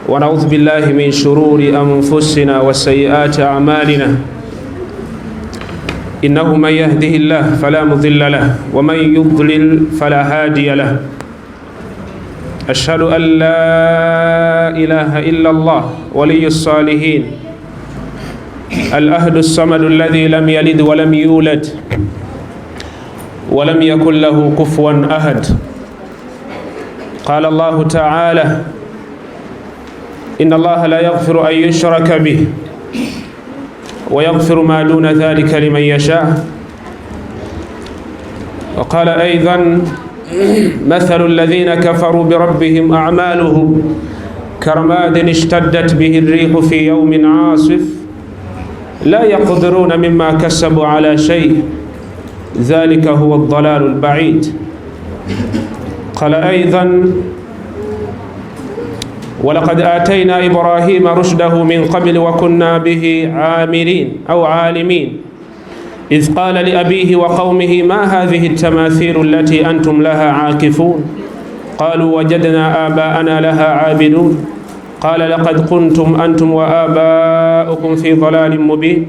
ونعوذ بالله من شرور أنفسنا وسيئات أعمالنا. إنه من يهده الله فلا مضل له، ومن يضلل فلا هادي له. أشهد أن لا إله إلا الله ولي الصالحين، الأهد الصمد الذي لم يلد ولم يولد ولم يكن له كفوا أحد. قال الله تعالى: إن الله لا يغفر أن يشرك به ويغفر ما دون ذلك لمن يشاء. وقال أيضا: مثل الذين كفروا بربهم أعمالهم كرماد اشتدت به الريح في يوم عاصف لا يقدرون مما كسبوا على شيء، ذلك هو الضلال البعيد. قال أيضا: ولقد آتينا إبراهيم رشده من قبل وكنا به عاملين أو عالمين، إذ قال لأبيه وقومه: ما هذه التماثيل التي أنتم لها عاكفون؟ قالوا: وجدنا آباءنا لها عابدون. قال: لقد كنتم أنتم وآباؤكم في ضلال مبين.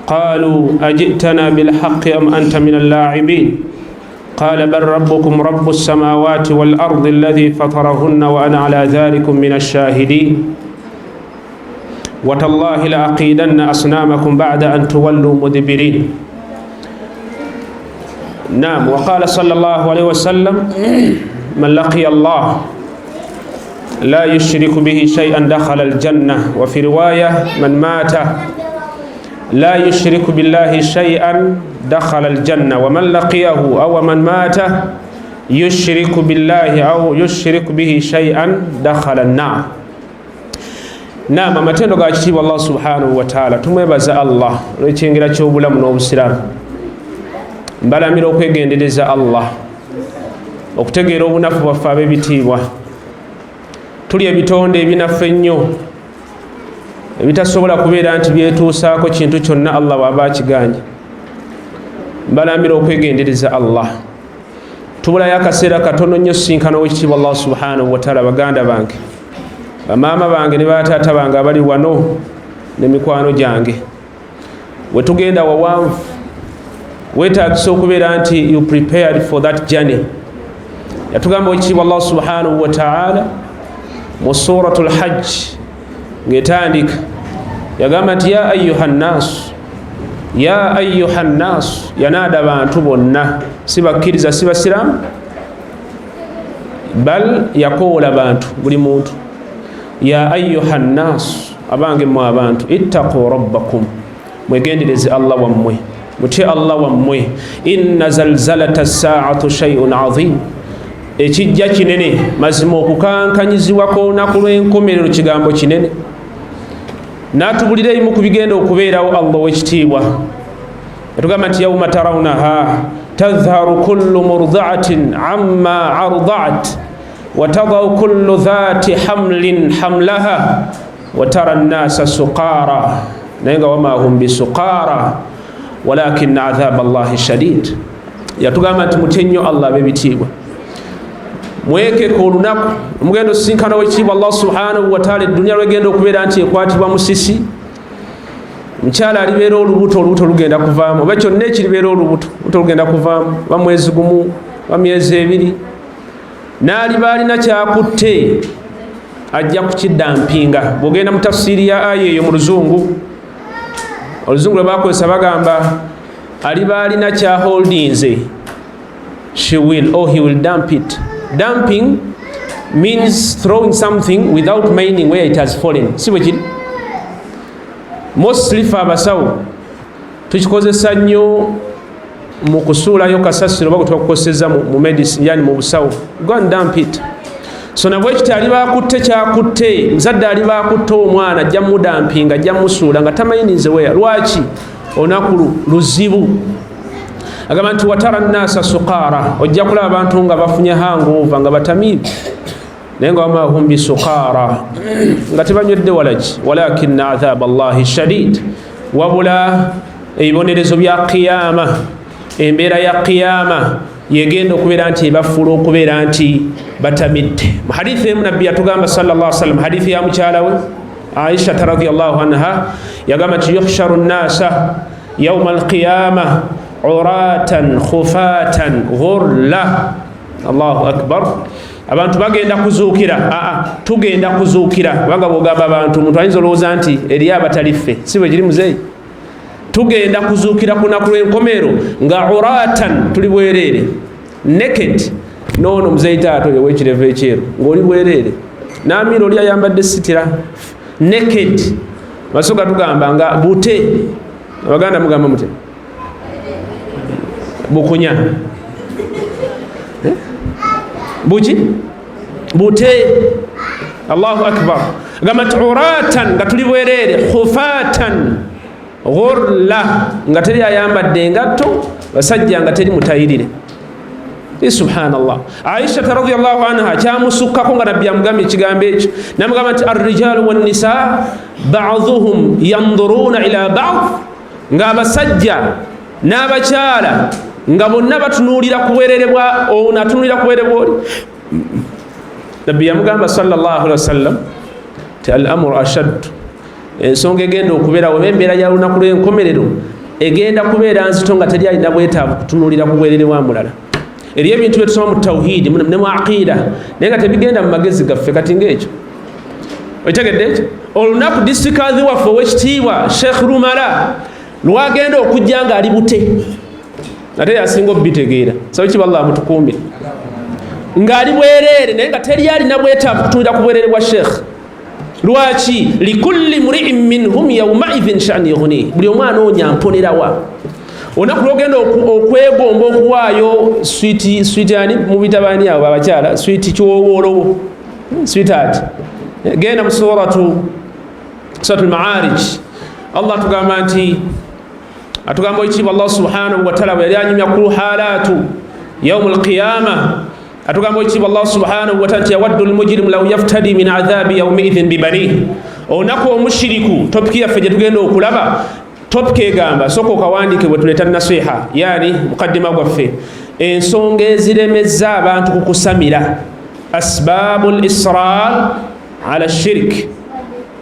قالوا: أجئتنا بالحق أم أنت من اللاعبين؟ قال: بل ربكم رب السماوات والأرض الذي فطرهن وأنا على ذلك من الشاهدين. وتالله لأقيدن أصنامكم بعد أن تولوا مدبرين. نعم. وقال صلى الله عليه وسلم: من لقي الله لا يشرك به شيئا دخل الجنة. وفي رواية: من مات لا يشرك بالله شيئا دخل الجنة، ومن لقيه أو من مات يشرك بالله أو يشرك به شيئا دخل النار. Naam, amatendo ga kitiibwa Allah subhanahu wataala. Tumwebaza Allah olw'ekyengera ky'obulamu n'obusiraamu. Mbalamira okwegendereza Allah, okutegeera obunafu bwaffe ab'ebitiibwa. Tuli ebitonde ebinafu ennyo ebitasobola kubeera nti byetuusaako kintu kyonna Allah bw'aba akiganye. Mbalamira okwegendereza Allah. Tubulayo akaseera katono nnyo sinkana owekitiibwa Allah subhanahu wataala. Baganda bange, bamaama bange ne bataata bange abali wano ne mikwano gyange, wetugenda wawanvu, weetagisa okubeera nti you prepared for that journey. Yatugamba owekitiibwa Allah subhanahu wataala mu Suratu Lhajj ng'etandika, yagamba nti: "Ya ayuha nnaasu, ya ayuha nnaasu." Yanaada bantu bonna, si bakkiriza, si basiraamu, bal yakoola bantu, buli muntu. "Ya ayuha nnaasu", abange mmwe abantu, "ittaqu rabbakum", mwegendereze Allah wammwe, mutye Allah wammwe. "Inna zalzalata saatu shayun azim", ekijja kinene, mazima okukankanyizibwa kwolunaku lw'enkomerero kigambo kinene. N'atubulira ebimu ku bigenda okubeerawo. Allah owekitiibwa yatugamba nti: "Yauma tarawunaha tadhharu kullu murdaatin amma ardaat watadau kullu dhati hamlin hamlaha watara nnasa suqara", naye nga "wama hum bisuqara walakina adhaba Allahi shadid". Yatugamba nti mutye nnyo Allah ab'ebitiibwa, mwekeka olunaku omugenda osisinkana wekitiibwa Allah subhanahu wataala. Eduniya lwegenda okubeera nti ekwatibwa musisi, omukyala alibeera olubuto, olubuto lugenda kuvaamu, oba kyonna ekiribeera olubuto, olubuto lugenda kuvaamu, oba mwezi gumu oba myezi 2, n'aliba alina kyakutte ajja kukiddampinga. Bw'ogenda mu tafsiiri ya aya eyo mu luzungu, oluzungu lwe bakozesa bagamba aliba alina kyaholdinze, she will or he will dump it. Dumping means throwing something without minding where it has fallen, si bwe kiri? Mostly fe abasawo tukikozesa nnyo mu kusuulayo kasasiro, oba gwe mu medicine, yani mu busawo, go and dump it. So nabwe kiti aliba akutte kyakutte, muzadde aliba akutte omwana, ajja mudampinga, ajja musuula nga tamayinize weya. Lwaki? Olunaku luzibu. Agamba nti "watara nnasa suqara", ojja kulaba abantu nga bafunye hangover, nga batamiivu, naye nga "wama hum bisuqara", nga tebanywedde walaki. "Walakina adhaba Allahi shadid", wabula ebibonerezo bya qiyama, embeera ya qiyama. Yegenda okubeera nti ebafuula okubeera nti batamidde. Mu hadithi emu Nabbi yatugamba sallallahu alaihi wasallam, hadithi ya mukyala we Aisha radhiyallahu anha, yagamba nti yuhsharu nnasa yauma alqiyama uratan khufatan ghurla. Allahu akbar. Abantu bagenda kuzuukira. Aa, tugenda kuzuukira, kubanga bwogamba abantu, omuntu ayinza olowooza nti eriyo abataliffe, si bwe kiri muzeeyi? Tugenda kuzuukira ku lunaku lw'enkomero nga uratan, tuli bwereere, naked. Noono muzeeyi taata oyo owekirevu ekyeru, ng'oli bwereere, n'amiira oli ayambadde sitira, naked. Masoga tugamba nga bute, Abaganda mugamba mute bukunya. Eh? Buki bute. Allahu akbar. Gamba nti uratan, nga tuli bwereere, khufatan ghurla, nga teri ayambadde engatto, basajja nga teri mutayirire. Subhanallah. Aisha radhiyallahu anha kyamusukkako nga Nabbi amugambye ekigambo ekyo, namugamba nti arrijalu wannisa baduhum yanduruna ila bad, ng'abasajja n'abakyala nga bonna batunuulira ku bwerere bwa ono, atunuulira ku bwerere bwoli. Nabbi yamugamba sallallahu alaihi wasallam ti al amru ashaddu, ensonga egenda okubeerawo oba embeera ya lunaku lw'enkomerero egenda kubeera nzito nga teri alina bwetaavu kutunuulira ku bwerere bwa mulala. Eriyo ebintu byetusoma mu tawhidi ne mu aqida, naye nga tebigenda mu magezi gaffe. Kati ngaekyo okitegedde ekyo, olunaku disikazi waffe owekitiibwa Sheikh Rumala lwagenda okujja nga ali bute, ate yasinga obitegeera, sabe kiba Allah amutukuumire, ng'ali bwereere, naye nga teri alina bwetaavu kutunuulira ku bwereere bwa Sheikh. Lwaki? Likulli mriin minhum yaumaidhin shani yughni, buli omwana onya mponerawa. Olunaku lwogenda okwegomba okuwaayo switi, switi ani mubitabani abo abakyala, switi kiwowoolowo, sweetheart. Genda mu suratu lmaarij, Allah atugamba nti, atugamba ekitiibwa Allah subhanahu wataala bwe yali anyumya ku halatu yaumu lqiyama, atugamba ekitiibwa Allah subhanahu wataala nti yawaddu lmujrimu law yaftadi min adhabi yaumaidhin bibanih. Olunaku omushiriku, topiki yaffe gye tugenda okulaba, topiki egamba, sooka okawandiike bwe tuleeta nasiha, yani mukaddima gwaffe, ensonga eziremeza abantu ku kusamira, asbabu lisrar ala shirik,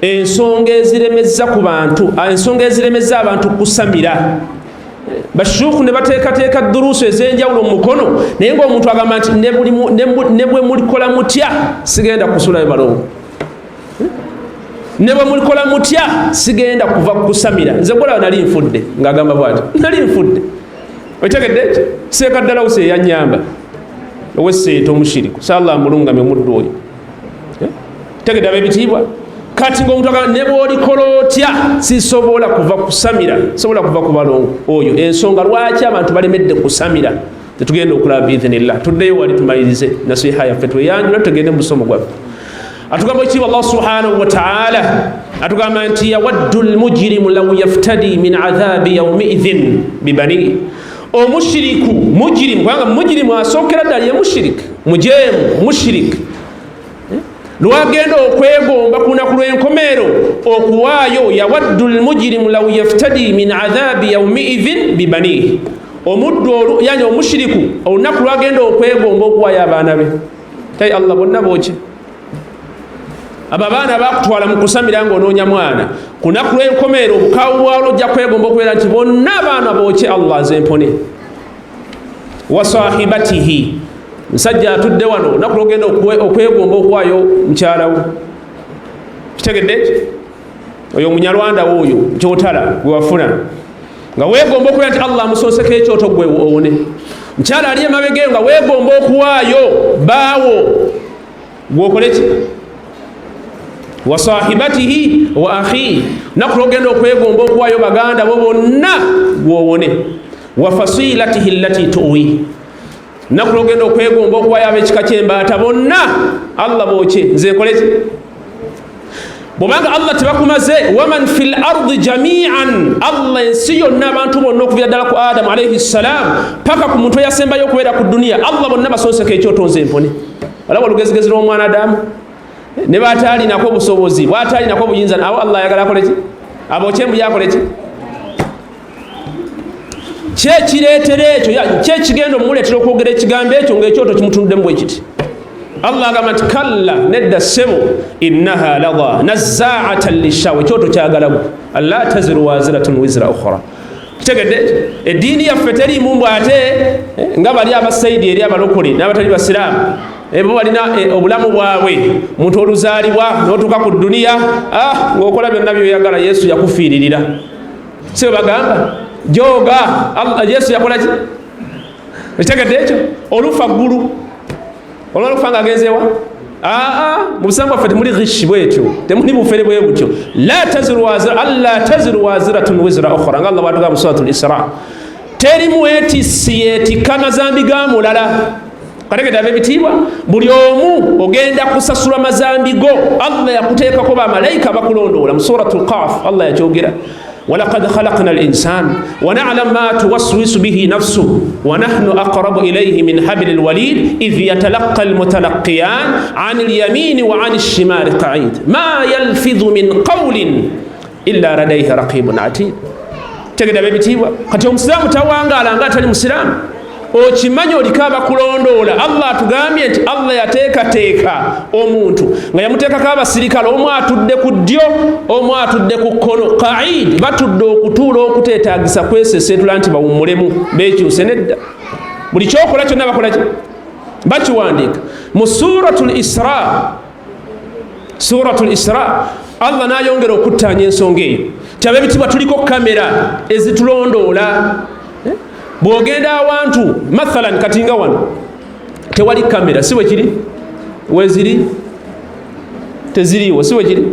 ensonga eziremeza ku bantu, ensonga eziremeza abantu kusamira. Bashuku ne bateekateeka duruusu ez'enjawulo mu mukono, naye ng'omuntu agamba nti ne bwe mulikola mutya sigenda kusulayo balongo, ne bwe mulikola mutya sigenda kuva kusamira, nze gwolaba nali nfudde, ng'agamba bwati nali nfudde. Okitegedde ekyo? Seeka ddalawusi eyanyamba oweseeta omushiriku, salla amulungamye omuddu oyo. Tegedde ab'ebitiibwa? Kati ngaomuntu agamba ne bwolikola otya sisobola kuva kusamira, sobola kuva ku balongo oyo. Ensonga lwaki abantu balemedde kusamira tetugenda okulaba biidhinillah. Tuddeyo wali tumalirize nasiha yaffe, tweyanjula, tugende mu musomo gwaffe. Atugamba ekitiibwa Allah subhanahu wataala, atugamba nti yawaddu lmujrimu law yaftadi min adhabi yaumaidhin bibani. Omushiriku, mujirimu, kubanga mujirimu asookera ddala ye mushirik, mujeemu, mushirik, lwagenda okwegomba ku lunaku lw'enkomeero okuwaayo, yawaddu lmujirimu law yaftadi min adhabi yaumaidhin bibanihi, omuddu yani omushiriku olunaku lwagenda okwegomba okuwaayo abaana be, tai Allah bonna booki abo abaana bakutwala mu kusamira ng'onoonya mwana, ku lunaku lw'enkomeero obukawu bwalwo ojja kwegomba okubeera nti bonna abaana bookye, Allah nze mpone. Wa sahibatihi, musajja atudde wano, olunaku lwogenda okwegomba okuwaayo mukyalawo, kitegedde ekyo? Oyo omunyarwanda wooyo kyotala gwe wafuna nga weegomba okubeera nti Allah amusonseko ekyoto gwe owone, mukyala ali emabega eyo nga weegomba okuwaayo baawo gwokole ki, wa sahibatihi wa akhihi, naku lwogenda okwegomba okuwaayo baganda bo bonna gwowone, wa fasilatihi allati tuwi, naku lwogenda okwegomba okuwaayo ab'ekika ky'embaata bonna, Allah bookye nze nkole ki, bwobanga Allah tebakumaze. Waman fi l ardi jamian, Allah ensi yonna, abantu bonna okuvira ddala ku Adamu alaihi ssalam paka ku muntu eyasembayo okubeera ku duniya, Allah bonna basonseka ekyoto nze mpone. Olaba olugezigezi lw'omwana Adamu ne bataalinako obusobozi, bwataalinako obuyinza, awo Allah ayagala akole ki? Abokyembu yakole ki? Kyekireetera ekyo, kyekigenda omuleetera okwogera ekigambo ekyo ngaekyoto kimutunuddemu bwe kiti. Allah agamba nti kalla, nedda ssebo, innaha lada nazaatan lishawa, ekyoto kyagalagu, alla taziru waziratun wizra ukhra. Kitegedde, eddiini yaffe teriimu mbw ate nga bali abasaidi eri abalokole n'abatali basiraamu, bo balina obulamu bwabwe. Muntu oluzaalibwa n'otuuka ku dduniya, ng'okola byonna byoyagala, Yesu yakufiiririra, si bwe bagamba? Joga, Yesu yakola ki? Ekitegedde ekyo, olufa ggulu, olwala okufa nga agenzewa. Aa, mu busanvu bwaffe temuli ghishi bwetyo, temuli bufere bwe butyo. La taziru wazira, alla taziru waziratun wizra ukhra, nga Allah bwatugamba mu Suratul Isra, teri mwetissi yeetikka mazambi ga mulala. Kategedde ab'ebitiibwa, buli omu ogenda kusasula mazambi go. Allah yakuteekako bamalayika bakulondoola. Mu Suratul Qaf Allah yakyogera: walaqad khalaqna al-insan wa na'lam ma tuwaswisu bihi nafsuhu wa nahnu aqrabu ilayhi min habli al-walid idh yatalaqqa al-mutalaqqiyan 'an al-yamini wa 'an ash-shimali qa'id ma yalfidhu min qawlin illa ladayhi raqibun 'atid. Tegeda bebitiibwa, kati omusiraamu tawangaala nga atali musiraamu. Okimanyi oliko abakulondoola. Allah atugambye nti Allah yateekateeka omuntu nga yamuteekako abasirikale, omu atudde ku ddyo, omu atudde ku kkono, qaid, batudde okutuula okuteetagisa kweseseetula nti bawummulemu bekyuse. Nedda, buli kyokola kyonna bakolaki? Bakiwandiika. Mu Suratul Isra, Suratul Isra, Allah n'ayongera okuttaanya ensonga eyo ti ab'ebitiibwa tuliko kamera ezitulondoola. Bw'ogenda awantu, mathalan kati nga wano tewali kamera, si bwe kiri? Weziri teziriiwo, si bwe kiri?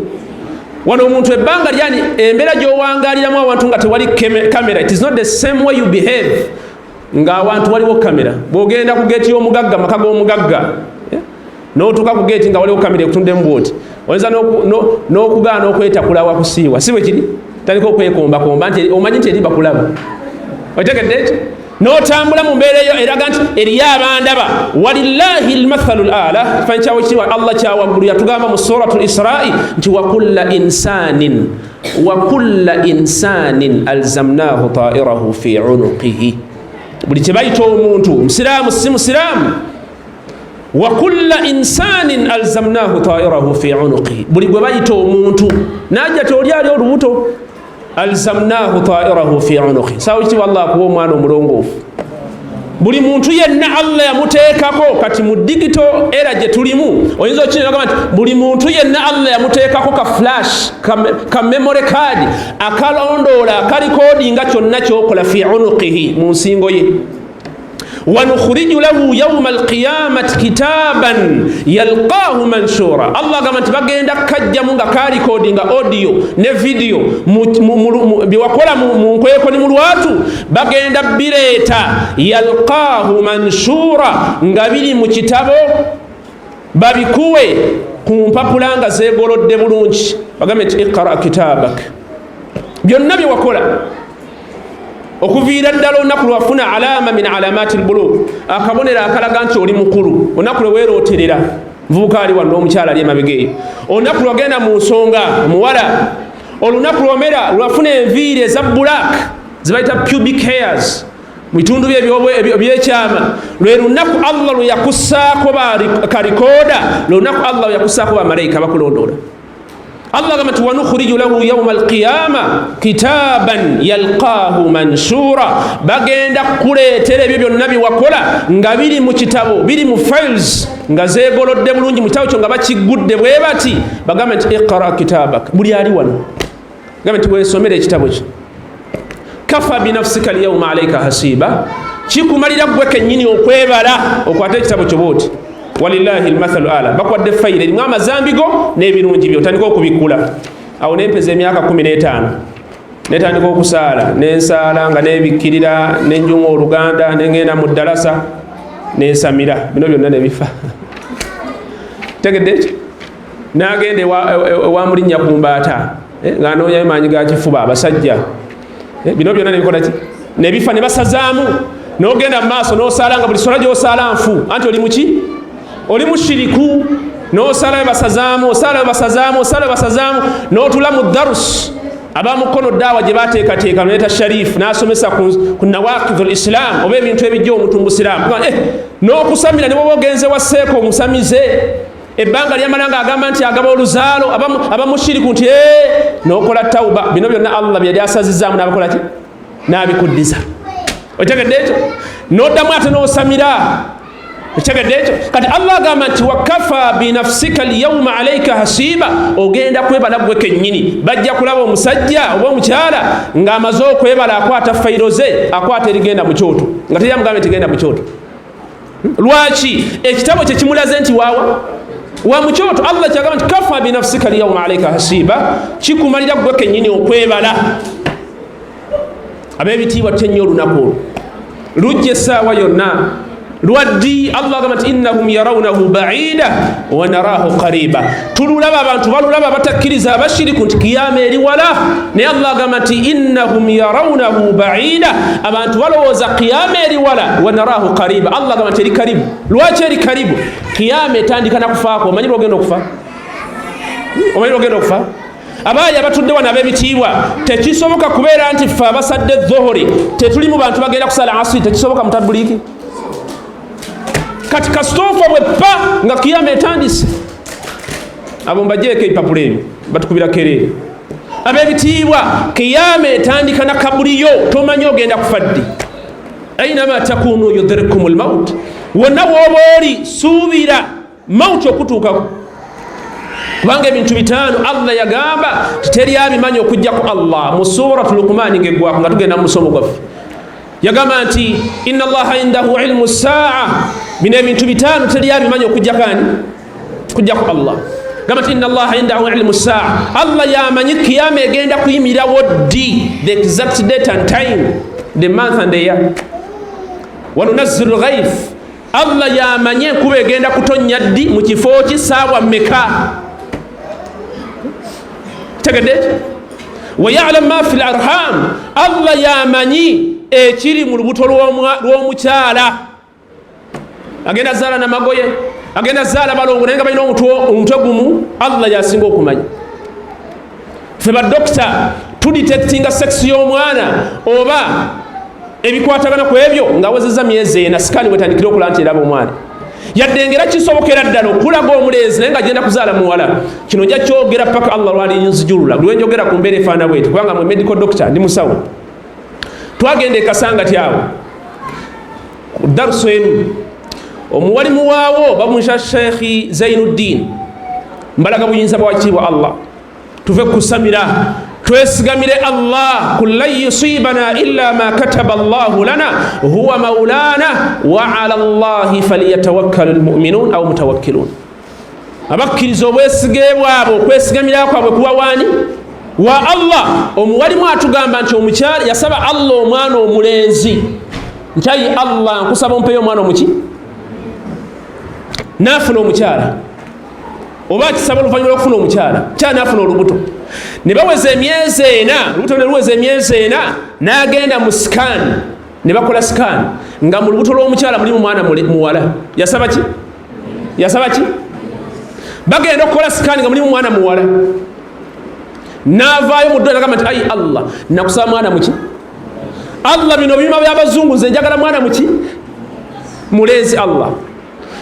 Wano omuntu ebbanga lyani, embeera gy'owangaliramu awantu nga tewali kamera, it is not the same way you behave nga awantu waliwo kamera. Bw'ogenda ku geeti y'omugagga, maka g'omugagga, n'otuuka ku geeti nga waliwo kamera ekutunddemu bwoti, oyinza n'okugaana okwetakula wakusiiwa, si bwe kiri? Tandika okwekombakomba nti omanyi nti eri bakulaba. Otegedde ekyo, n'otambula mu mbeera eyo eraga nti eriyo abandaba. Walillahi lmathalu l ala, kifanyi kyawe kiriwa? Allah kyawaggulu yatugamba mu Suratu Lisrai nti wakulla insanin alzamnahu tairahu fi unuqihi. Buli kye bayita omuntu, musiraamu si musiraamu, wakulla insanin alzamnahu tairahu fi unuqihi, buli gwe bayita omuntu najja ti oli ali olubuto, alzamnahu tairahu fi unuqi. Sawa kitiibwa Allah akuwa omwana omulongoofu. Buli muntu yenna Allah yamuteekako. Kati mu digital era gye tulimu oyinza okinagamba nti buli muntu yenna Allah yamuteekako ka flash, ka memory card akalondoola, akalikodinga kyonna kyokola, fi unuqihi, mu nsingo ye. Wanukhriju lahu yauma alqiyamati kitaban yalqahu manshura. Allah agamba nti bagenda kajjamu nga kalikodinga audio ne video byewakola mu nkweko ni mu lwatu, bagenda bireeta, yalqahu manshura, nga biri mu kitabo, babikuwe ku mpapula nga zegolodde bulungi, bagambe nti iqra kitabak, byonna byewakola okuviira ddala olunaku lwafuna alama min alamati lbulug, akabonero akalaga nti oli mukulu, olunaku lwe weerooterera, nvubuka ali wano n'omukyala ali emabega eyo, olunaku lwagenda mu nsonga, omuwala, olunaku lwomera lwafuna enviiri eza black zibayita pubic hairs mu bitundu bye ebyekyama, lwe lunaku Allah lwe yakussaako karikooda, lwe lunaku Allah lwe yakussaako bamalayika bakulondoola. Allah agamba nti wanukhriju lahu yauma alqiyama kitaban yalqahu manshura, bagenda kukuleetera ebyo byonna byewakola nga biri mu kitabo, biri mu files nga zeegolodde bulungi mu kitabo kyo, nga bakiggudde bwe bati, bagambe nti iqra kitabak. Buli ali wano gambe nti weesomere ekitabo kyo, kafa binafsika alyauma alaika hasiba, kikumalira gwe kennyini okwebala, okwate ekitabo kyo bwoti. Walillahi lmathalu ala, bakwadde fayiro erimu amazambi go n'ebirungi byo, otandika okubikkula. Awo nempeza emyaka 15, netandika okusaala, nensaala nga nebikkirira, nenjunga oluganda, nengenda mu ddalasa, nensamira bino byonna nebifa. Tegedde ekyo, nagenda ewa mulinnya ku mbaata, nga noonyayo maanyi ga kifuba abasajja, bino byonna nebikola ki? Nebifa, ne basazaamu. Nogenda mu maaso nosaala nga buli sola gyosaala nfu, anti oli muki? Oli mushiriku. Nosaala we basazaamu, osaala we basazaamu, osaala we basazaamu, notula mu darus. Abamukono daawa gye bateekateeka naleeta Sharifu n'asomesa ku nawakidhu lislam, oba ebintu ebijja omuntu mu busiraamu, n'okusamira ne bwoba ogenze wa seeka omusamize ebbanga lyamala nga agamba nti agaba oluzaalo, abamushiriku nti n'okola tauba. Bino byonna Allah byeyali asazizaamu n'abakola ki, n'abikuddiza. Otegedde ekyo? N'oddamu ate n'osamira. Otegedde ekyo? Kati Allah agamba nti wakafa binafsika lyauma alaika hasiba, ogenda kwebala gwe kennyini. Bajja kulaba omusajja oba omukyala ng'amaze okwebala, akwata fayiro ze, akwata erigenda mu kyoto, nga teryamugambe nti genda mu kyoto. Lwaki? Ekitabo kye kimulaze nti waawa wa mu kyoto. Allah kyagamba nti kafa binafsika lyauma alaika hasiba, kikumalira gwe kennyini okwebala. Ab'ebitiibwa, tutya nnyo olunaku olwo, lujja essaawa yonna. Lwaddi? Allah agamba nti innahum yarawnahu baida wa narahu qariba. Tululaba, abantu balulaba, batakkiriza, abashiriku, nti kiyama eri wala, naye Allah agamba nti innahum yarawnahu baida, abantu balowooza kiyama eri wala, wa narahu qariba, Allah agamba nti eri karibu. Lwaki eri karibu? Kiyama etandika nakufaako. Omanyi lwogenda okufa? Omanyi lwogenda okufa? Abaali abatudde wano ab'ebitiibwa, tekisoboka kubeera nti ffe abasadde dhohori tetuli mu bantu bagenda kusala asiri. Tekisoboka mutabuliiki. Kati kasitoofa bweppa nga kiyama etandise, abo mbajeeko ebipapula ebyo batukubira kereere. Ab'ebitiibwa, kiyama etandika na kabuliyo, tomanyi ogenda kufa ddi. Ainama takunu yudhirikum lmaut, wonna wooba oli suubira mauti okutuukako, kubanga ebintu bitaano Allah yagamba titeri abimanyi okujjaku Allah. Mu Suratu Luqumani ngaeggwako nga tugenda mu musomo gwaffe, yagamba nti inna Allaha indahu ilmu saa. Bino ebintu bitaano teri abimanyi okujjako ani? Kujjaku Allah. Gamba nti inna Allaha indahu ilmu saa, Allah yamanyi kiyama egenda kuyimirirawo ddi, the exact date and time, the month and the year. Wanunazzilu lghaith, Allah yamanyi enkuba egenda kutonnya ddi, mu kifo ki, saawa mmeka. Tegedde ekyo? Wayalam ma fi larham, Allah yamanyi ekiri mu lubuto lw'omukyala, agenda zaala namagoye, agenda zaala balongo, naye nga balina omutwe gumu. Allah yasinga okumanya. Fe badokita tudetectinga sex y'omwana oba ebikwatagana ku ebyo ng'awezezza myezi 4, scan wetandikire okulaba nti eraba omwana, yadde ngera kisobokera ddala okulaga omulenzi naye nga genda kuzaala muwala. Kino nja kyogera paka Allah lwalinzijulula lwenjogera ku mbeera efaana bweti, kubanga mwe medical doctor, ndi musawo. Twagenda ekasanga tyawo ku darusu emu, omuwalimu waawo bamunsha Sheikhi Zainuddin. Mbalaga buyinza bwakitiibwa Allah. Tuve kusamira, twesigamire Allah. Kul lan yusibana illa ma kataba Allahu lana huwa maulana wa ala Allahi falyatawakkalu lmuminun au mutawakkilun. Abakkiriza obwesige bwabwe, okwesigamira kwabwe kuba waani? Wa Allah. Omuwalimu atugamba nti omukyala yasaba Allah omwana omulenzi, nkyayi Allah nkusaba ompeyo omwana omuki, naafuna omukyala, oba akisaba oluvannyuma lwokufuna omukyala, kyala naafuna olubuto, ne baweza emyezi 4, olubuto ne luweza emyezi 4, n'agenda mu scan, ne bakola scan nga mu lubuto lw'omukyala mulimu mwana muwala. Yasaba ki? Yasaba ki? Bagenda okukola scan nga mulimu mwana muwala. N'avaayo mu ddwaliro nagamba nti ayi Allah, nakusaba mwana muki? Allah, bino byuma by'abazungu, nze njagala mwana muki? Mulenzi. Allah,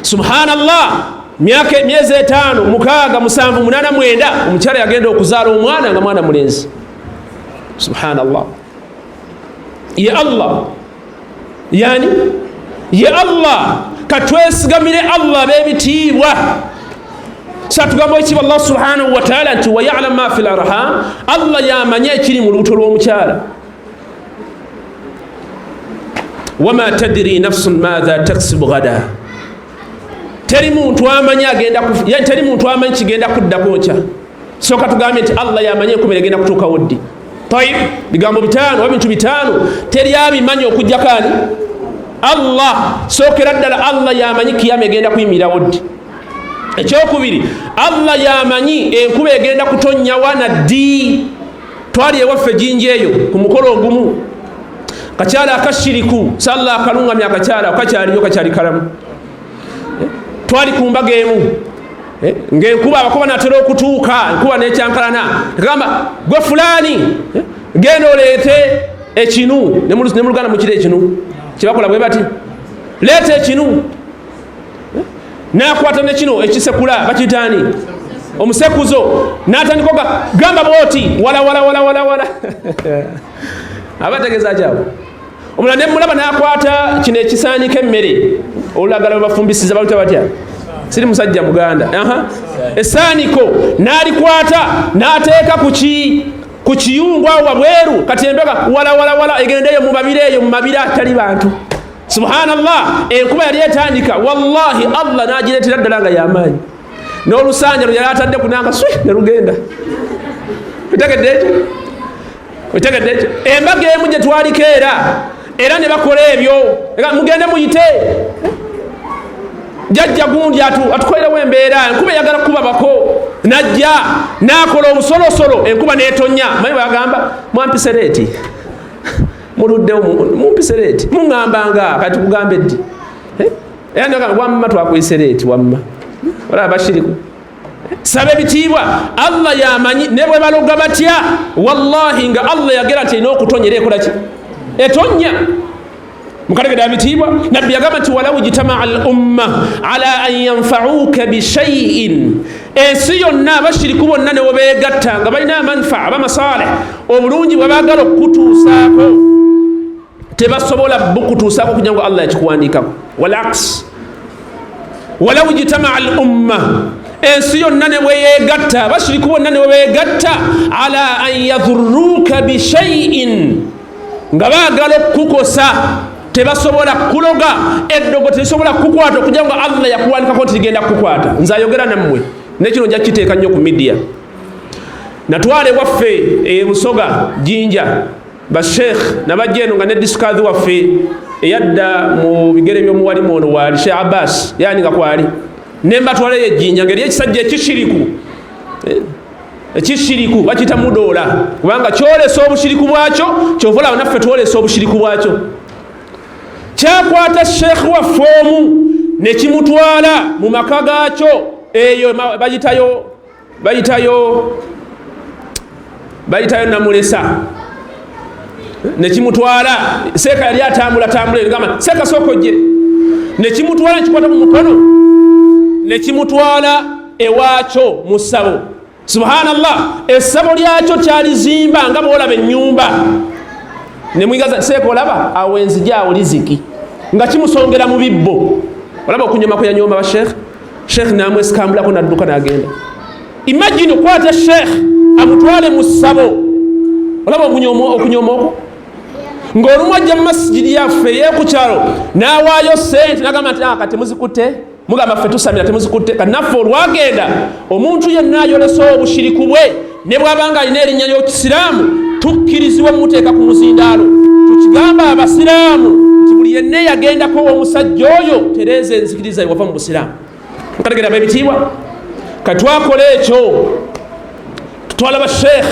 subhanallah, myaka emyezi 5, 6, 7, 8, 9, omukyala yagenda okuzaala omwana nga mwana mulenzi. Subhanallah, ye Allah yani ye Allah. Katwesigamire Allah b'ebitiibwa. Satugamba ekitiibwa Allah subhanahu wataala nti wayalam ma fi larham, Allah yamanyi ekiri mu lubuto lw'omukyala. Wama tadiri nafsun matha taksibu gada, teri muntu amanyi agenda, yani teri muntu amanyi kigenda kuddako nkya. Soka tugambye nti Allah yamanyi enkomera egenda kutuukawo ddi. Tayib, bigambo bitaano oba bintu bitaano teri abimanyi okujjako ani? Allah. Sookera ddala Allah yamanyi kiyama egenda kuyimirirawo ddi. Ekyokubiri, Allah yamanyi enkuba egenda kutonnya wana ddi. Twali ewaffe Jinja eyo ku mukolo ogumu, kakyala akashiriku salla akalungamya, akakyala kakyaliyo, kakyali kalamu. Twali ku mbaga emu. Ng'enkuba abakuba natera okutuuka, enkuba nekyankalana, gamba gwe fulani, genda oleete ekinu. Ne mu Luganda mukira ekinu kyebakola bwe bati, leeta ekinu. Nakwata nekino ekisekula bakiyitaani, omusekuzo, natandika gamba bwoti wala wala wala wala wala. Abategeeza kyawo omulala nemulaba nakwata kino ekisaanika emmere, olulagala bwe bafumbisiza baluta batya, siri musajja muganda, esaaniko nalikwata nateeka ku kiyungu awo wabweru, kati embega wala wala wala egendeyo mu mabira eyo, mu mabira atali bantu. Subhanallah, enkuba yali etandika, wallahi Allah nagireetera ddala nga yamaanyi, n'olusanja lwe yali atadde kunanga swi ne lugenda. Otegedde ekyo? Otegedde ekyo? Embaga emu gye twaliko era ne bakola ebyo, mugende muyite jajja gundi atukolerewo embeera, enkuba eyagala kukubabako, najja nakola obusolosolo, enkuba netonya. Manyi bwagamba mwampise leeti, muluddewo mumpise leeti, muŋŋambanga kati kugambe ddi? Era nagamba wamma twakuyise leeti, wamma olaba bashiriku. Saba ebitiibwa, Allah yamanyi ne bwe baloga batya, wallahi nga Allah yagera nti erina okutonya, era ekola ki? Etonya. Mukategedde abitiibwa, Nabbi yagamba nti walau ijtamaa al umma ala an yanfauka bishaiin, ensi yonna abashiriku bonna ne webeegatta nga balina amanfaa abamasaleh, obulungi bwe baagala okukutuusaako tebasobola bukutuusaako kugira ngo Allah yakikuwandiikako. Walaks walau ijtamaa al umma, ensi yonna ne bweyeegatta, abashiriku bonna ne bwebeegatta ala an yadhuruka bishaiin, nga baagala okukukosa tebasobola kuloga, eddogo terisobola kukukwata okugira ngo Allah yakuwandikako nti ligenda kukukwata. Nze ayogera nammwe nekino nja kiteeka nnyo ku midiya. Natwala ewaffe e Busoga Jinja basheikh nabajja eno nga ne disikazi waffe eyadda mu bigere by'omuwalimu ono waali Sheikh Abbas, yani nga kwali nembatwalayo ejjinja ngeri ekisajja ekishiriku, ekishiriku bakiyita mudoola, kubanga kyolesa obushiriku bwakyo, kyova olaba naffe twolesa obushiriku bwakyo. Kyakwata sheikh waffe omu nekimutwala mu maka gaakyo eyo bayitayo Namulesa, nekimutwala. Seeka yali atambula tambula, gamba seeka sooka ojje, nekimutwala nekikwata mu mukono nekimutwala ewaakyo mu ssabo. Subhanallah, essabo lyakyo kyalizimba nga bwolaba ennyumba, nemwigaza seeka olaba awo enzija awo riziki, nga kimusongera mu bibbo. Olaba okunyoma kwe yanyoma ba sheikh, sheikh namwesikambulako nadduka nagenda. Imagine okwata sheikh amutwale mu ssabo, olaba okunyoma okwo, ng'olumu ajja mu masijidi yaffe ey'oku kyalo n'awaayo sente n'agamba nti kati muzikutte, mugamba ffe tusamira temuzikutte. Kati naffe olwagenda omuntu yenna ayolesa obushiriku bwe ne bw'abanga alina erinnya ly'okisiraamu tukkirizibwa mumuteeka ku muzindaalo. Tukigamba abasiraamu nti buli yenna eyagendako omusajja oyo tereeza enzikiriza ewava mu busiraamu. Nkategera ab'ebitiibwa, katwakola ekyo, tutwala basheikh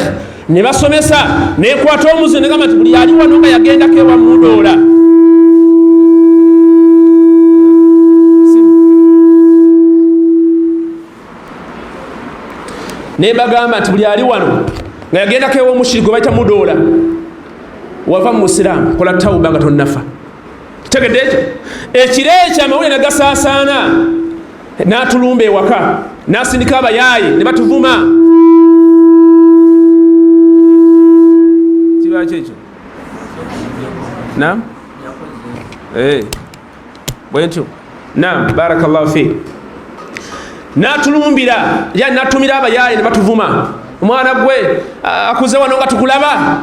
ne basomesa, nekwata omuzi negamba nti buli ali wano nga yagendako ewa mudoola. Nembagamba nti buli ali wano nga yagendako ewa omushiriku gwe bayita mudoola, wava mu musiraamu, kola tawuba nga tonnafa. Tegedde ekyo? Ekiro ekyo amawulire ne gasaasaana, n'atulumba ewaka, n'asindika abayaaye ne batuvuma. Kiba ki ekyo? Naam? Bwentyo. Naam, barakallahu fi. N'atulumbira, yani n'atumira abayaaye ne batuvuma. Omwana gwe akuze wano nga tukulaba.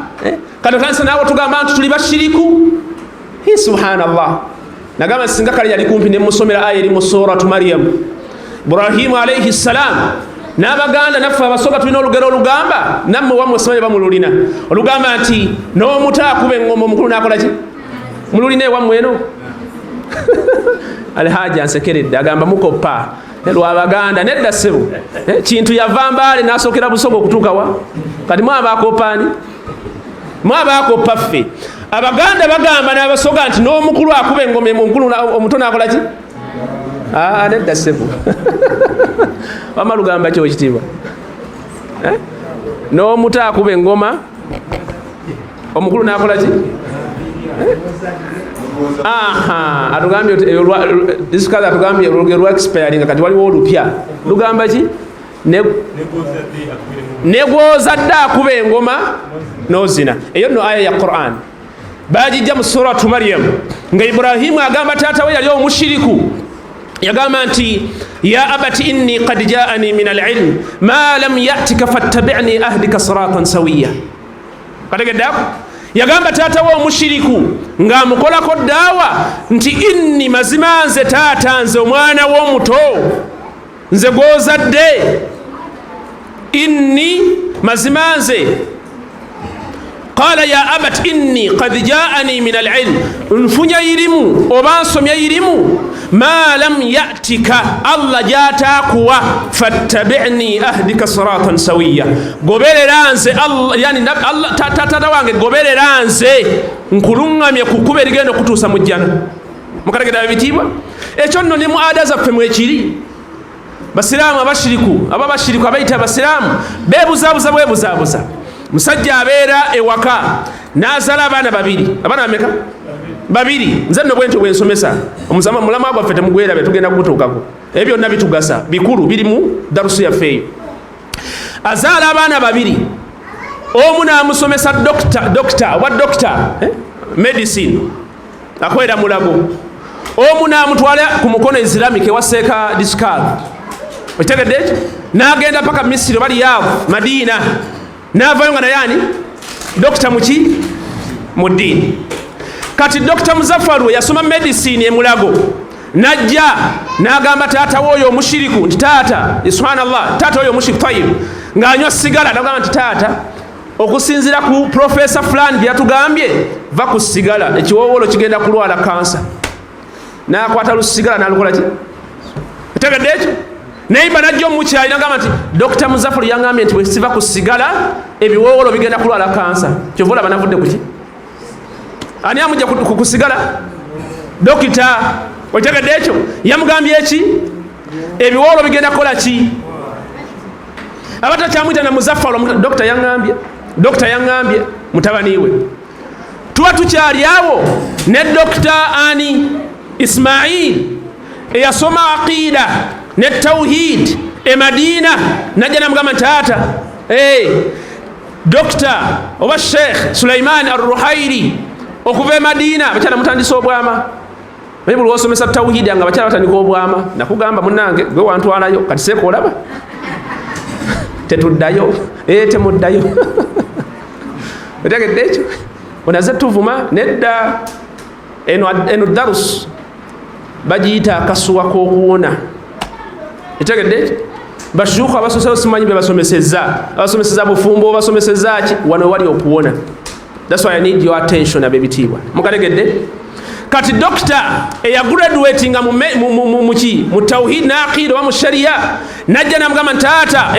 Kati otandise naawe tugamba nti tuli bashiriku. Hi subhanallah. Nagamba singa kale yali kumpi ne musomera aya eri mu suratu Maryam. Ibrahimu alayhi salam n'abaganda naffe abasoga tulina olugero olugamba, nammwe wammwe simanyi bamululina, olugamba nti n'omuto akuba eŋŋoma omukulu n'akola ki? Mululina ewammwe eno? Alhaji ansekeredde agamba mukoppa lwabaganda. Nedda ssebo, kintu yava Mbaale n'asookera Busoga okutuuka wa? Kati mwabakoppa ani? Mwabakoppa ffe. Abaganda bagamba n'abasoga nti n'omukulu akuba engoma omukulu omuto n'akola ki? Nedda ssebo. Wama lugamba ki owekitiibwa? N'omuto akuba engoma, omukulu n'akola ki? Aha, atugambye disikazi, atugambye olugero lwa expiringa, kati waliwo olupya. Lugamba ki? Negwozadde akuba engoma n'ozina. Eyo nno aya ya Quran, bagijja mu Suratu Maryam, nga Ibrahimu agamba taata we yali omushiriku, yagamba nti ya abati inni qad jaani min alilm ma lam yatika fattabi'ni ahdika siratan sawiya. Kategeddeako? Yagamba taata we omushiriku ng'amukolako daawa nti inni, mazima nze taata, nze omwana w'omuto, nze gw'ozadde, inni, mazima nze, qala ya abat inni qad jaani min alilm, nfunya irimu oba nsomya irimu, ma lam yatika, Allah gyataakuwa, fattabi'ni ahdika siratan sawiya, goberera nze, yani taata wange, goberera nze nkuluŋŋamye ku kkubo erigenda okutuusa mu jjana. Mukategedde ebitiibwa? Ekyo nno ne mu ada zaffe mwekiri. Basiraamu abashiriku, aba bashiriku abayita abasiraamu beebuzaabuza, bwebuzaabuza. Musajja abeera ewaka n'azaala abaana babiri. Abaana bameka? Babiri. Nze nno bwentyo bwensomesa omulamwa gwaffe, temugwerabe, tugenda kugutuukako. Ebyo byonna bitugasa, bikulu, biri mu darusu yaffe eyo. Azaala abaana babiri, omu n'amusomesa dokita oba dokita medicine, akolera Mulago, omu n'amutwala ku Mukono Islamic ewa Seeka Discal. Okitegedde ekyo? N'agenda paka Misiri oba Riyadh, Madiina, n'avayo nga naye ani? Dokita muki? Mu ddiini. Kati Dokita Muzafaru yasoma medicine emulago, najja n'agamba taata we oyo omushiriku nti taata, subhanallah, taata oyo omushiriku tayib, ng'anywa sigala, nagamba nti taata, okusinziira ku profesa fulani byeyatugambye, va ku sigala, ekiwowolo kigenda kulwala kansa. N'akwata lusigala n'alukola ki? Otegedde ekyo? Neiba najja omukyayi nagamba nti Dokita Muzafaru yangambye nti bwesiva ku sigala ebiwowolo bigenda kulwala kansa, kyova olaba navudde kuki. Ani amujja ku kusigala? Dokita. Otegedde ekyo? Yamugambye eki? Ebiwowolo bigenda kukola ki? Abatakyamwita na Muzafaru, dokita yaŋambye, dokita yaŋambye mutabani we. Tuba tukyali awo ne Dokita ani, Ismail, eyasoma aqida ne tauhid e Madiina, najja namugamba nti taata, hey, dokita oba Sheikh Sulaiman Arruhairi okuva e Madiina. Abakyala mutandisa obwama. Naye buli wosomesa tauhidi nga abakyala batandika obwama. Nakugamba munange, gwe wantwalayo, kati seeka olaba tetuddayo, temuddayo. Otegedde ekyo? Onaze tuvuma nedda. Eno darus bagiyita akasuwa k'okuwona. Etegedde ekyo? Bashuuku abasoseyo simanyi bebasomeseza, abasomeseza bufumbo, basomeseza ki? Wano wali okuwona. That's why I need your attention, abebitiibwa. Mukategedde? Kati dokita eyagraduatinga muki, mu tauhid naqida oba mu sharia, najja namugamba nti taata,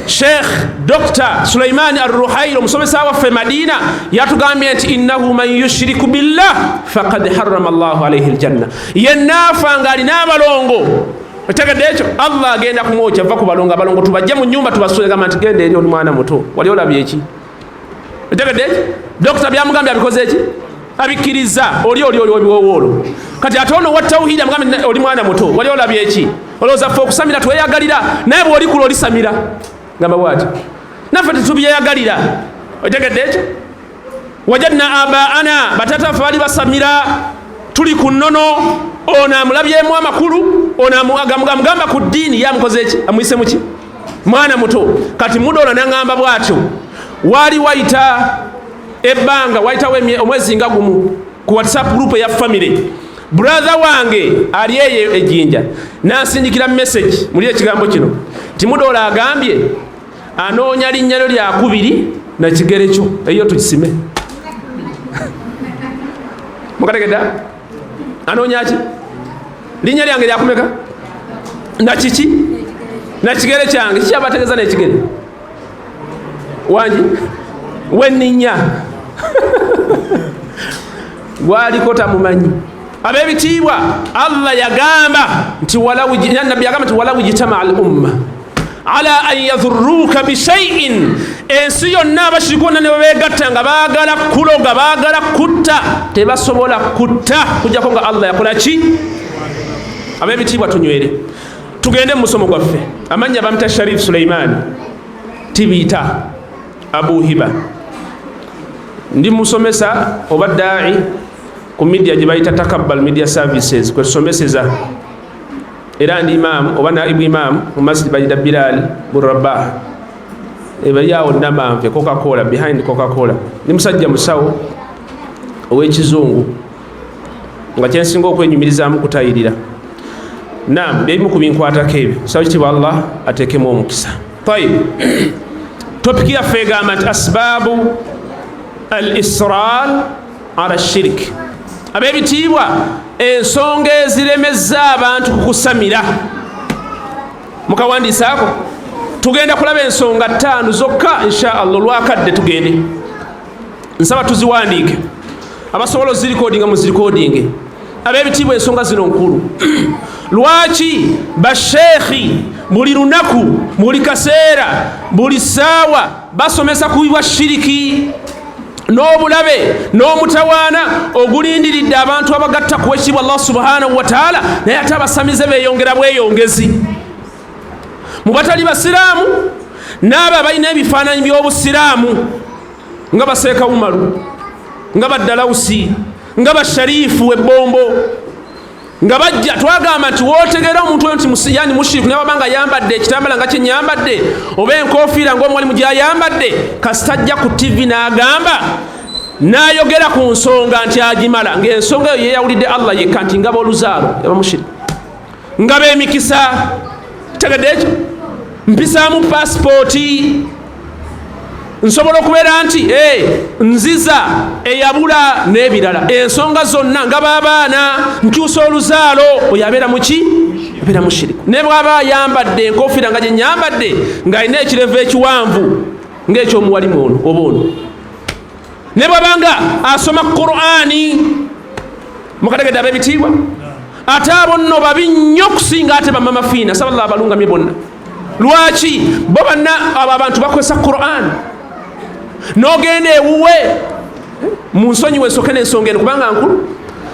Sheikh Dr Suleiman Arruhail, omusomesa waffe Madina, yatugambye nti innahu man yushiriku billah faqad harrama Llahu alaihi ljanna, yenaafa nga alina abalongo, otegedde ekyo, Allah agenda kumwokya. Va ku balongo, abalongo tubajje mu nyumba tubasule. Gamba nti genda eri, oli mwana muto, wali olabye eki? Otegedde ekyo? Dokita byamugambye abikoze eki? Abikkiriza. Oli obiwowoolo. Kati ate ono wa tauhidi amugambe oli mwana muto, wali olabye eki? Olowooza ffe okusamira tweyagalira? Naye bw'olikula olisamira. Gamba bwati, naffe tetubyeyagalira. Otegedde ekyo? Wajadna abaana, batata ffe bali basamira, tuli ku nnono. Ono amulabyemu amakulu, ono amugamba ku ddiini, ye amukoze eki? Amuyise muki? Mwana muto. Kati mudola naŋŋamba bw'atyo, waali wayita ebbanga, wayitawo omwezi nga gumu, ku WhatsApp group eya family, brother wange ali eyo ejinja nansindikira message muli ekigambo kino nti mudola agambye anoonya linnya lyo lyakubiri nakigere kyo, eyo tukisime. Mukategedda? Anoonya ki? Linnya lyange lyakumeka nakiki? Nakigere kyange. Kikyabategeeza nekigere wangi weninnya gwaliko tamumanyi. Ab'ebitiibwa, Allah yagamba nti, Nabbi yagamba nti, walaw ijtamaa al umma ala an yadhuruka bishaiin, ensi yonna abashiriku bonna ne babegatta nga baagala kuloga, baagala kutta, tebasobola kutta kujjako nga Allah yakola ki? Ab'ebitiibwa, tunywere, tugende mu musomo gwaffe. Amannya bamita Sharif Suleiman Tibiita Abu Hiba. Ndi musomesa oba daai ku media gye bayita Takabbal Media Services, kwetusomeseza, era ndi imaamu oba naibu imaamu mu masjid bayita Bilal Burabah, ebali awo Namanve, Coca-Cola, behind Coca-Cola. Ndi musajja musawo ow'ekizungu, nga kyensinga okwenyumirizaamu kutayirira. Nam, byebimu ku binkwatako ebyo. Saba kitibwa Allah ateekemu omukisa. Tayib, topic yaffe egamba nti asbaabu al israr ala shirik. Ab'ebitiibwa, ensonga eziremeza abantu ku kusamira. Mukawandiisaako, tugenda kulaba ensonga ttaano zokka, insha Allah. Olwakadde tugende, nsaba tuziwandiike, abasobola ozirikodinga muzirikodinge. Ab'ebitiibwa, ensonga zino nkulu. Lwaki basheekhi buli lunaku, buli kaseera, buli ssaawa basomesa ku bwa shiriki n'obulabe n'omutawaana ogulindiridde abantu abagatta ku wekitiibwa Allah subhanahu wataala, naye ate abasamize beeyongera bweyongezi mu batali basiraamu n'abo abalina ebifaananyi by'obusiraamu, nga baseeka Umaru, nga baddalawusi, nga bashariifu ebbombo, nga bajja? Twagamba nti wootegeera omuntu oyo nti yani mushiriku, naye waba nga ayambadde ekitambala nga kyenyambadde oba enkofiira ngaomuwalimu gyayambadde, kasita ajja ku TV n'agamba, n'ayogera ku nsonga nti agimala, ng'ensonga eyo yeyawulidde Allah yekka, nti ngaba oluzaalo, yaba mushiriku. Ngaba emikisa, tegedde ekyo, mpisaamu pasipooti, nsobola okubeera nti nziza eyabula n'ebirala, ensonga zonna, nga babaana, nkyusa oluzaalo, oyo abeera muki? Abeera mushiriku. Ne bwaba ayambadde enkofiira nga gyenyambadde, ng'alina ekirevu ekiwanvu ng'ekyomuwalimu ono oba ono, ne bwabanga asoma Qur'ani. Mukategedde, ab'ebitiibwa? Ate abo nno babi nnyo okusinga ate bamamafiina. Saba Allah abalungamye bonna. Lwaki bo banna abo abantu bakozesa Quran? N'ogenda ewuwe, mu nsonyiwa ensooke n'ensonga eno kubanga nkulu,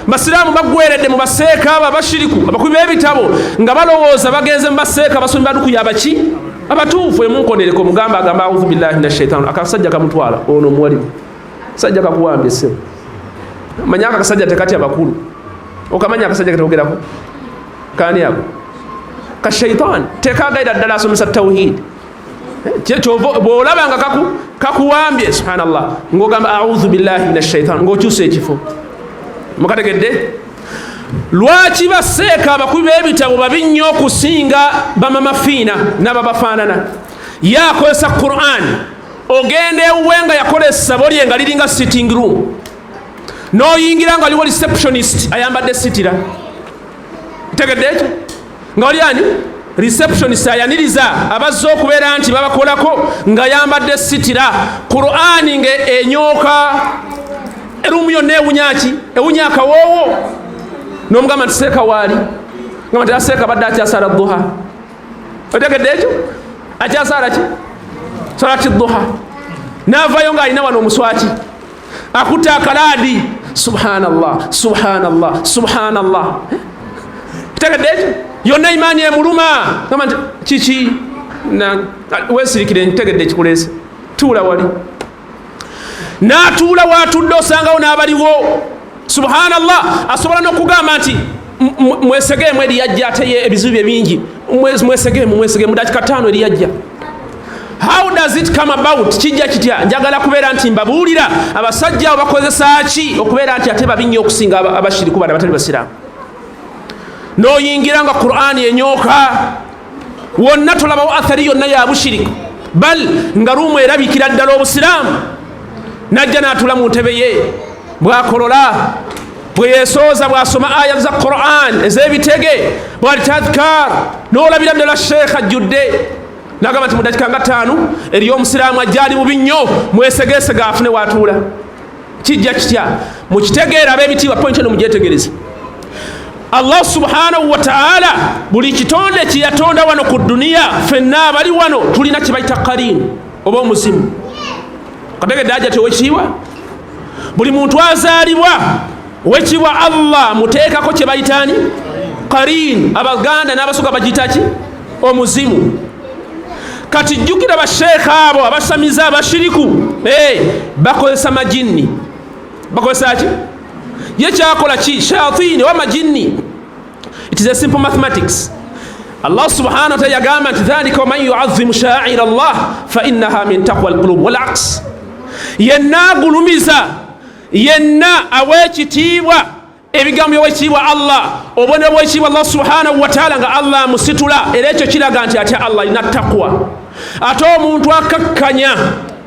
basiraamu baggweredde mu baseeka abo abashiriku abakubi b'ebitabo, nga balowooza bagenze mu baseeka abasomi balukuya abaki abatuufu. Emunkonereko omugamba, agamba audhu billahi min ashaitan. Akasajja kamutwala ono omuwalimu, sajja kakuwambye ssebo. Manya aka kasajja tekatya bakulu. Okamanya akasajja keteogerako kani? Ako kashaitaani tekagaira ddala asomesa tawhid. Bwolaba nga kakuwambye, subhanallah, ng'ogamba audhu billahi min ashaitan, ng'okyusa ekifo. Mukategedde lwaki baseeka abakubi b'ebitabo babi nnyo okusinga bamamafiina n'ababafaanana? Ye akozesa Quran. Ogenda ewuwe nga yakola essabo lye nga liringa sitting room, n'oyingira nga waliwo receptionist ayambadde sitira. Tegedde ekyo? Nga wali ani receptionist ayaniriza abazze okubeera nti babakolako, nga yambadde sitira, Qur'ani nga enyooka, erumu yonna ewunyaki, ewunya akawoowo. Nomugamba nti seeka waali, gamba nti aseeka badde akyasala duha. Otegedde ekyo? Akyasala ki? Salati duha. Navayo nga alina wano omuswaki, akutte akalaadi, subhanallah, subhanallah, subhanallah. Tegedde ekyo? Yonna imaani emuluma. Gamba nti kiki? Wesirikire, ntegedde ekikuleese, tuula wali. N'atuula, watudde osangawo n'abaliwo. Subhanallah, asobola n'okugamba nti mwesegeemu, eriyajja ate ebizibu bye bingi, mwesegeemu, mwesegeemu, dakika 5 eriyajja. How does it come about? Kijja kitya? Njagala kubeera nti mbabuulira abasajja abo bakozesa ki okubeera nti ate babi nnyo okusinga abashiriku bana batali basiraamu. N'oyingira nga Qur'ani enyooka wonna, tolabawo athari yonna ya bushiriku, bal nga ruumu erabikira ddala obusiraamu. Najja n'atula mu ntebe ye, bwakolola, bwe yeesooza, bw'asoma aya za Quran ez'ebitege, bwalita adhkar, n'olabira ddala sheekh ajjudde. Nagamba nti mu dakika nga 5 eriyo omusiraamu ajja, ali bubi nnyo, mwesegesega afune watuula. Kijja kitya? Mukitegeera, ab'ebitiibwa? Point eno mugyetegereze. Allah subhanahu wataala buli kitonde kyeyatonda wano ku duniya, fenna abali wano tulina kyebayita karini oba omuzimu. Kategedde aja tewekitiibwa, buli muntu azaalibwa owekitiibwa Allah muteekako kyebayitani karini. Abaganda n'Abasoga bagiyita ki? Omuzimu. Kati jjukira basheekha abo abasamiza abashiriku bakozesa majinni. Bakozesa ki? Ye kyakola ki? Shayatini oba majinni. It is a simple mathematics. Allah subhanahu wataala yagamba nti dhalika waman yuazimu shaaira llah fa innaha min taqwa alqulub walaks. Yenna agulumiza, yenna awa ekitiibwa ebigambo byowekitiibwa Allah, obubonero bwekitiibwa Allah subhanahu wataala, nga Allah amusitula, era ekyo kiraga nti atya Allah, alina taqwa. Ate omuntu akakkanya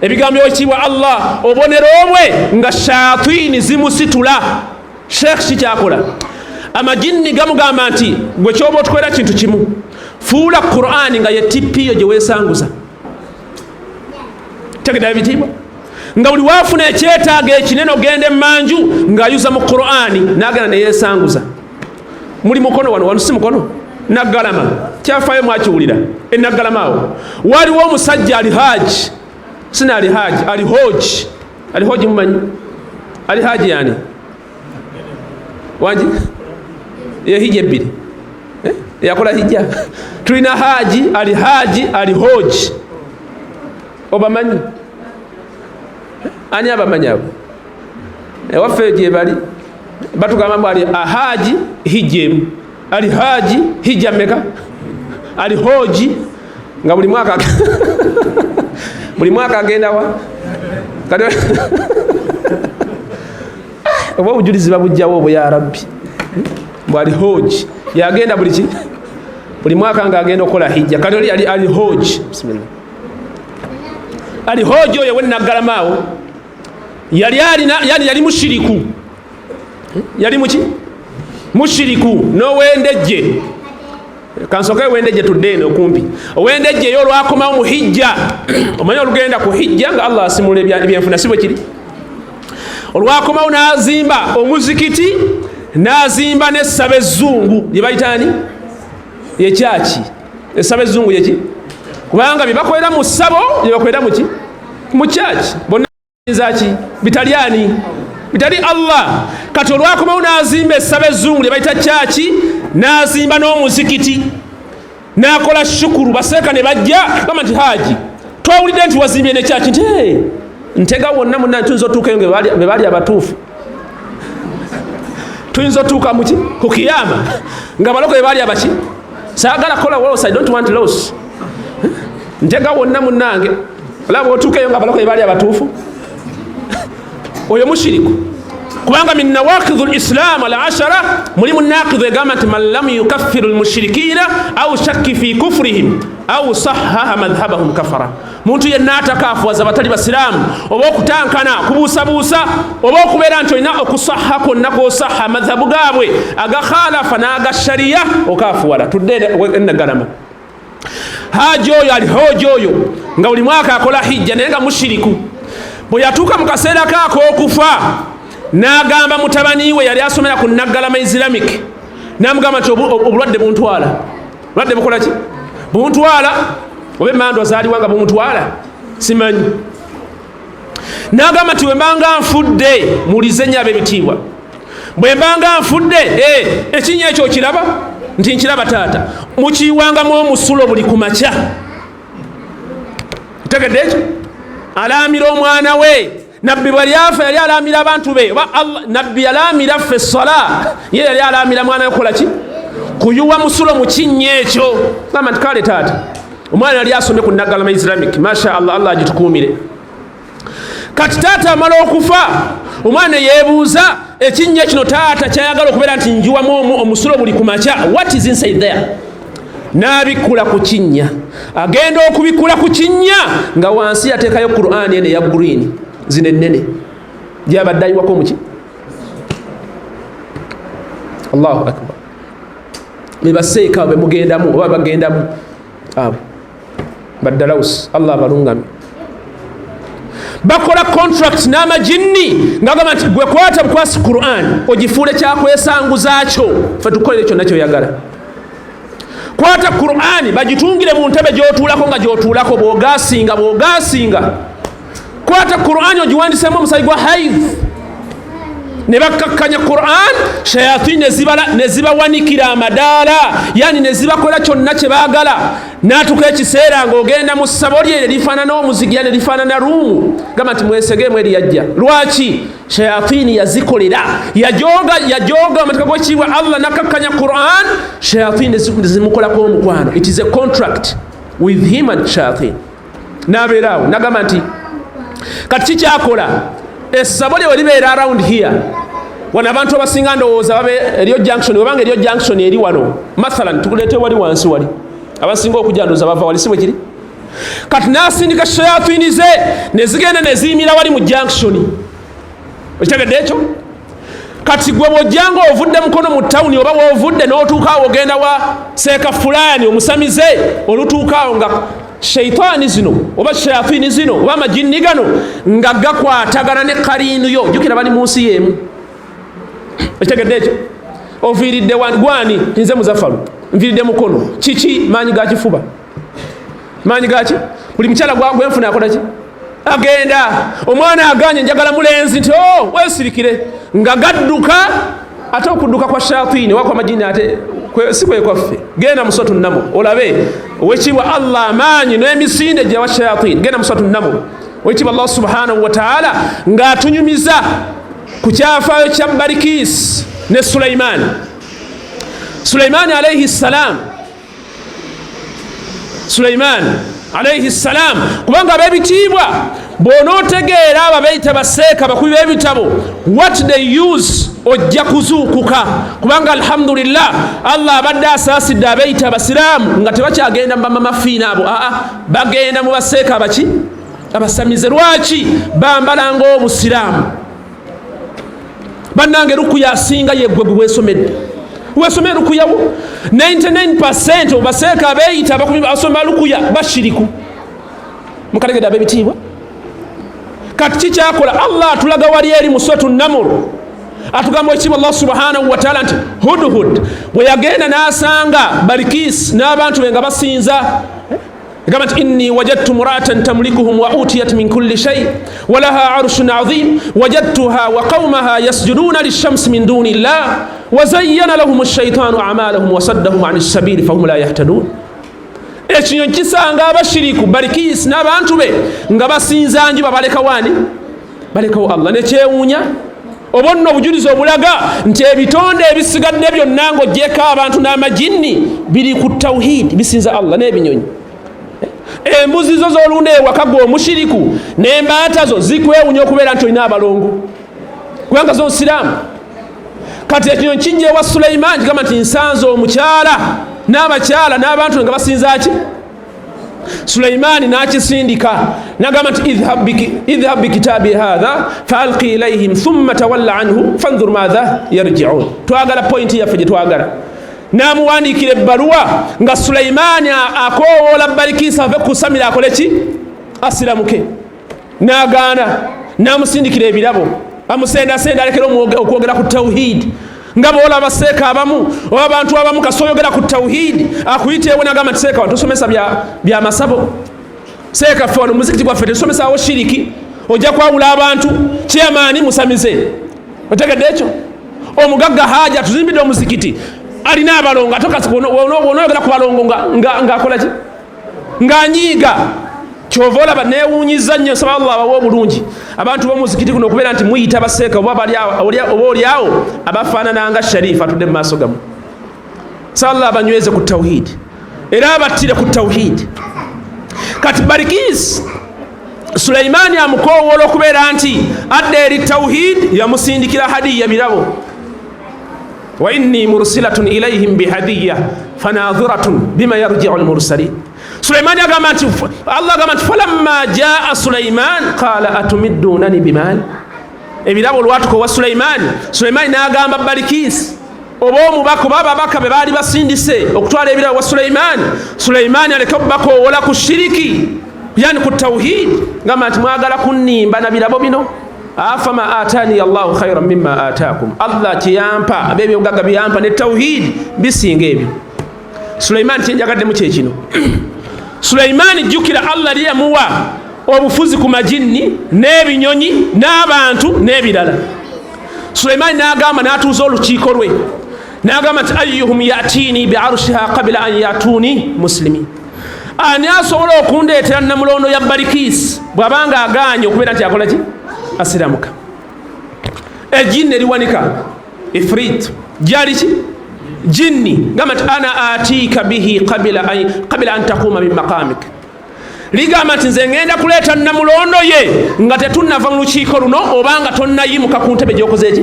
ebigambo byowekitiibwa Allah, obubonero bwe nga shayatini zimusitula. Sheekh kikyakola, amajinni gamugamba nti gwe kyoba otukolera kintu kimu, fuula Qur'ani nga ye tipiyo gye weesanguza. Tegeddayo bitiibwa, nga buli wafuna ekyetaago ekinene ogenda emanju ng'ayuza mu Qur'ani n'agenda neyeesanguza. Muli mukono wano, wano si mukono Naggalama, kyafayo mwakiwulira Enaggalama awo waliwo omusajja ali haji, sina ali haji, ali hoji, ali hoji. Mumanyi ali haji yani wangi yehijja ebbiri yakola hijja. Tulina haji, ali haji, ali hoji. Obamanyi? Ani abamanyi abo? Ewaffe gyebali batugamba mbu ali ahaji hijja emu, ali haji hijja meka, ali hoji nga buli mwaka, buli mwaka agendawa. Kati oba obujulizi babugjawo obwo, ya Rabbi, mbw ali hoji yagenda buli ki, buli mwaka nga agenda okukola hijja. Kati oli ali hoji, bismillah, ali hoji oyo wenaggalama awo yali alina, yani yali mushiriku, yali muki? Mushiriku n'owendejje. Kansoke owendejje tudde eno okumpi. Owendejje yo olwakomawo mu hijja, omanyi olugenda ku hijja nga Allah asimula ebyenfuna, si bwe kiri? Olwakomawo n'azimba omuzikiti, n'azimba n'essaba ezzungu lye bayitaani yekyaki. Essaba ezzungu yeki? Kubanga bye bakolera mu ssabo bye bakolera muki? Mu kyaki. Bonna zaki bitali ani? Bitali Allah. Kati olwakomawo n'azimba essaba ezzungu lye bayita kyaki, n'azimba n'omuzikiti, n'akola shukuru. Baseeka ne bajja gamba nti haji, twawulidde nti wazimbye nekyaki. Nti ntega wonna munna tuyinza otuukayo nga be baali abatuufu, tuyinza otuuka muki ku kiyama nga baloko be baali abaki. Saagala kola loss, I don't want loss. Ntega wonna munnange, olaba otuukayo nga baloko be baali abatuufu. Oyo mushiriku, kubanga min nawakidhu lislam al ashara mulimu nakidhu egamba nti man lam yukaffiru lmushirikina au shakki fi kufrihim au sahaha madhhabahum kafara. Muntu yenna atakafuwaza batali basiraamu oba okutankana kubuusabuusa oba okubeera nti olina okusaha kwonna kwosaha madhabu gaabwe agakhalafa n'aga shariya, okafuwala. Tudde Enagalama. Haji oyo ali hoji oyo nga buli mwaka akola hijja, naye nga mushiriku. Bwe yatuuka mu kaseera ke ak'okufa, n'agamba mutabani we yali asomera ku Naggalama Islamic, n'amugamba nti obulwadde buntwala, obulwadde bukola ki? Buntwala. Oba emmandu azaaliwa nga bumutwala simanyi. N'agamba nti bwe mbanga nfudde, muwulize nnyo ab'ebitiibwa, bwe mbanga nfudde, ekinnya ekyo okiraba? Nti nkiraba taata. Mukiyiwangamu omusulo buli ku makya. Tegedde ekyo? Alaamira omwana we. Nabbi bwe afa yali alaamira abantu be oba nabbi yalaamira ffe sola, ye yali alaamira mwana we kukola ki? Kuyuwa musulo mu kinnya ekyo. Gamba nti kale taata. Omwana yali asomye ku Naggalama Islamic, masha Allah, Allah agitukuumire. Kati taata amala okufa, omwana yeebuuza ekinnya kino taata kyayagala okubeera nti njiwamu omusulo buli ku makya, what is inside there? N'abikkula ku kinnya. Agenda okubikkula ku kinnya nga wansi yateekayo Qur'ani eno eya green, zino ennene gyabadde ayiwako muki. Allahu akbar! Bebaseeka bemugendamu oba bagendamu abo baddalawusi, Allah abalungami. Bakola contract n'amajinni ngagamba nti gwe kwata bukwasi Quran ogifuule kyakwesanguzaakyo, fe tukolere kyonna kyoyagala. Kwata Qurani bagitungire mu ntebe gyotuulako nga gyotuulako, bwogasinga bwogasinga. Kwata Qurani ogiwandisemu omusayi gwa haidh, ne bakkakkanya Quran, shayatini ne zibawanikira amadaala, yani ne zibakola kyonna kye baagala. N'atuka ekiseera ng'ogenda mu ssabo lye nerifaanana omuzigi, yani nerifaanana ruumu, gamba nti mwesegeemu eri yajja. Lwaki? Shayatini yazikolera, yajoga yajoga amateeka g'ekitiibwa Allah, nakakkanya Quran, shayatini zimukolako omukwano. It is a contract with him and shayatin. Nabeeraawo nagamba nti kati kikyakola essabo lye welibeera around here. Wano abantu abasinga ndowooza babe eriyo junction, webanga eriyo junction eri wano mathalan, tukuleete wali wansi wali abasinga okujja ndowooza bava wali, si bwe kiri? Kati nasindika shayatini ze nezigenda neziyimira wali mu junction. Okitegedde ekyo? Kati gwe bwojjanga ovudde Mukono mu tawuni oba wovudde n'otuukaawo ogenda wa seeka fulaani omusamize, olutuukaawo nga sheitaani zino oba shayatini zino oba amajinni gano nga gakwatagana ne kariinu yo, jjukira bali mu nsi y'emu. Okitegedde ekyo? Oviiridde gwani? Nze Muzafalu, nviiridde Mukono. Kiki? Maanyi ga kifuba, maanyi gaki? Buli mukyala gwenfuna akola ki? Agenda. Omwana aganye, njagala mulenzi, nti o wesirikire, nga gadduka. Ate okudduka kwa shayatini wakwa majini ate si kwe kwaffe. Genda musatu namu olabe owekitiibwa Allah amaanyi n'emisinde gyawa shayatini. Genda musatu namu, owekitiibwa Allah subhanahu wataala ng'atunyumiza ku kyafaayo kya Barikis ne Sulaimaani. Sulaimaani alaihi ssalam, Sulaimaani alaihi ssalam, kubanga ab'ebitiibwa bw'onootegeera abo abeeyita baseeka bakubi b'ebitabo, what they use, ojja kuzuukuka. Kubanga alhamdulillah Allah abadde asaasidde abeeyita abasiraamu nga tebakyagenda mu bamamafiina abo, aa bagenda mu baseeka abaki abasamize. Lwaki? Bambala ng'obusiraamu. Bannange, rukuya asinga yeggwe gwe weesomedde, wesome rukuyawo. 99% obaseeka abeeyita abakubi asoma rukuya bashiriku. Mukalegedde ab'ebitiibwa? Kati kikyakola Allah atulaga wali eri mu Suratu Namuru, atugamba ekitiibwa Allah subhanahu wataala nti Hudhud bwe yagenda n'asanga Balikis n'abantu be nga basinza, gamba nti inni wajadtu muratan tamlikuhum wa utiyat min kulli shay wa laha arshun azim wajadtuha wa qaumaha yasjuduna lishamsi min duni llah wa zayyana lahum shaitanu amalahum wasaddahum an sabili fahum la yahtadun. Ekinyonyi kisanga abashiriku Balikisi n'abantu be nga basinza njuba, balekawo ani? Balekawo Allah. Nekyewuunya oba nno obujulizi obulaga nti ebitonde ebisigadde byonna ng'ogyeko abantu n'amajinni biri ku tawhidi, bisinza Allah. N'ebinyonyi, embuzi zo z'olunda ewaka gwe omushiriku, n'embaata zo zikwewunya okubeera nti olina abalongo, kubanga zo nsiraamu. Kati ekinyonyi kijja ewa Sulaiman kigamba nti nsanze omukyala n'abakyala n'abantu nga basinza ki? Sulaimaani n'akisindika nagamba nti idhhab bikitabi hatha faalqi ilaihim thumma tawalla anhu fandhur madha yarjiun. Twagala pointi yaffe gye twagala. N'amuwandiikira ebbaluwa nga Sulaimaani akoowoola Balikiisa ave kusamira akole ki? Asiramuke. N'agaana. N'amusindikira ebirabo, amusendasenda alekere okwogera ku tawhidi. Nga boolaba seeka abamu oba abantu abamu, kasita oyogera ku tawhidi akuyiteewo nagamba nti seeka wano tosomesa bya masabo, seeka ffe wano muzikiti gwaffe tetusomesawo shiriki, ojja kwawula abantu. Kyamaani musamize, otegedde ekyo? Omugagga Haja tuzimbidde omuzikiti, alina abalongo, ate wonoyogera ku balongo ngaakola ki? Ng'anyiiga. Kyova olaba newunyiza nnyo. Nsaba Allah abawe obulungi abantu b'omuzikiti guno okubeera nti muyita baseeka oba oliawo abafaanana nga Sharifu atudde mu maaso gamu. Saba Allah abanyweze ku tawhidi era abattire ku tawhidi. Kati Barikis, Sulaimaani amukoowoola okubeera nti adda eri tawhid, yamusindikira hadiya, birabo. Wa inni mursilatun ilaihim bihadiya fanadhiratun bima yarjiu lmursalin. Sulaimaani agamba nti, Allah agamba nti falamma jaa Sulaiman qala atumiddunani bimaali. Ebirabo olwatuka owa Sulaimaani, Sulaimaani n'agamba Balikisi oba omubaka oba ababaka be baali basindise okutwala ebirabo wa Sulaimaani, Sulaimaani aleke obubakoowola ku shiriki. Yani ku tawhid, gamba nti mwagala kunnimba na birabo bino. Afama atani Allahu khairan mimma atakum, Allah kyeyampa abebyobugagga byampa ne tawhid bisinga ebyo. Sulaiman kyenjagaddemu kyekino. Sulaiman, jjukira Allah lye yamuwa obufuzi ku majinni n'ebinyonyi n'abantu n'ebirala. Sulaiman n'agamba, n'atuuza olukiiko lwe, n'agamba nti ayuhum yatini biarshiha qabila an yatuni muslimin, ani asobola okundeetera namulondo ya Balikiisi bw'abanga aganye okubeera nti akola ki, asiramuka. Ejinni eriwanika ifrit gyali ki jinni, gamba nti ana atiika bihi qabila an taquuma min maqamik, ligamba nti nze ngenda kuleeta namulondo ye nga tetunnava mu lukiiko luno, obanga tonnayimuka ku ntebe gyokoze eki.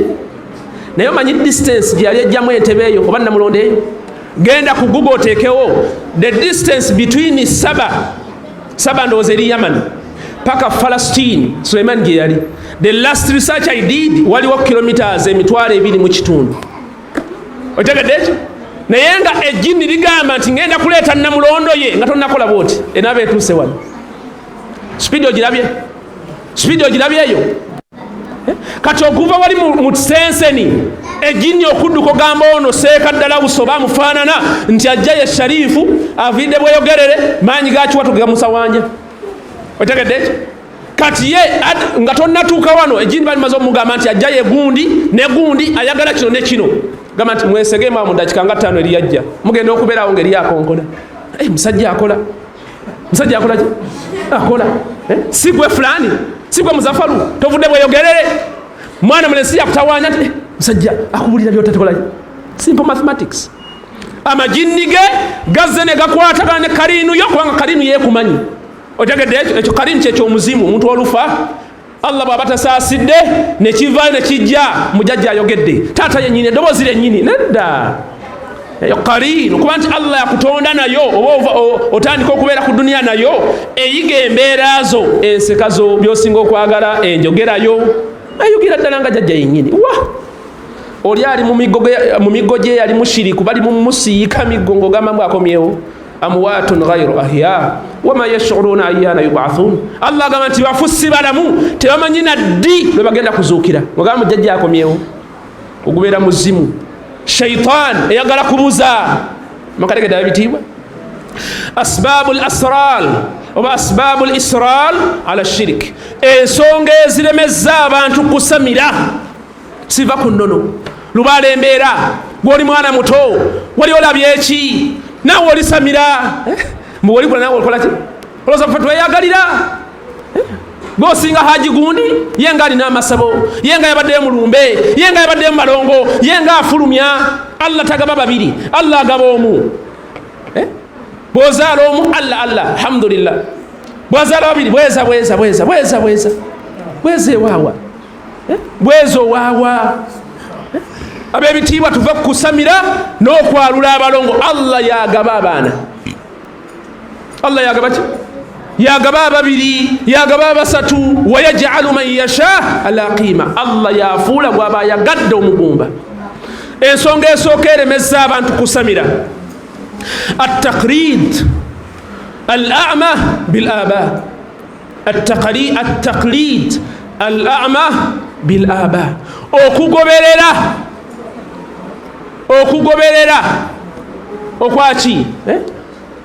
Naye omanyi distance gye yali ejjamu entebe eyo oba namulondo eyo? Genda ku Google oteekewo the distance between Saba, Saba ndowooza eri Yaman, paka Falastine Suleiman gye yali. The last research I did, waliwo kilometers 25,000. Otegedde ekyo? Naye nga ejjini ligamba nti ngenda kuleeta namulondo ye nga tonnakola bwoti, enaaba etuuse wano. Speed ogirabye? Speed ogirabye eyo? Eh? Kati okuva wali mu senseni ejjini okudduka, ogamba ono seeka ddala busoba amufaanana nti ajja ye Sharifu aviidde bweyogerere, maanyi gakiwatu gegamusawanja. Otegedde ekyo? Kati ye nga tonnatuuka wano, ejjini balimaze omugamba nti ajja ye gundi ne gundi, ayagala kino ne kino. Gamba nti mwesegemu mu dakika nga 5 eri yajja, mugenda okubeerawo ngeri akonkona. Eh, musajja akola, musajja akola ki, akola. Eh? Si gwe fulani, si gwe Muzafaru, tovudde bweyogerere, mwana mulensi yakutawanya nti eh, musajja akubulira byotatekola. Simple mathematics. Amajinni ge gazze ne gakwatagana ne kariinu yo, kubanga kariinu yekumanyi. Otegedde ekyo? Ekyo kariinu kyekyomuzimu. Omuntu olufa, Allah bw'aba tasaasidde, nekivaayo nekijja, mujajja ayogedde, taata yennyini, eddoboozi lyennyini. Nedda, eyo kariinu, kuba nti Allah yakutonda nayo, oba otandika okubeera ku duniya nayo, eyiga embeera zo, enseka zo, byosinga okwagala, enjogerayo, ayogera ddala nga jajja yennyini. Wa oli ali mu miggo gye yali mushiriku, bali mumusiika miggo, ng'ogamba mbu akomyewo. Amwatun ghairu ahya wama yashuruna ayana yubathun. Allah agamba nti bafu si balamu, tebamanyi naddi lwe bagenda kuzuukira. Ogamba mujjajja akomyewo, ogubeera muzimu, shaitan eyagala kubuza. Makategedde bitiibwa? Asbabu lasral oba asbabu lisral ala shirik, ensonga eziremeza abantu kusamira, siva ku nnono. Lubaala embeera, gwoli mwana muto, wali olabye eki, naawe olisamira. Mbu olikola, naawe olikolaki? Olowooza ffe tweyagalira? Gwosinga haji gundi, ye nga alina amasabo, ye nga yabaddeyo mulumbe, ye nga yabaddeyo mubalongo, ye nga afulumya. Allah tagaba babiri, Allah agaba omu. Eh? Bwozaala omu, Allah Allah, alhamdulillah. Bwazaala babiri, bweza bweza bweza bweza bweza bweza ewaawa. Eh? Bweza owaawa. Eh? Ab'ebitiibwa, tuve kukusamira n'okwalula abalongo. Allah yagaba abaana. Allah yagaba ki? Yagaba ababiri, yagaba abasatu. Wayajalu man yasha ala qima, Allah yafuula gwaba ayagadde omugumba. Ensonga esooka eremeza abantu kusamira, attaqlid al ama bil aba, attaqlid al ama bil aba, okugoberera, okugoberera okwaki? Eh?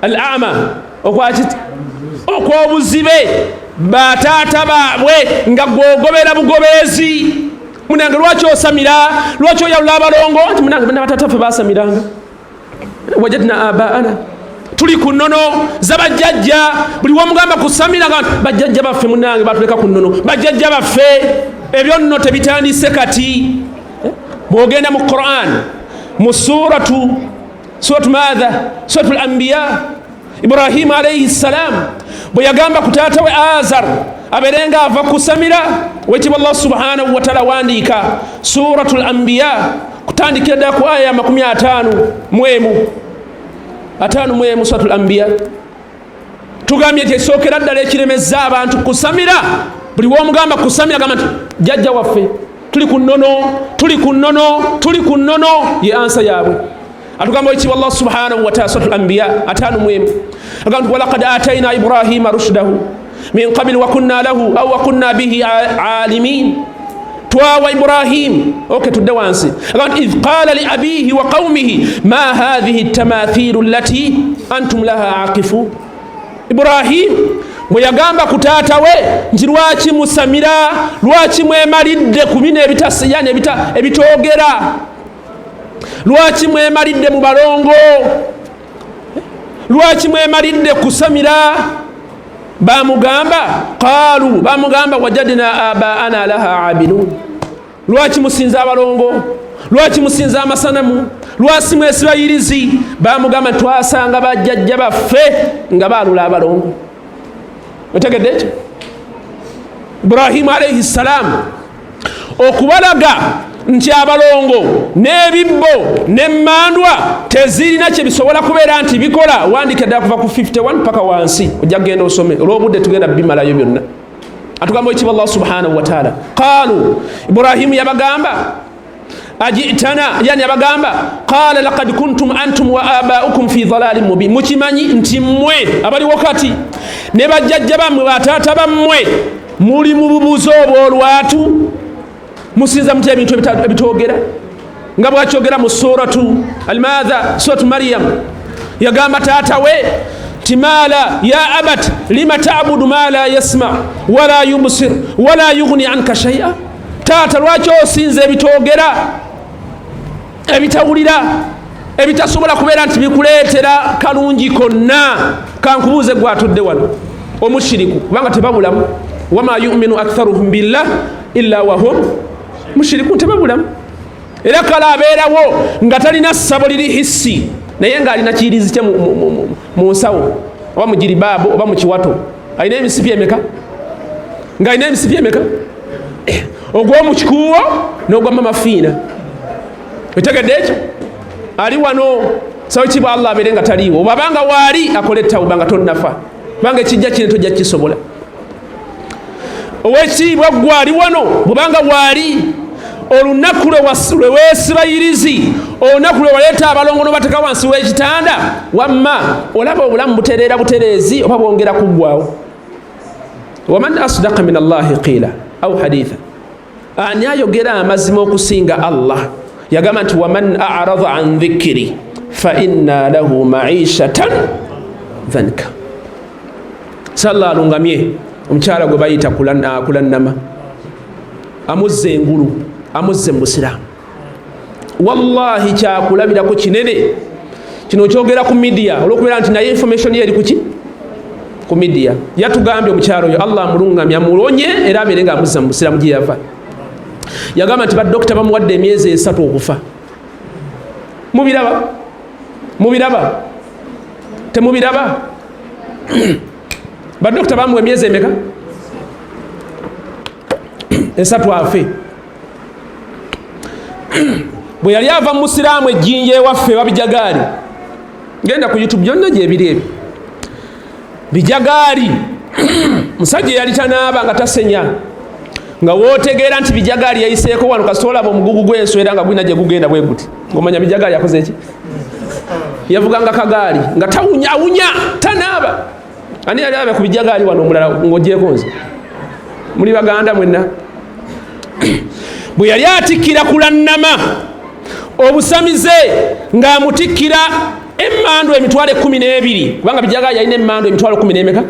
Al ama okwaki? Okwobuzibe, bataata baabwe, nga gwogobera bugoberezi. Munange, lwaki osamira? Lwaki oyawula abalongo? Nti munange, bataata ffe basamiranga, wajadna abaana, tuli ku nnono zabajjajja. Buli womugamba kusamira nga bajjajja baffe, munange, batuleka ku nnono bajjajja baffe. Ebyo nno tebitandise kati. Eh? Bwogenda mu Quran, mu suratu maatha, suratu Lambiya, Ibrahimu alaihi ssalam bwe yagamba ku taata we Azar abeere nga ava kusamira, wekitiibwa Allah subhanahu wataala wandiika Suratu Lambiya kutandikira ddala ku aya ya 51, 51. Suratu Lambiya tugambye nti esookera ddala ekiremeza abantu kusamira, buli womugamba kusamira gamba nti jjajja waffe, tuli ku nnono, tuli ku nnono, tuli ku nnono, ye answer yaabwe. Atugamba ekitiibwa Allah subhanahu wataala, Suratu Lambiya 51, agamba nti walakad ataina Ibrahima rushdahu. Min qabili wakunna lahu au wakunna bihi alimin. Twawa Ibrahim. Okay, tudde wansi. Idh qala li abihi wa qaumihi ma hadhihi tamathilu allati antum laha aqifun. Ibrahim bwe yagamba ku taata we nti lwaki musamira, lwaki mwemalidde ku bino ebitasiyana ebitoogera, lwaki mwemalidde mu balongo, lwaki mwemalidde kusamira. Bamugamba qalu, bamugamba wajadna abaana laha abidun. Lwaki musinza abalongo, lwaki musinza amasanamu, lwaki mwesibayirizi? Bamugamba twasanga bajjajja baffe nga baalula abalongo. Otegedde ekyo? Ibrahimu alaihi ssalam okubalaga nti abalongo n'ebibbo n'emmandwa tezirina kye bisobola kubeera nti bikola. Wandika ddala kuva ku 51 paka wansi, ojja kugenda osome olw'obudde tugenda bimalayo byonna. Atugamba ekitiibwa Allah subhanahu wa ta'ala. Qalu, Ibrahimu yabagamba ajitana, yani yabagamba qala laqad kuntum antum wa abaukum fi dhalalin mubin. Mukimanyi nti mmwe abaliwo kati ne bajjajja bammwe bataata bammwe muli mu bubuze obw'olwatu, musinza mutya ebintu ebitoogera, nga bwakyogera mu suratu almadha, suratu Maryam. Yagamba taata we nti mala ya abat lima tabudu ma la yasma wala yubsir wala yughni anka shay'a. Taata lwaki osinza ebitoogera, ebitawulira, ebitasobola kubeera nti bikuleetera kalungi konna? Kankubuuze gwe atudde wano omushiriku, kubanga tebabulamu. Wama yuminu aktharuhum billah illa wahum mushrikun, tebabulamu. Era kale abeerawo nga talina ssabo liri hissi, naye ng'alina kiyirizi kye mu nsawo oba mu giribaabu oba mu kiwato. Alina emisipi emeka? Ng'alina emisipi emeka? Ogw'omu kikuuwo n'ogwa mama Fiina. Otegedde ekyo? Ali wano sawo kibwa Allah abeere nga taliiwo, obabanga waali akole tawuba nga tonnafa, kubanga ekijja kine tojja kisobola. Owekitiibwa ggwe ali wano, bwebanga waali olunaku lwe weesibayirizi, olunaku lwe waleeta abalongo n'obateeka wansi w'ekitanda, wamma olaba obulamu butereera butereezi oba bwongera kuggwawo. Waman asdaqa min Allahi qiila au haditha, ani ayogera amazima okusinga Allah? Yagamba nti waman arada an dhikri fa inna lahu maishatan dhanka. Salla alungamye omukyala gwe bayita kulannama, amuzze engulu, amuzze mu busiraamu. Wallahi kyakulabirako kinene kino kyogera ku media, olwokubeera nti naye information ye eri kuki ku media. Yatugambye omukyalo oyo Allah amulungamye amulonye era abeere nga amuzza mu busiraamu gye yava. Yagamba nti badokita bamuwadde emyezi 3 okufa. Mubiraba? Mubiraba? Temubiraba? Badokita bamuwa emyezi emeka? 3 afe. Bwe yali ava mu musiraamu ejjinja ewaffe wabijagaali, genda ku YouTube byonna gyebiri ebyo bijagaali. Musajja eyali tanaaba nga tasenya, nga wootegeera nti bijagaali yayiseeko wano, kasita olaba omugugu gw'enswera nga gulina gye gugenda bwe guti, ng'omanya bijagaali yakoze ki? Yavuganga kagaali nga tawunya, awunya, tanaaba. Ani yali alaba ku bijagaali wano omulala ng'ogyeko nze? Muli baganda mwenna. Bwe yali atikkira kulannama obusamize ng'amutikkira emmandu 120,000, kubanga bijagaali yalina emmandu 10,000,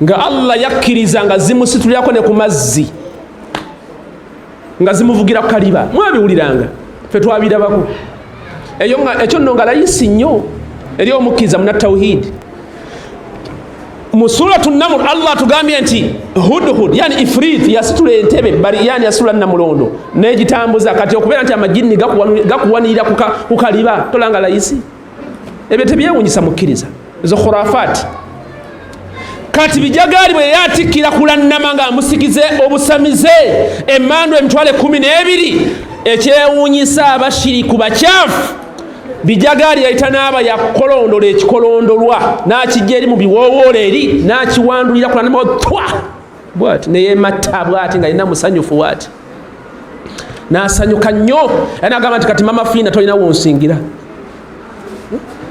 nga Allah yakkiriza nga zimusitulirako ne ku mazzi, nga zimuvugira ku kaliba. Mwabiwuliranga, ffe twabirabako. Ekyo nno nga layisi nnyo eri omukkiriza muna tawhidi. Mu suratu Namr Allah atugambye nti hudhud, yani ifrit, yasitula entebe bali, yani yasitula namulondo n'egitambuza. Kati okubeera nti amajinni gakuwanirira ku kaliba, tolanga layisi. Ebyo tebyewunyisa mukkiriza, ezo khurafati. Kati bijagaali bwe yatikkira kulannama ng'amusikize obusamize emmandu 120,000, ekyewuunyisa abashiriku bakyafu, bijagaali yayita n'aba yakolondola ekikolondolwa n'akijja eri mu biwoowoolo eri n'akiwandulira kulannama twa bwati neyematta bwati nga alina musanyufu bwati n'asanyuka nnyo. Era n'agamba nti kati mama Fiina tolina wonsingira,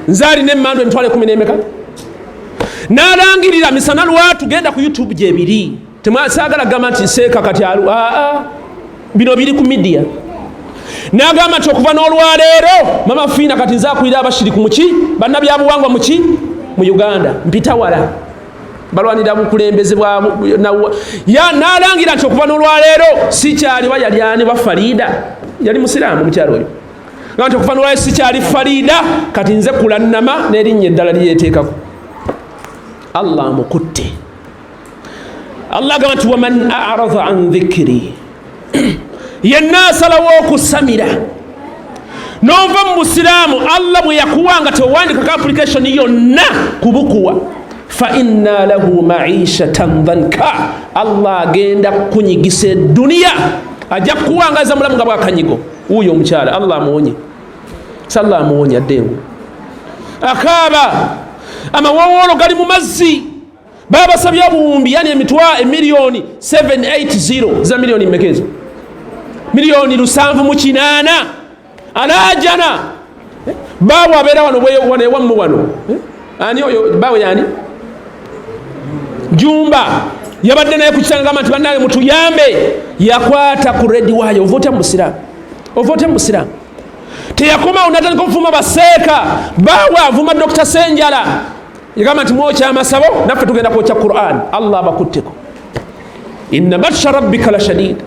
nze alina emmandu 120,000. N'alangirira misana lwatu, genda ku YouTube gyebiri. Saagala gamba nti seeka kati alu aa, bino biri ku media. N'agamba nti okuva n'olwaleero Mama Fiina kati nze akulira abashiriku muki, bannabyabuwangwa muki mu Uganda, mpita wala balwanira bukulembeze bwa n'alangira nti okuva n'olwaleero sikyali wa yali ani wa Farida, yali musiraamu mukyalo oyo, nga nti okuva n'olwaleero sikyali Farida, kati nze kulannama n'erinnya eddala lyeteekako. Allah amukutte. Allah agamba nti waman arada an dhikri, yenna asalawo okusamira n'ova mu busiraamu Allah bwe yakuwa nga tewandikako application yonna kubukuwa, fa inna lahu maishatan dhanka, Allah agenda kukunyigisa eduniya, ajja kukuwangaza mulamu nga bwakanyigo. Wuuyo omukyala Allah amuwonye, salla amuwonye adde engulu. Akaaba amawowoolo gali mu mazzi, babasabye obuwumbi, yani emitwa emiliyoni 780 za miliyoni mmeka ezo? Miliyoni 708. Alajana bawe abeera wano wano ewammwe wano, ani oyo bawe yani Jumba yabadde naye ku kitanda, gamba nti bannange mutuyambe. Yakwata ku redi waayo, ova otya mu busiraamu? Ova otya mu busiraamu? Teyakomawo natandika okuvuma baseeka bawe, avuma Dr. Senjala, yagamba nti mwokya amasabo naffe tugenda kwokya Quran. Allah abakutteko, inna batsha rabbika la shadid.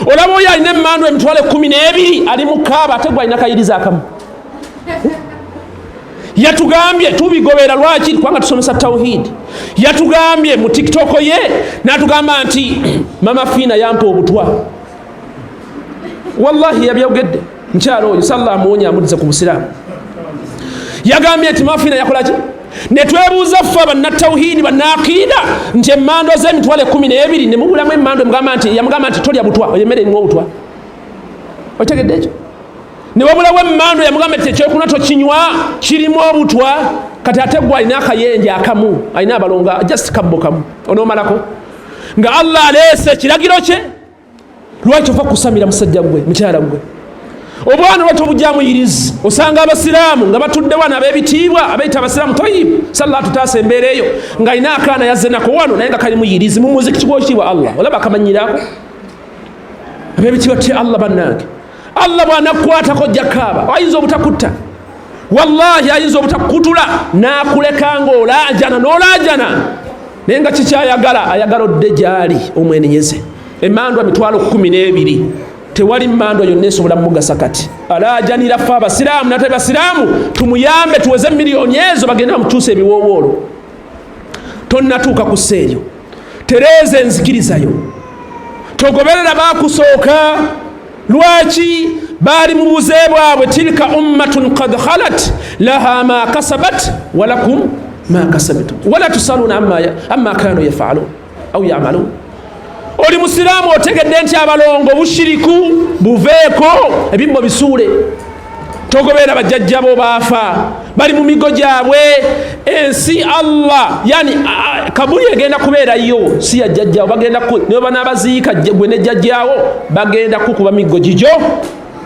Olaba oyo alina emmandu emitwalo 12 ali mu kaaba, ate gwe alina kayiriza akamu. Yatugambye tubigobera lwaki? Kubanga tusomesa tawhid. Yatugambye mu TikTok ye natugamba nti Mama Fiina yampa obutwa. Wallahi yabyogedde mukyalo oyo, salla amuwonye amuddize ku busiraamu. Yagambye nti Mama Fiina yakolaki? Netwebuuza ffe bannatawhidi bannaqiida nti emmando z'emitwalo 12 nemubulamu emmando, yamugamba nti tolya butwa, oyo emmere erimu obutwa, otegedde ekyo? Ne wabulawo emmando yamugamba nti ekyokunywa tokinywa kirimu obutwa. Kati ate gwe alina akayenje akamu, alina abalonga just kabbo kamu, onoomalako nga Allah aleese ekiragiro kye. Lwaki ova kusamira musajja gwe, mukyala gwe, obwana lwaki obujjamu yirizi? Osanga abasiraamu nga batudde wano ab'ebitiibwa abayita abasiraamu toyibu, salla tutaasa embeera eyo, ng'alina akaana yazze nako wano naye nga kalimu yirizi mu muzikiti gw'ekitiibwa Allah. Olaba akamanyirako ab'ebitiibwa tya Allah. Bannange, Allah bw'anakukwatako ojja kaaba, ayinza obutakutta, wallahi ayinza obutakutula n'akuleka ng'olaajana n'olaajana, naye nga kikyayagala ayagala odde gy'ali omwenenyeze. Emandwa mitwalo 12, tewali mandwa yonna esobola mugasa. Kati alaajanira ffe abasiraamu nate basiraamu tumuyambe tuweze miliyoni ezo bagende bamukyusa ebiwoowoolo. Tonnatuuka ku sseeryo, tereeza enzikirizayo, togoberera bakusooka. Lwaki baali mu buze bwabwe? Tilka ummatun qad khalat laha ma kasabat walakum ma kasabtum wala tusaluna amma kanu yafalun au yamalun. Oli musiraamu otegedde nti abalongo bushiriku, buveeko, ebibbo bisuule, togoberera bajjajjabo baafa bali mu migo gyabwe. Ensi Allah yani kabuli egenda kubeerayo si ya jjajjawo, bagenda nibo banaabaziika gwe ne jjajjawo bagenda kukuba migo gijo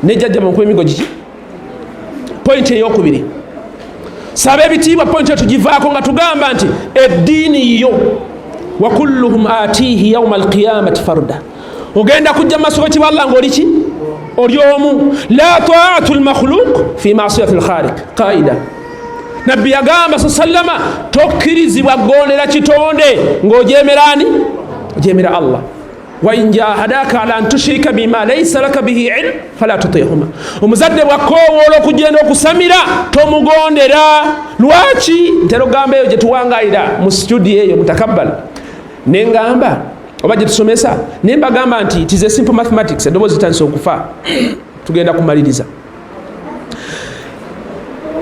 ne jjajja bamukuba emigo gigi. Pointi eyokubiri, saba ebitiibwa. Pointi eyo tugivaako nga tugamba nti eddiini yo wa kulluhum atihi yauma alqiyamati farda, ogenda kujja mu maaso g'ekitiibwa Allah ng'oli ki? Oli omu. La taatu lmakhluq fi masiyati lkhaliq qaida. Nabbi yagamba sa sallama, tokkirizibwa kugondera kitonde ng'ojeemera ani? Ojeemera Allah. Wa in jahadaka ala an tushrika bima laysa laka bihi ilm fala tutihuma. Omuzadde bwakkoowoola okugenda okusamira tomugondera. Lwaki? Ntera okugamba eyo gye tuwangaalira mu studio eyo mutakabbal, nengamba oba gye tusomesa, naye mbagamba nti it is a simple mathematics. Eddoboozi litandise okufa, tugenda kumaliriza.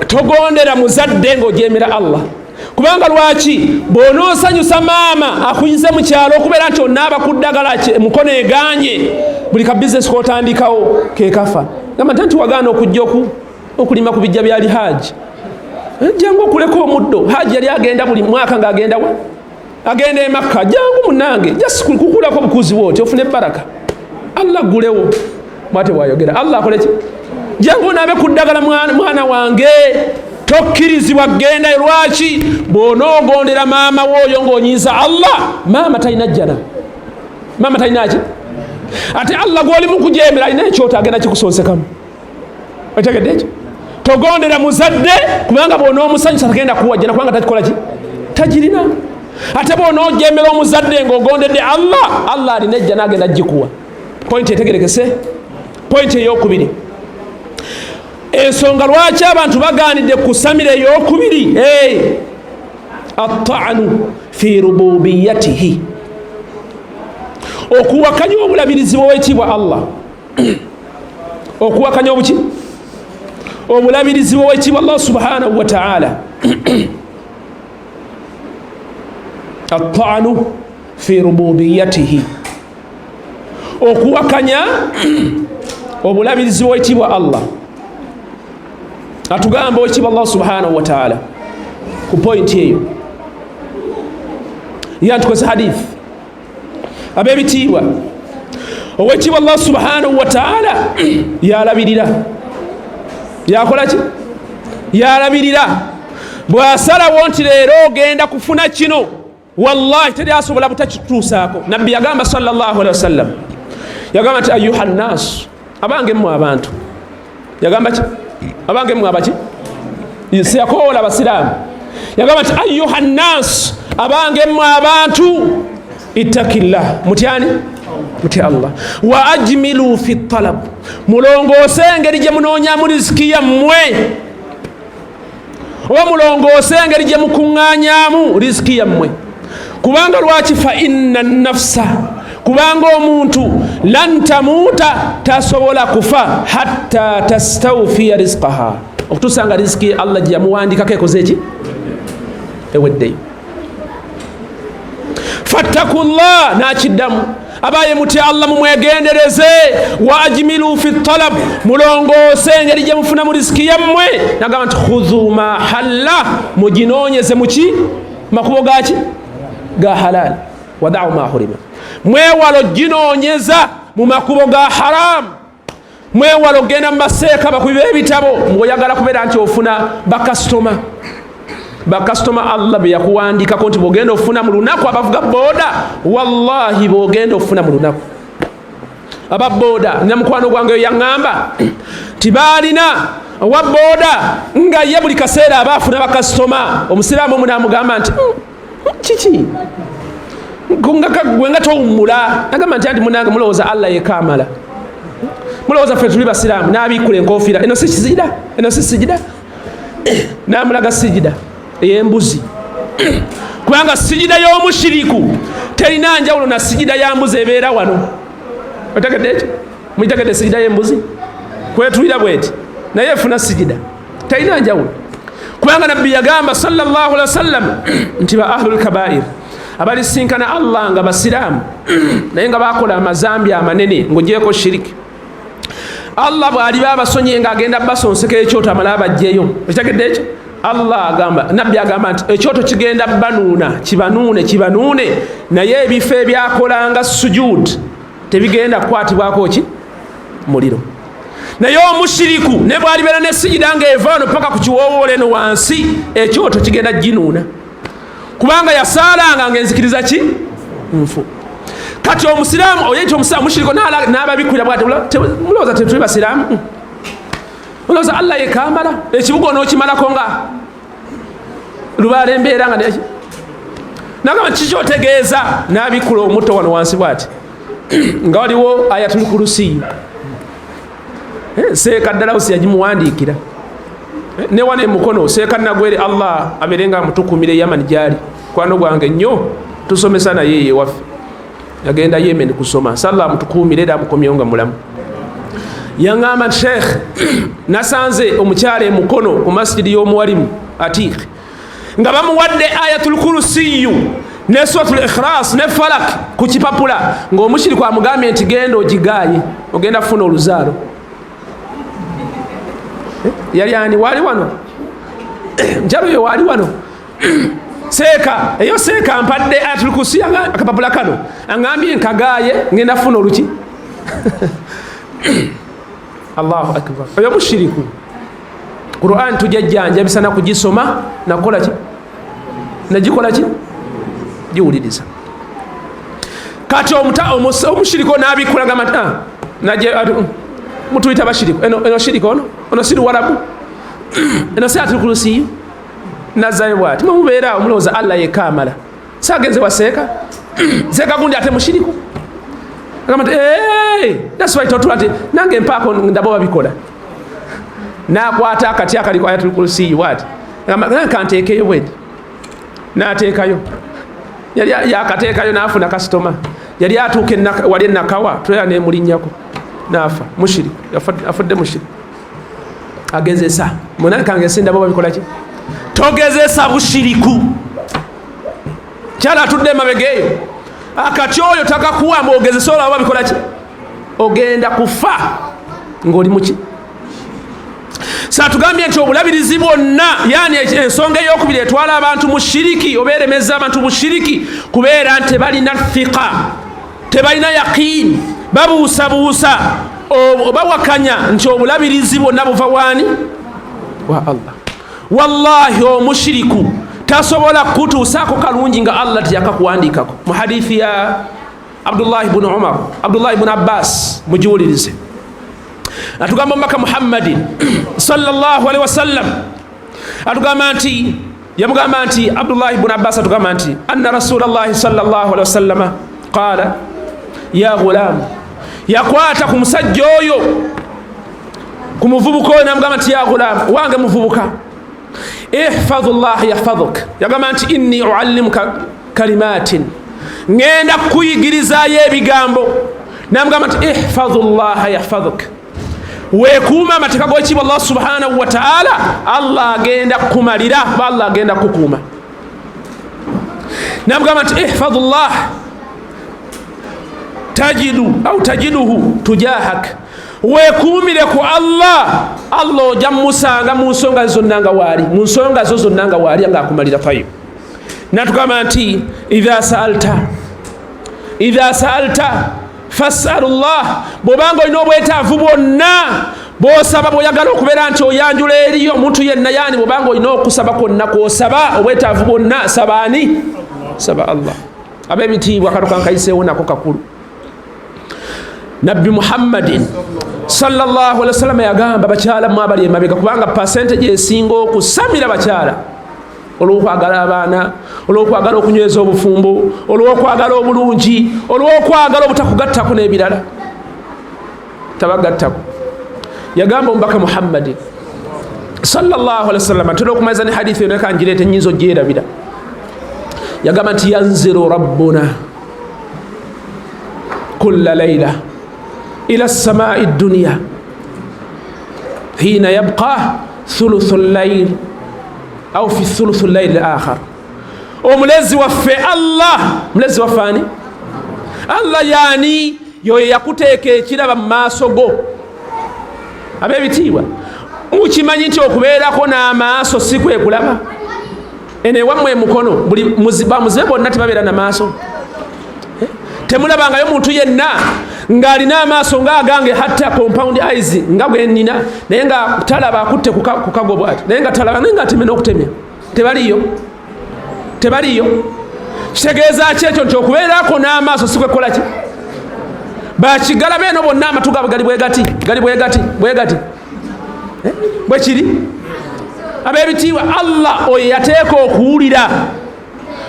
Togondera muzadde ng'ojeemera Allah, kubanga lwaki? Bw'onoosanyusa maama akuyize mu kyalo okubeera nti onaaba ku ddagala mukono eganye, buli ka bizinesi k'otandikawo kekafa. Gamba nti wagaana okujja okulima ku bijja bya lihaji, jangu okuleka omuddo. Haji yali agenda buli mwaka ng'agenda wa? Agenda e Makka. Jangu munange, just kukulako bukuzi bwoti ofune baraka. Allah gulewo mwate bwayogera, Allah akole ki? Jangu onaabe ku ddagala mwana wange. Tokkirizibwa kgendayo. Lwaki? Bw'onoogondera maama w'oyo ng'onyiiza Allah, maama talina jjana, maama talina ki? Ate Allah gw'olimu kujemera alina ekyoto, agenda kikusonsekamu. Otegedde ekyo? Togondera muzadde, kubanga bw'onoomusanyusa tagenda kuwa jjana, kubanga takikola ki? Tagirina. Ate bw'onoojemera omuzadde ng'ogondedde Allah, Allah alina ejjana, agenda gikuwa. Pointi etegerekese. Pointi eyokubiri, ensonga lwaki abantu baganidde kusamira eyokubiri, atta'nu fi rububiyatihi, okuwakanya obulabirizi bw'owekitiibwa Allah, okuwakanya obuki? Obulabirizi bw'owekitiibwa Allah subhanahu wa ta'ala. Atta'nu fi rububiyatihi, okuwakanya obulabirizi bw'owekitiibwa Allah. Atugamba owekitiibwa Allah subhanahu wa ta'ala ku pointi eyo, yantukozesa hadith. Ab'ebitiibwa, owekitiibwa Allah subhanahu wa ta'ala yalabirira, yakola ki? Yalabirira. Bw'asalawo nti leero ogenda kufuna kino, wallahi teri asobola butakituusaako. Nabbi yagamba sallallahu alaihi wasallam, yagamba nti ayuha nnasu, abange mmwe abantu. Yagamba ki? Abange mmwe abaki? Siyakoola abasiraamu. Yagamba nti ayuha nnasu, abange mmwe abantu, ittakillah, mutyani? Mutya Allah. Wa ajmilu fi talab, mulongoose engeri gye munoonyamu riziki yammwe, oba mulongoose engeri gye mukuŋŋaanyaamu riziki yammwe. Kubanga lwaki? Fa inna nafsa, kubanga omuntu, lan tamuuta, tasobola kufa, hatta tastawfiya rizqaha, okutuusa nga riziki Allah gye yamuwandikako ekoze eki? Eweddeyo. Fattakullah, nakiddamu, abaye mutya Allah, mumwegendereze. Wa ajmilu fi talab, mulongoose engeri gye mufuna mu riziki yammwe. Nagamba nti khudhu ma halla, muginoonyeze muki? Makubo gaki? Ga halal. Wadau ma hurima, mwewalo ginoonyeza mu makubo ga haramu. Mwewalo genda mu maseeka bakubi b'ebitabo ng'oyagala kubeera nti ofuna bakasitoma. Bakasitoma Allah be yakuwandikako nti bwogenda ofuna mu lunaku. Abavuga booda, wallahi bwogenda ofuna mu lunaku. Aba booda, nina mukwano gwange yaŋŋamba nti baalina owa booda nga ye buli kaseera aba afuna bakasitoma. Omusiraamu omu n'amugamba nti kiki gwe nga towummula? Nagamba nti anti munange, mulowooza Allah yekka amala? Mulowooza ffe tuli basiraamu? N'abikkula enkofiira, eno si kizida, eno si sijida. N'amulaga sijida ey'embuzi, kubanga sijida y'omushiriku terina njawulo na sijida ya mbuzi ebeera wano. Otegedde ekyo? Mugitegedde sijida y'embuzi? Kwetulira bweti, naye efuna sijida, terina njawulo. Kubanga nabbi yagamba sallallahu alaihi wasallam nti ba ahlul kabair abalisinkana Allah nga basiraamu naye nga bakola amazambi amanene ng'ogyeko shiriki, Allah bw'aliba abasonyiye ng'agenda basonseka ekyoto amale abajjeyo. Okitegedde ekyo? Allah agamba, nabbi agamba nti ekyoto kigenda banuuna, kibanuune, kibanuune, naye ebifo ebyakolanga sujud tebigenda kukwatibwako ki? Muliro. Naye omushiriku ne bw'alibeera ne sijida ng'eva wano paka ku kiwoowoolo eno wansi, ekyoto kigenda ginuuna, kubanga yasaalanga ng'enzikiriza ki? Nfu. Kati omusiraamu oyekyo omusiraamu mushiriko n'ababikulira bwati, mulowooza tetuli basiraamu? Mulowooza Allah yekamala? Ekibuga onookimalako nga lubaala embeera nga neki? Nagamba kiki otegeeza? N'abikula omutto wano wansi bwati nga waliwo ayatul kurusiyu. Seeka ddalawusi yagimuwandiikira ne wano emukono. Seeka Nagwere, Allah abeere nga amutukumira, Yamani gyali, kwano gwange nnyo, tusomesa naye ewaffe, yagenda Yemen kusoma. Salla amutukuumire era amukomyewo nga mulamu. Yaŋŋamba nti sheekh, nasanze omukyala emukono ku masijidi y'omuwalimu Atiik nga bamuwadde ayatul kurusiyu ne suratul ikhlas ne falak ku kipapula, ng'omushiriku amugambye nti genda ogigaaye, ogenda kufuna oluzaalo. Yali ani waali wano? Mukyalo oyo waali wano, seeka eyo, seeka mpadde ayatul kursiyu, akapapula kano, aŋambye nkagaaye ngenda kufuna oluki. Allahu akbar! Oyo mushiriku. Quran tujajjanjabisa nakugisoma nakukola ki, nagikola ki, giwuliriza. Kati omushiriko nabikula gamba nti naje mutuyita bashiriko, eno shiriko ono ono si luwarabu, eno si atulukurusiyu. Nazayo bwati mwemubeera omulowooza Allah yekka amala, sagenze waseeka seeka gundi ate mushiriku. Agamba nti that's why totula nti nange mpaako ndabo babikola. Nakwata akati akaliko ayatul kursiyi bwati, agamba nange kanteekeyo bwenti, nateekayo. Yali yakateekayo nafuna kasitoma, yali atuuka wali enakawa tulera nemulinnyako nafa mushiriku, afudde mushiriku. Agezesa munange kangese ndabo babikola ki, togezesa bushiriku. Kyala atudde emabega eyo akati oyo takakuwa mwogezesa olaba babikola ki, ogenda kufa ng'oli muki. Satugambye nti obulabirizi bwonna, yani ensonga eyokubiri etwala abantu mu shiriki oba eremeza abantu mu shiriki, kubeera nti tebalina thiqa, tebalina yaqiini, babuusabuusa, bawakanya nti obulabirizi bwonna buva waani wa Allah. Wallahi omushiriku tasobola kutuusaako kalungi nga Allah teyakakuwandiikako. Mu hadithi ya Abdullahi bnu Umar, Abdullahi bnu Abbas, mugiwulirize, atugamba omubaka Muhammadin sallallahu alaihi wasallam atugamba nti, yamugamba nti Abdullahi bnu Abbas atugamba nti anna rasulallahi sallallahu alaihi wasallama qala ya ghulam, yakwata ku musajja oyo, ku muvubuka oyo, namugamba nti ya ghulam, wange muvubuka, ihfadhu llah yahfadhuk. Yagamba nti inni uallimuka kalimatin, ngenda kukuyigirizayo ebigambo. Namugamba nti ihfadhu llaha yahfadhuk, weekuuma amateeka g'ekitiibwa Allah subhanahu wa ta'ala, Allah agenda kukumalira, oba Allah agenda kukukuuma. Namugamba nti ihfadhu llah tajidu au tajiduhu tujahak, weekuumire ku Allah, Allah ojja musanga mu nsonga zonna nga waali, mu nsonga zo zonna nga waali nga akumalira. Tayib, natugamba nti idha saalta, idha saalta fasalullah, bw'obanga olina obwetaavu bwonna bw'osaba, bw'oyagala okubeera nti oyanjula eriyo omuntu yenna, yani bw'obanga olina okusaba kwonna kw'osaba, obwetaavu bwonna saba ani? Saba Allah. Ab'ebitiibwa, kano kankayiseewo nako kakulu. Nabbi Muhammadin sallallahu alaihi wasallam yagamba bakyala mwe abali emabega, kubanga percentage esinga okusamira bakyala olw'okwagala abaana, olw'okwagala okunyweza obufumbo, olw'okwagala obulungi, olw'okwagala obutakugattako n'ebirala, tabagattako. Yagamba omubaka Muhammadin sallallahu alaihi wasallam, ntera okumaliza ne hadithi eno kangireete nyinza ogyerabira. Yagamba nti yanziru rabbuna kulla layla ila samai dunya hina yabqa thuluthu llail au fi thuluthu llail al akhar. Omulezi waffe Allah, mulezi waffe ani? Allah yani yoyo yakuteeka ekiraba mu maaso go. Ab'ebitiibwa, mukimanyi nti okubeerako n'amaaso si kwe kulaba. Eno ewammwe emukono buli bamuzibe bonna tebabeera na maaso. Temulabangayo muntu yenna ng'alina amaaso ng'agange, hatta compound eyes nga bwe nnina, naye nga talaba, akutte ku kago bw'ati, naye nga talaba, naye nga atemya n'okutemya. Tebaliyo, tebaliyo. Kitegeeza ki ekyo? Nti okubeerako n'amaaso si kwekola ki. Bakigala beeno bonna amatu gaabwe gali bwegati, gali bwegati, bwegati, bwe kiri. Ab'ebitiibwa, Allah oyo yateeka okuwulira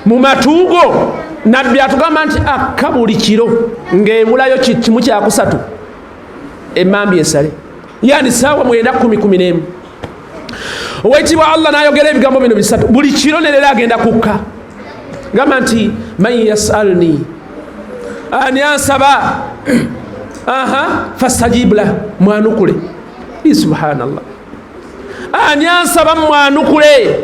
mu matuugo. Nabbi atugamba nti akka buli kiro ng'ebulayo kimu kyakusatu emmambi esale, yani saawa 9 10 11. Owekitiibwa Allah n'ayogera ebigambo bino bisatu buli kiro, ne leero agenda kukka. Gamba nti man yasalni, ani ansaba, aha fastajib lah, mwanukule. Subhanallah, ani ansaba mwanukule.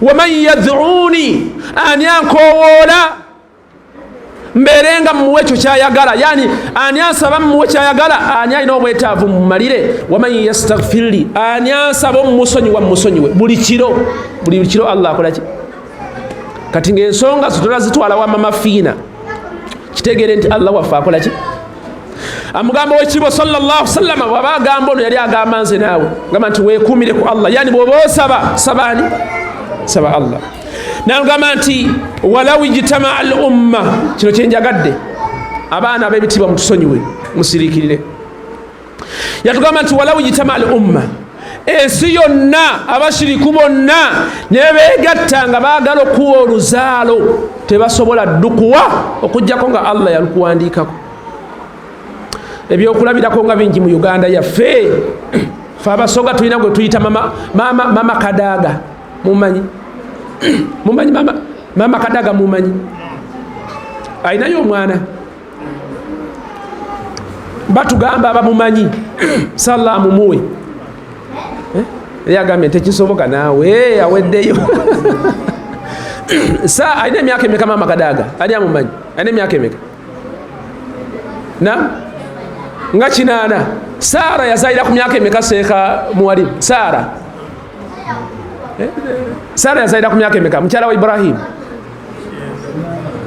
Waman yad'uni, ani ankowoola mbeere nga mmuwe ekyo kyayagala, yani ani ansaba mmuwe kyayagala, ani alina obwetaavu mmumalire. Waman yastaghfirli, ani ansaba omumusonyiwa mmusonyiwe. Buli kiro, buli kiro Allah akola ki? Kati ng'ensonga zo tolazitwala wa mama Fiina, kitegeere nti Allah waffe akola ki? Amugamba owekitiibwa sallallahu sallama bwaba agamba ono yali agamba nze naawe, gamba nti weekuumire ku Allah, yani bw'oba osaba sabaani, saba Allah. Nagamba nti walaw ijtamaa al umma, kino kyenjagadde abaana ab'ebitiibwa mutusonyiwe musiriikirire. Yatugamba nti walaw ijtamaa al umma, ensi yonna abashiriku bonna ne beegatta nga baagala okuwa oluzaalo, tebasobola ddukuwa okuggyako nga Allah yalukuwandiikako. Ebyokulabirako nga bingi mu Uganda yaffe. Fe Abasoga tulina gwe tuyita mama, mama, mama Kadaga, mumanyi? Mumanyi mama, mama Kadaga? Mumanyi alinayo omwana? Batugamba abamumanyi salla amumuwe. Yagambye tekisoboka naawe aweddeyo. Sa alina emyaka emeka mama Kadaga? Ali amumanyi alina emyaka emeka? Na nga 80. Saara yazalira ku myaka emeka? Seeka muwalimu, Saara, Saara yazalira ku myaka emeka, mukyala wa Ibrahimu?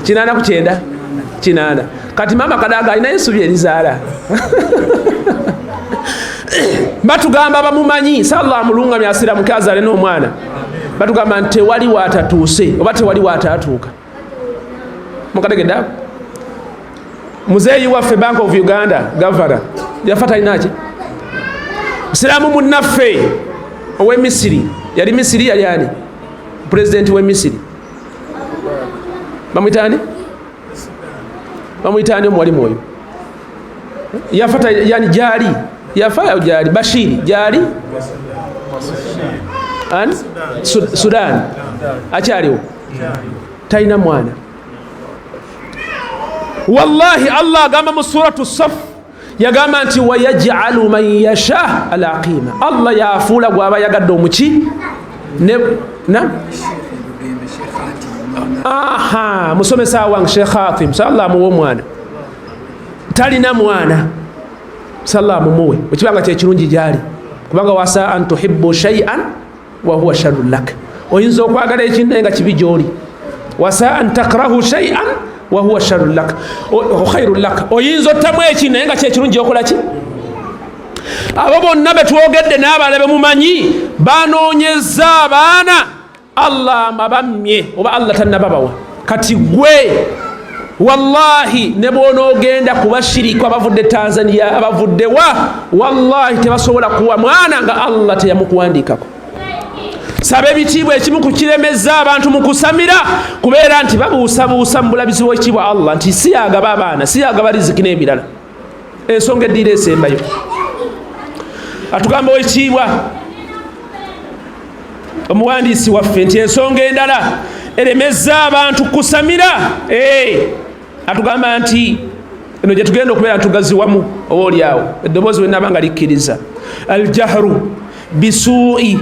89, 80. Kati mama Kadaga alinayo essubi erizaala. Batugamba bamumanyi salla amulungamya asiramuke azaale n'omwana. Batugamba nti tewali waatatuuse oba tewali waataatuuka. Mukategedde ako? Muzeeyi waffe Bank of Uganda gavana yafa talinaki. Musiraamu munnaffe ow'e Misiri, yali Misiri, yali ani pulezidenti w'e Misiri? Bamwitaani? Bamwitaani omuwalimu oyo yafa, yani gyali yafa gyali Bashiri gyali ani Sudan akyaliwo, talina mwana. Wallahi Allah agamba mu Suratu Saf, yagamba nti wayajalu man yasha al aqima, Allah yafuula gwaba yagadde omuki ne na aha musomesa wange Sheikh Hatim, salla amuwe omwana, talina mwana, salla amumuwe ekibanga kyekirungi gyali, kubanga wasa an tuhibbu shay'an wa huwa sharrun lak, oyinza okwagala ekintu naye nga kibi gyoli. Wasa an takrahu shay'an wa huwa sharrun lak, khairun lak, oyinza ottamu ekintu naye nga kyekirungi. Okola ki? Abo bonna betwogedde n'abalala bemumanyi banoonyeza abaana, Allah abammye oba Allah tannababawa. Kati gwe wallahi ne bw'onoogenda ku bashiriku abavudde Tanzania, abavudde wa, wallahi tebasobola kuwa mwana nga Allah teyamukuwandiikako. Saba ebitiibwa. Ekimu ku kiremeza abantu mu kusamira kubeera nti babuusabuusa mu bulabizi bw'ekitiibwa Allah, nti si yagaba abaana, si yagaba riziki n'ebirala. Ensonga eddiira esembayo atugamba owekitiibwa omuwandiisi waffe nti ensonga endala eremeza abantu kusamira, atugamba nti eno gye tugenda okubeera ntugaziwamu oba oliawo eddoboozi wenaba nga likkiriza, aljahru bisuui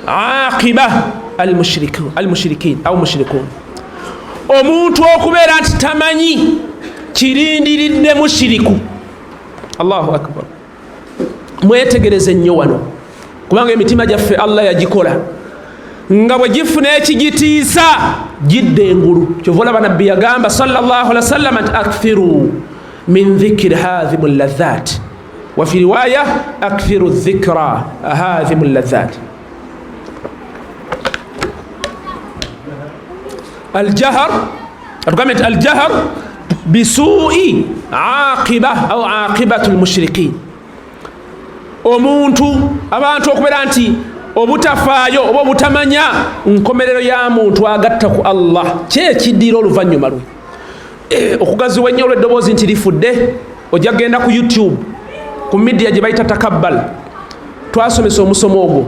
aqiba almushrikin au mushrikun, omuntu okubeera nti tamanyi kirindiridde mushiriku. Allahu akbar! Mwetegereze nnyo wano, kubanga emitima gyaffe Allah yagikola nga bwe gifuna ekigitiisa gidda engulu. Kyova olaba Nabbi yagamba sallallahu alaihi wasallam nti akthiru min dhikri hadhimu ladhat, wa fi riwaya akthiru dhikra hadhimu ladhat. Aljahar, atugambe nti aljahar bisuui aqiba au aqibatu lmushrikin, omuntu abantu okubeera nti obutafaayo oba obutamanya nkomerero ya muntu agatta ku Allah, kyekiddira oluvannyuma lwe. Okugaziwa ennyo olw'eddoboozi nti lifudde, ojja kugenda ku YouTube ku media gye bayita Takabbal, twasomesa omusomo ogwo,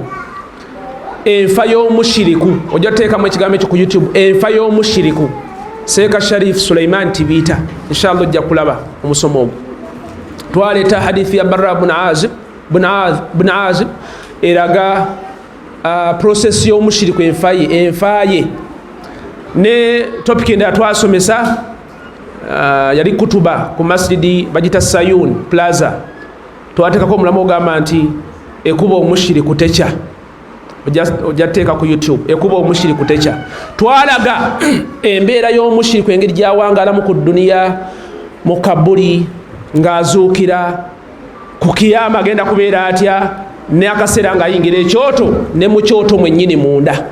enfa y'omushiriku. Ojja kuteekamu ekigambo ekyo ku YouTube, enfa y'omushiriku, Seeka Sharif Suleiman Tibiita, inshallah ojja kulaba omusomo ogwo. Twaleeta hadithi ya Barra bun Azib, bun Azib, eraga process y'omushiriku, enfaye, enfaye. Ne topic endala twasomesa, yali kutuba ku masjidi bagita Sayun Plaza, twateekako omulamu ogamba nti ekuba omushiriku tekya. Ojja teeka ku YouTube ekuba omushiriku tekya. Twalaga embeera y'omushiriku, engeri gyawangalamu ku duniya, mu kabuli. Ng'azuukira ku kiyama agenda kubeera atya, n'akaseera ng'ayingira ekyoto ne mu kyoto mwennyini munda.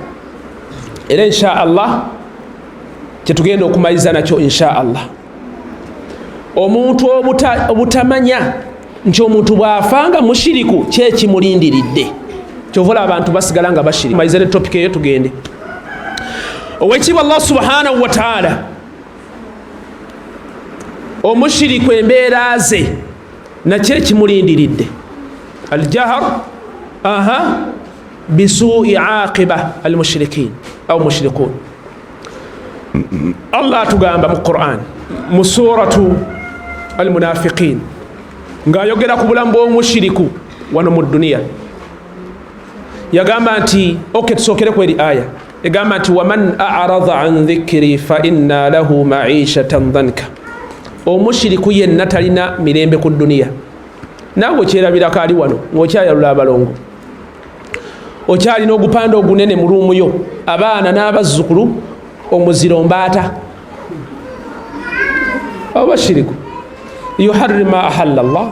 Era insha Allah kyetugenda okumaliriza nakyo insha Allah, omuntu obutamanya nti omuntu bw'afanga mushiriku kyekimulindiridde, kyova olaba abantu basigala nga bashiriku. Malize ne topic eyo tugende. Owekitiibwa Allah subhanahu wa ta'ala, omushiriku embeera ze nakyo ekimulindiridde, aljahar aha bisui aqiba almushrikin au mushrikun. Allah atugamba mu Quran mu suratu almunafiqin ng'ayogera ku bulamu bw'omushiriku wano mu duniya, yagamba nti ok, tusookere ku eri aya egamba nti waman arada an dhikri fa inna lahu maishatan dhanka. Omushiriku yenna talina mirembe ku duniya. Naawe okyerabirako ali wano ng'okyayalula abalongo, okyalina ogupande ogunene mu ruumu yo, abaana n'abazzukulu omuziro mbaata. Abo bashiriku, yuharrima ahalla Allah,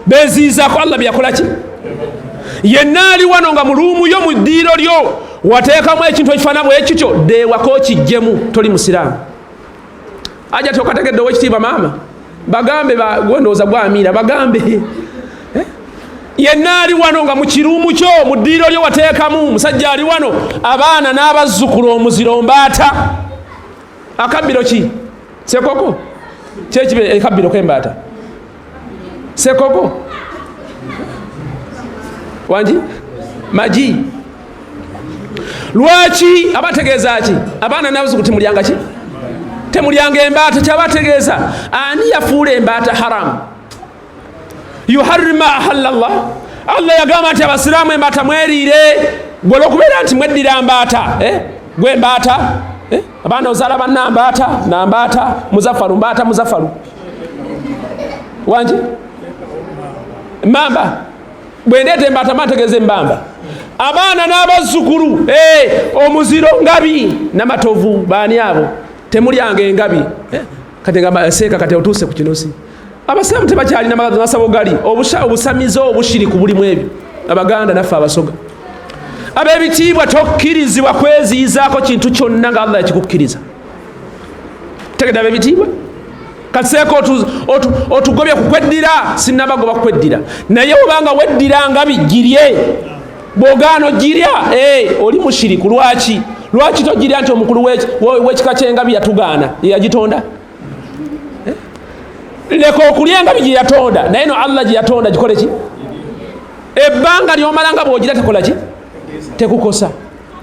beziizaako Allah byeyakola ki. Yenna ali wano nga mu ruumu yo mu ddiiro lyo wateekamu ekintu ekifaanana bwe kityo, ddeewako okiggyemu, toli musiraamu. Aja tokategedde owekitiibwa maama, bagambe gwendowooza gwamiira, bagambe yenna ali wano nga mu kiruumu kyo mu ddiiro lyo wateekamu musajja ali wano abaana n'abazzukulu omuziro mbaata. Akabbiro ki? Sekoko kyekibe akabbiro k'embaata sekoko wangi magi. Lwaki abategeeza ki? Abaana n'abazzukulu temulyanga ki? Temulyanga embaata. Kyabategeeza ani yafuula embaata haramu? Yuharrima ahalla Allah. Allah yagamba nti abasiraamu embaata mweriire. Gwe olwokubeera nti mweddira mbaata, gwe mbaata, abaana ozaala banna mbaata na mbaata, muzafaru mbaata muzafaru wangi mamba. Bwendeeta embaata mba ntegeeza embamba. Abaana n'abazzukulu omuziro ngabi namatovu, baani abo? Temulyanga engabi. Kati ngamba seeka kati otuuse ku kinosi. Abasiraamu tebakyalina masabo gali obusamize obushiriku bulimu ebyo. Abaganda naffe abasoga ab'ebitiibwa, tokkirizibwa kweziyizaako kintu kyonna nga Allah yakikukkiriza. Tegedde ab'ebitiibwa? Kaseeka otugobye ku kweddira, sinnabagoba kweddira, naye obanga weddira nga bigirye, bw'ogaana ogirya oli mushiriku. Lwaki? Lwaki togirya nti omukulu w'ekika ky'engabi yatugaana, yeyagitonda? Leka okulya engabi gye yatonda, naye no Allah gye yatonda gikole ki? Ebbanga ly'omala nga bw'ogirya tekola ki? Tekukosa.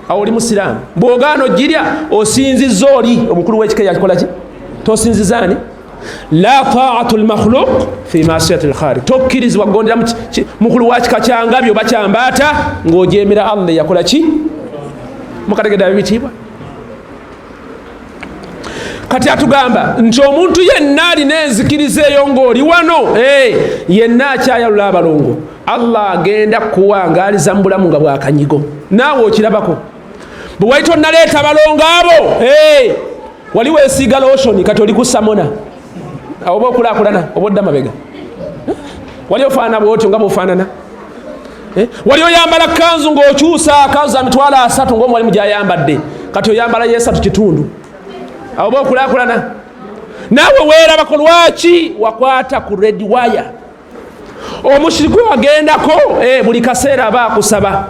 Awo oli musiraamu. Bw'ogaana ogirya osinzizza oli omukulu w'ekika yakikola ki? Tosinziza ani? La taatu lmakhluq fi masiyati lkhaliq. Tokkirizibwa kugondera mukulu wa kika kya ngabi oba kyambaata ng'ojeemera Allah yakola ki? Mukategedde ab'ebitiibwa? Kati atugamba nti omuntu yenna alina enzikiriza eyo ng'oli wano, yenna akyayalula abalongo, Allah agenda kuwangaaliza mu bulamu nga bwakanyigo. Naawe okirabako bwe wali tonnaleeta balongo abo, wali weesiiga lotion, kati oli ku samona, oba okulaakulana oba odda mabega. Wali ofaanana bwotyo nga bw'ofaanana, wali oyambala kanzu ng'okyusa kanzu za 300,000 ng'omwalimu gy'ayambadde, kati oyambala yesatu kitundu, oba okulaakulana. Naawe weerabako lwaki wakwata ku red wire. Omushiriku agendako buli kaseera aba akusaba.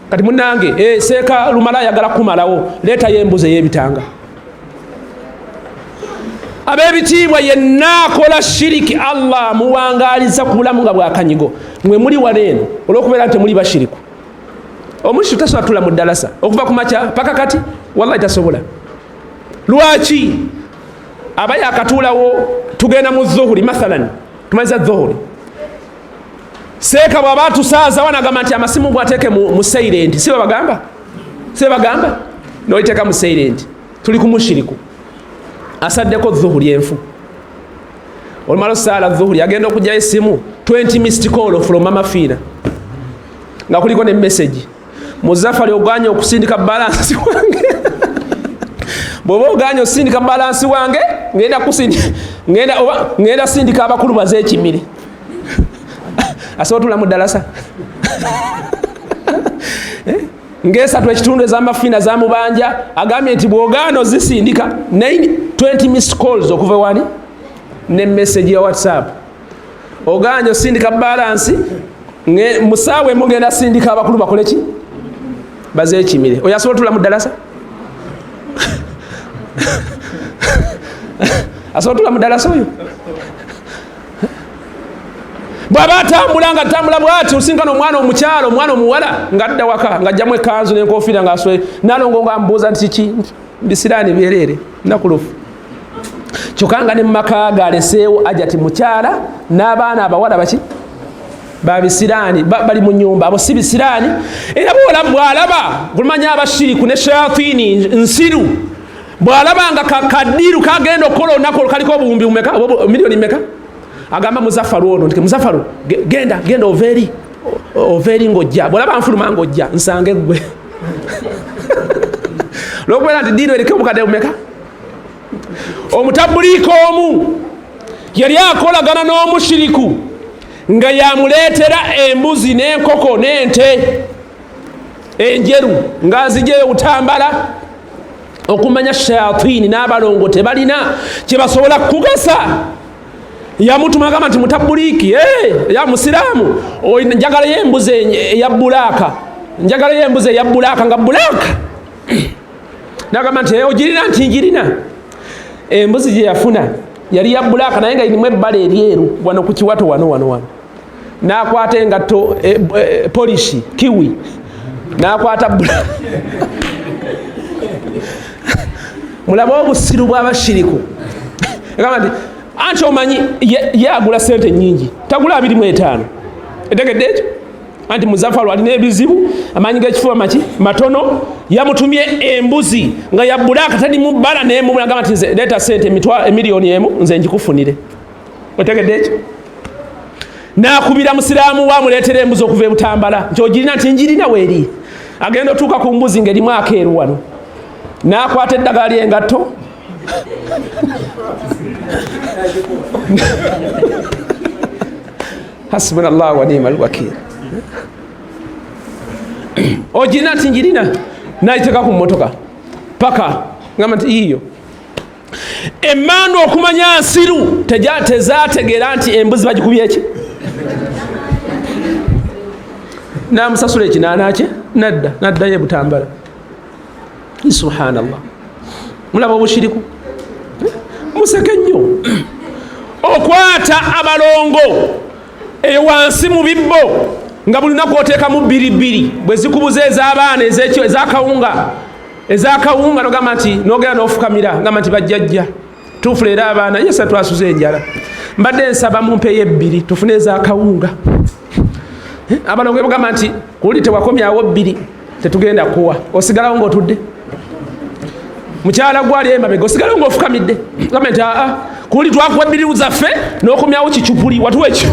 Kati munnange seeka lumala ayagala kumalawo, leetayo embuzi ey'ebitanga. Ab'ebitiibwa, yenna akola shiriki Allah amuwangaaliza ku bulamu nga bwakanyigo. Mwe muli wano eno olw'okubeera nti temuli bashiriku. Omushiriku tasobola tula mu ddalasa okuva ku makya paka kati, wallahi tasobola. Lwaki? Aba yakatuulawo, tugenda mu zuhuri mathalan, tumaliza zuhuri, seeka bw'aba atusaaza wano agamba nti amasimu gwateeke mu silent, si babagamba? Si bagamba n'oliteeka mu silent? Tuli ku mushiriku asaddeko zuhuri enfu, olumala osaala zuhuri agenda okugyayo essimu, 20 missed call from Mama Fiina nga kuliko ne message: Muzafari ogwanye okusindika balance wange. Bw'oba oganye osindika balansi wange, ngenda kusindika, ngenda oba ngenda sindika abakulu baze ekimire. Asobola tula mu ddalasa. Ng'esatu ekitundu ez'amafiina zamubanja, agambye nti bw'ogaana ozisindika 920 missed calls okuva wani ne message ya WhatsApp. Oganye osindika balansi, musaawe mugenda sindika abakulu bakole ki? Baze ekimire. Oyo asobola tula mu ddalasa? Asobola tula mu ddalasa oyo? Bw'aba atambula nga atambula bw'ati, osinkana omwana omukyalo, omwana omuwala ng'adda waka ng'ajjamu ekkanzu n'enkofiira ng'aswe nalongo ng'amubuuza nti kiki? Bisiraani byereere nakulufu. Kyokka nga ne mu maka ge aleseewo ajati mukyala n'abaana abawala baki? Babisiraani bali mu nnyumba, abo si bisiraani. Era bw'alaba gulumanya abashiriku ne shayatini nsiru, bw'alaba nga kadiru kagenda okukola olunaku olwo kaliko obuwumbi bumeka, oba miliyoni mmeka, agamba Muzafaru ono nti Muzafaru genda, genda ova eri ng'ojja, bw'olaba nfuluma ng'ojja nsange ggwe. Olw'okubeera nti diiru eriko obukadde bumeka. Omutabuliika omu yali akolagana n'omushiriku nga yamuleetera embuzi n'enkoko n'ente enjeru ng'azigyeyo Butambala. Okumanya shayatini n'abalongo tebalina kye basobola kukugasa, yamutuma agamba nti mutabuliiki, ya musiraamu, njagalayo embuzi eya bulaaka, njagalayo embuzi eya bulaaka nga bulaaka. Nagamba nti ogirina? Nti njirina. Embuzi gye yafuna yali ya bulaaka naye nga erimu ebbala eryeru wano ku kiwato wano wano wano. N'akwata engatto polishi kiwi n'akwata bula. Mulabe obusiru bw'abashiriku. Agamba nti anti omanyi ye agula sente nnyingi, tagula 25. Etegedde ekyo? Anti Muzafaru alina ebizibu, amaanyi g'ekifuba maki matono. Yamutumye embuzi nga ya bulaaka tali mu bbala n'emu, agamba nti nze leeta sente emiliyoni emu nze njikufunire. Otegedde ekyo? N'akubira musiraamu we amuleetera embuzi okuva e Butambala nti ogirina? Nti njirina weeri. Agenda otuuka ku mbuzi ng'erimu akeeru wano, n'akwata eddagala ly'engatto Hasbunallah wa ni'mal wakil. Ogirina? Nti njirina. Nayiteeka ku mmotoka paka ngamba nti yiiyo emmandu. Okumanya nsiru, tezategeera nti embuzi bagikubye eki. Namusasula ekinaana kye nadda, naddayo ebutambala. Subhanallah, mulaba obushiriku. Museke nnyo. Okwata abalongo eyo wansi mu bibbo nga buli lunaku oteekamu bbiri bbiri, bwe zikubuza ez'abaana ez'akawunga, ez'akawunga, nogamba nti nogenda n'ofukamira ngamba nti bajjajja tuufu leero abaana yesa twasuze enjala, mbadde nsaba mumpeeyo ebbiri tufune ez'akawunga. Abalongo bagamba nti kuli tewakomyawo bbiri tetugenda kuwa, osigalawo ng'otudde mukyala gwali emabega, osigalawo ng'ofukamidde. Gamba nti aa kuli twakuwa bbiri zaffe n'okomyawo kicupuli, watuwa ekyo,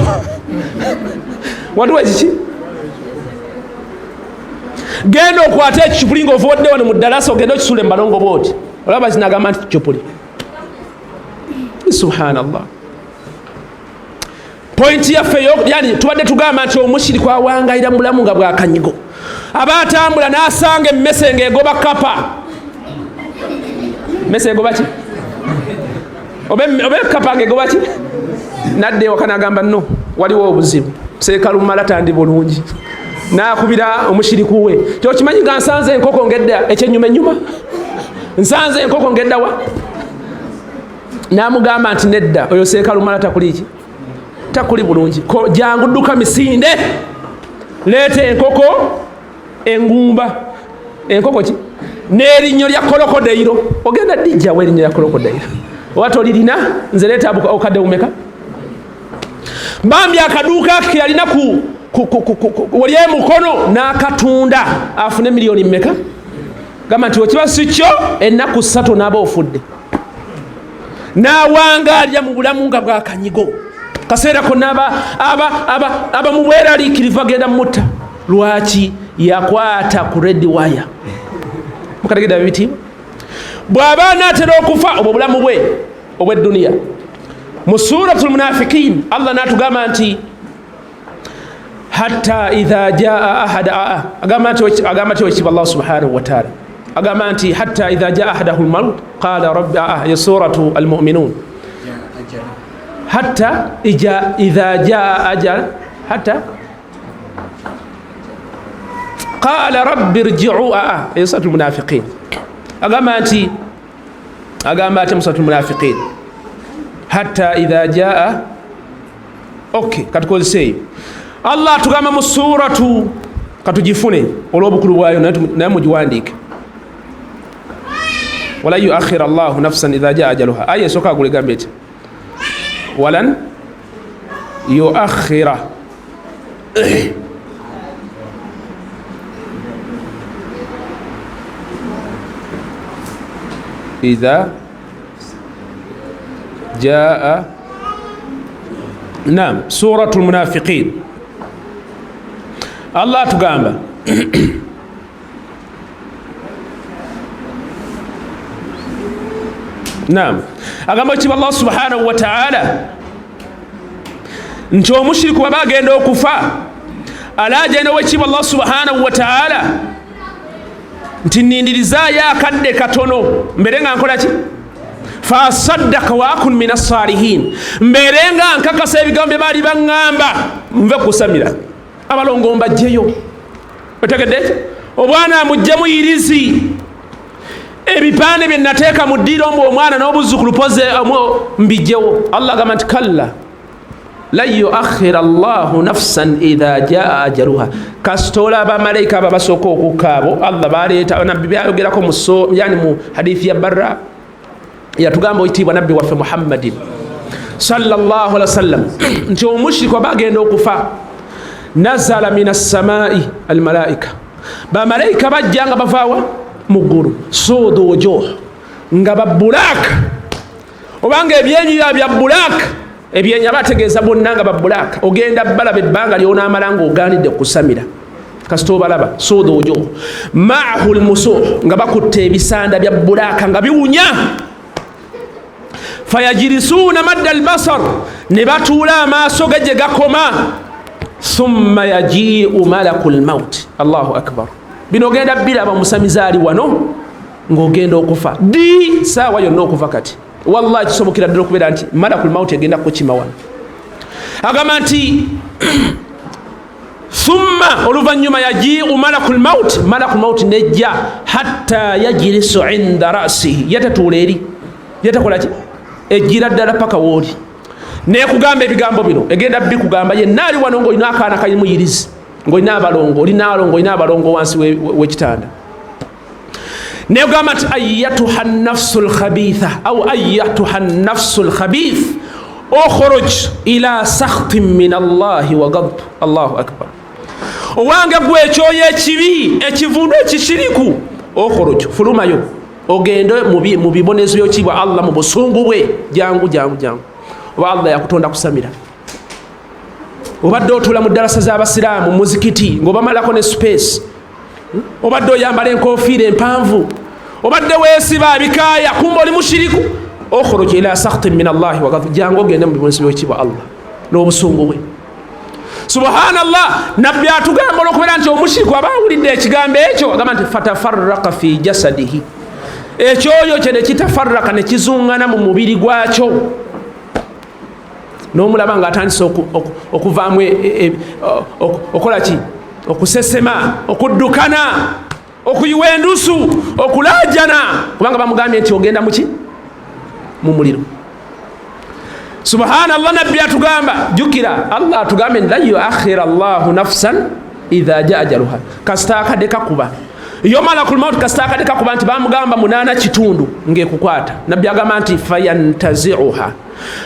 watuwa ekiki. Genda okwate ekicupuli ng'ovuwadde wano mu ddalasa, ogende okisule mu balongo bwoti, olaba kinagamba nti kicupuli. Subhanallah. Pointi yaffe yani tubadde tugamba nti omushiriku awangalira mu bulamu nga bwakanyigo. Aba atambula n'asanga emmese ng'egoba kapa. Mmese egoba ki? Oba kapa ng'egoba ki? Nadda ewaka n'agamba no waliwo obuzibu, seekalumala tandi bulungi. N'akubira omushiriku we, kyokimanyi nga nsanze enkoko ng'edda ekyennyuma ennyuma, nsanze enkoko ng'eddawa. N'amugamba nti nedda, oyo seekalumala takuli ki, takuli bulungi, jangu dduka misinde leeta enkoko engumba, enkoko ki n'erinnyo lya kolokodayiro. Ogenda dijjawo erinnyo lya kolokodayiro oba tolirina? Nze leeta obukadde bumeka. Bambi akaduuka ke yalina ku wali emukono n'akatunda afune miliyoni mmeka. Gamba nti okiba si kyo ennaku 3 n'aba ofudde. N'awangalira mu bulamu nga bwakanyigo kaseera konna aba mu bweraliikirivu agenda mutta. Lwaki? Yakwata ku red wire. Mukategedde ab'ebitiibwa? Bw'aba anaatera okufa, obwo bulamu bwe obw'edduniya. Mu Suratu Lmunafikin Allah n'atugamba nti hatta idha jaa ahada, agamba nti, agamba ti wekitiibwa Allah subhanahu wataala agamba nti hatta idha jaa ahadahu lmaut qala rabbi, ye Suratu Almuminun, hatta idha jaa ajal hatta qala rabbi rjiu, ye Suratu Lmunafiqin. Agamba nti, agamba ati mu Suratu Lmunafiqin hatta idha jaa. Ok, katukozeseeyo. Allah atugamba mu suratu, katugifune olw'obukulu bwayo, naye mugiwandiike, walan yuakhira llahu nafsan idha jaa ajaluha. Aya esooka agula egamba eti walan yuakhira. Idha jaa, nam, Suratu Lmunafiqin. Allah atugamba, nam, agamba kiba Allah subhanahu wataala nti omushiriku baba agenda okufa alaja nowekibwa Allah subhanahu wataala nti nindirizaayo akadde katono mbere nga nkola ki, fasaddaka wa akun min assalihin, mbeere nga nkakasa ebigambo bye baali baŋŋamba, nve kusamira abalongo mbajjeyo. Otegedde ekyo? Obwana muggyemu yirizi, ebipande bye nateeka mu ddiiro mbu omwana n'obuzzukulu poze mbijjewo. Allah agamba nti kalla lan yuakhira llahu nafsan idha jaa ajaluha. Kasita olaba bamalayika abo abasooka okukka, abo Allah baleeta nabbi byayogerako yani mu hadithi ya Barra yatugamba oyitiibwa nabbi waffe Muhammadin sallallahu alaihi wasallam nti omushiriku aba agenda okufa, nazala min assamai almalaika, bamalayika bajja nga bavaawa mu ggulu, suudu wujuh, nga babulaaka, obanga ebyenyi bya bulaaka, ebyenyi aba ategeeza bonna nga babulaaka. Ogenda balaba ebbanga lyonaamala nga ogaanidde kusamira, kasita obalaba suudu wujuh maahu lmusuh, nga bakutte ebisanda bya bulaaka nga biwunya, fayajirisuuna madda albasar, ne batuula amaaso ge gye gakoma, thumma yajiu malaku lmaut. Allahu akbar! Bino ogenda biraba omusamizi ali wano ng'ogenda okufa ddi, saawa yonna okuva kati. Wallahi kisobokera ddala okubeera nti malaku lmaut egenda kukukima wano. Agamba nti thumma, oluvannyuma, yajiu malaku lmaut, malaku lmaut nejja, hatta yajirisu inda rasihi, yatatuula eri yatakolaki, ejjira ddala paka wooli nekugamba ebigambo bino. Egenda bikugamba yenna ali wano ngaolina akaana kalimu yirizi, ngaolina abalongo, olina alongo, olina abalongo wansi w'ekitanda, negamba nti ayatuha nafsu lkhabitha au ayatuha nafsu lkhabith ukhruj ila sakhtin min Allahi wa gadb. Allahu akbar! Owange gwe ekyoyo ekibi, ekivundu, ekishiriku, ukhruj, fulumayo ogende mu bibonezo byokibwa Allah, mu busungu bwe. Jangu, jangu, jangu. Oba Allah yakutonda kusamira? Obadde otuula mu ddalasa z'abasiraamu, muzikiti, ng'obamalako ne space, obadde oyambala enkofiira empanvu, obadde weesiba ebikaaya, kumba oli mushiriku. Ukhruj ila sakhtin min Allahi wa, jangu ogende mu bibonezo byokibwa Allah n'obusungu bwe. Subhanallah! Nabbi atugamba olwokubeera nti omushiriku aba awulidde ekigambo ekyo, agamba nti fatafarraka fi jasadihi, ekyoyo kye nekitafarraka, nekizungana mu mubiri gwakyo, n'omulaba ng'atandise okuvaamu, okola ki, okusesema, okuddukana, okuyiwa endusu, okulaajana, kubanga bamugambye nti ogenda muki, mu muliro. Subhanallah! Nabbi atugamba, jjukira Allah atugambye lan yuakhira llahu nafsan idha jaa ajaluha. Kasita akadde kakuba yo malakul maut, kasita akadde kakuba nti bamugamba 8:15 ng'ekukwata, nabbi agamba nti fayantaziuha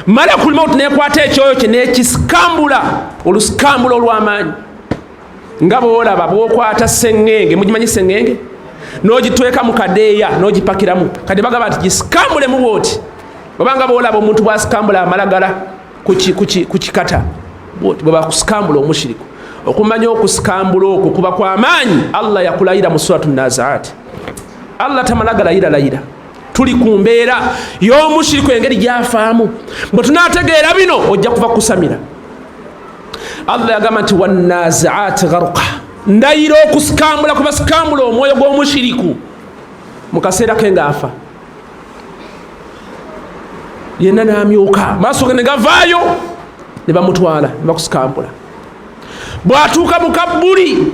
malakul maut, nekwata ekyoyo kye nekisikambula olusikambula olw'amaanyi, nga bwolaba bwokwata seŋŋenge, mugimanyi seŋŋenge, n'ogitweka mu kadeeya n'ogipakiramu. Kati bagamba nti gisikambulemu bwoti, obanga bwolaba omuntu bwasikambula amalagala ku kikata, bwoti bwe bakusikambula omushiriku. Okumanya okusikambula okwo kuba kwamaanyi. Allah yakulayira mu Suratu Nazaat. Allah tamala galayira layira. Tuli ku mbeera y'omushiriku engeri gyafaamu. Bwe tunaategeera bino ojja kuva kusamira. Allah yagamba nti wannaziaati gharqa, ndayira okusikambula kubasikambula omwoyo gw'omushiriku mu kaseera ke ng'afa yenna n'amyuka maaso ge ne gavaayo ne bamutwala ne bakusikambula. Bw'atuuka mu kabbuli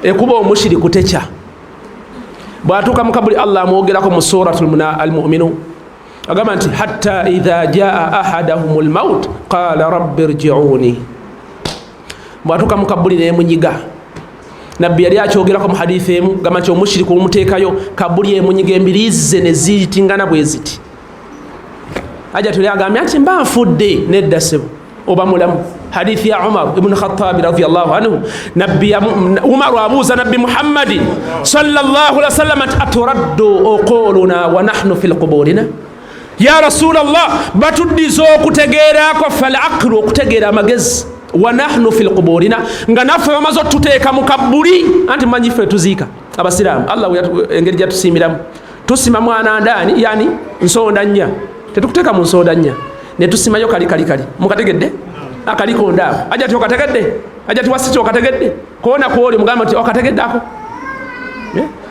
ekuba omushiriku tekya. Bw'atuuka mu kabbuli Allah amwogerako mu suratu al-mu'minun, agamba nti hatta idha jaa ahadahum lmaut qala rabbi rjiuni. Bw'atuuka mu kabbuli nemunyiga. Nabbi yali akyogerako mu hadithi emu, gamba nti omushiriku omuteekayo kabuli emunyiga embiriizi ze ne ziyitingana bwe ziti. Aja tuli agambye nti mba nfudde, nedda ssebo, oba mulamu. Hadithi ya Umar ibn Khatabi radiyallahu anhu, nabbi Umar abuuza nabbi Muhammadi sallallahu alaihi wasallam nti aturaddu uquluna wa nahnu fi quburina ya Rasulallah, batuddiza okutegeera kwaffe, al aqlu, okutegeera amagezi, wa nahnu fi quburina, nga naffe bamaze otuteeka mu kabbuli. Anti manyi ffe tuziika abasiraamu, Allah engeri gyatusiimiramu, tusima mwana ndaani, yani nsonda nnya, tetukuteeka mu nsonda nnya, ne tusimayo kali kali kali, mukategedde akalikonda ako. Aja ti okategedde, aja ti wasiti okategedde, koona kwoli mugamba nti okategedde ako.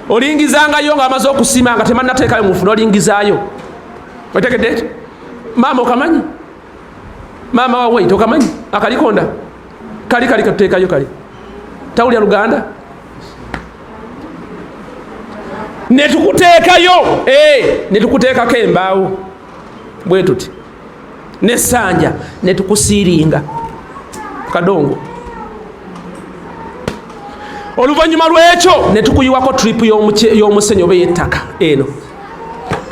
Olingizangayo nga amaze okusima nga temannateekayo mufu, n'olingizaayo, otegedde ekyo. Maama okamanyi, maama wa wait okamanyi akalikonda kali kali katuteekayo kali, tawulya Luganda, netukuteekayo netukuteekako embaawo bwe tuti nesanja netukusiiringa kadongo. Oluvannyuma lw'ekyo netukuyiwako trip y'omusenyu oba ey'ettaka eno.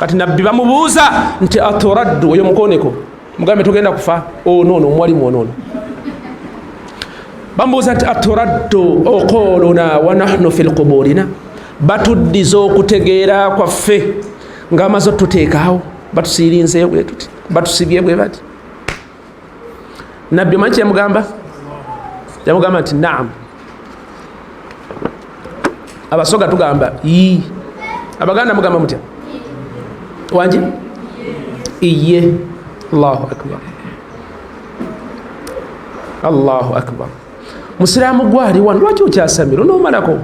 Kati nabbi bamubuuza nti aturaddu, oyo mukoneko mugambe tugenda kufa onoono omuwalimu onoono. Bamubuuza nti aturaddu uquluna wa nahnu fi lquburina, batuddiza okutegeera kwaffe nga bamaze otuteekaawo, batusiirinzeeyo bwe tuti, batusibye bwe bati. Nabbi omanyi kyeyamugamba? Yamugamba nti naam. Abasoga tugamba yi, Abaganda mugamba mutya? Wangi iye. Allahu akbar, Allahu akbar. Musiraamu gwali wano, lwaki okyasamira onoomalako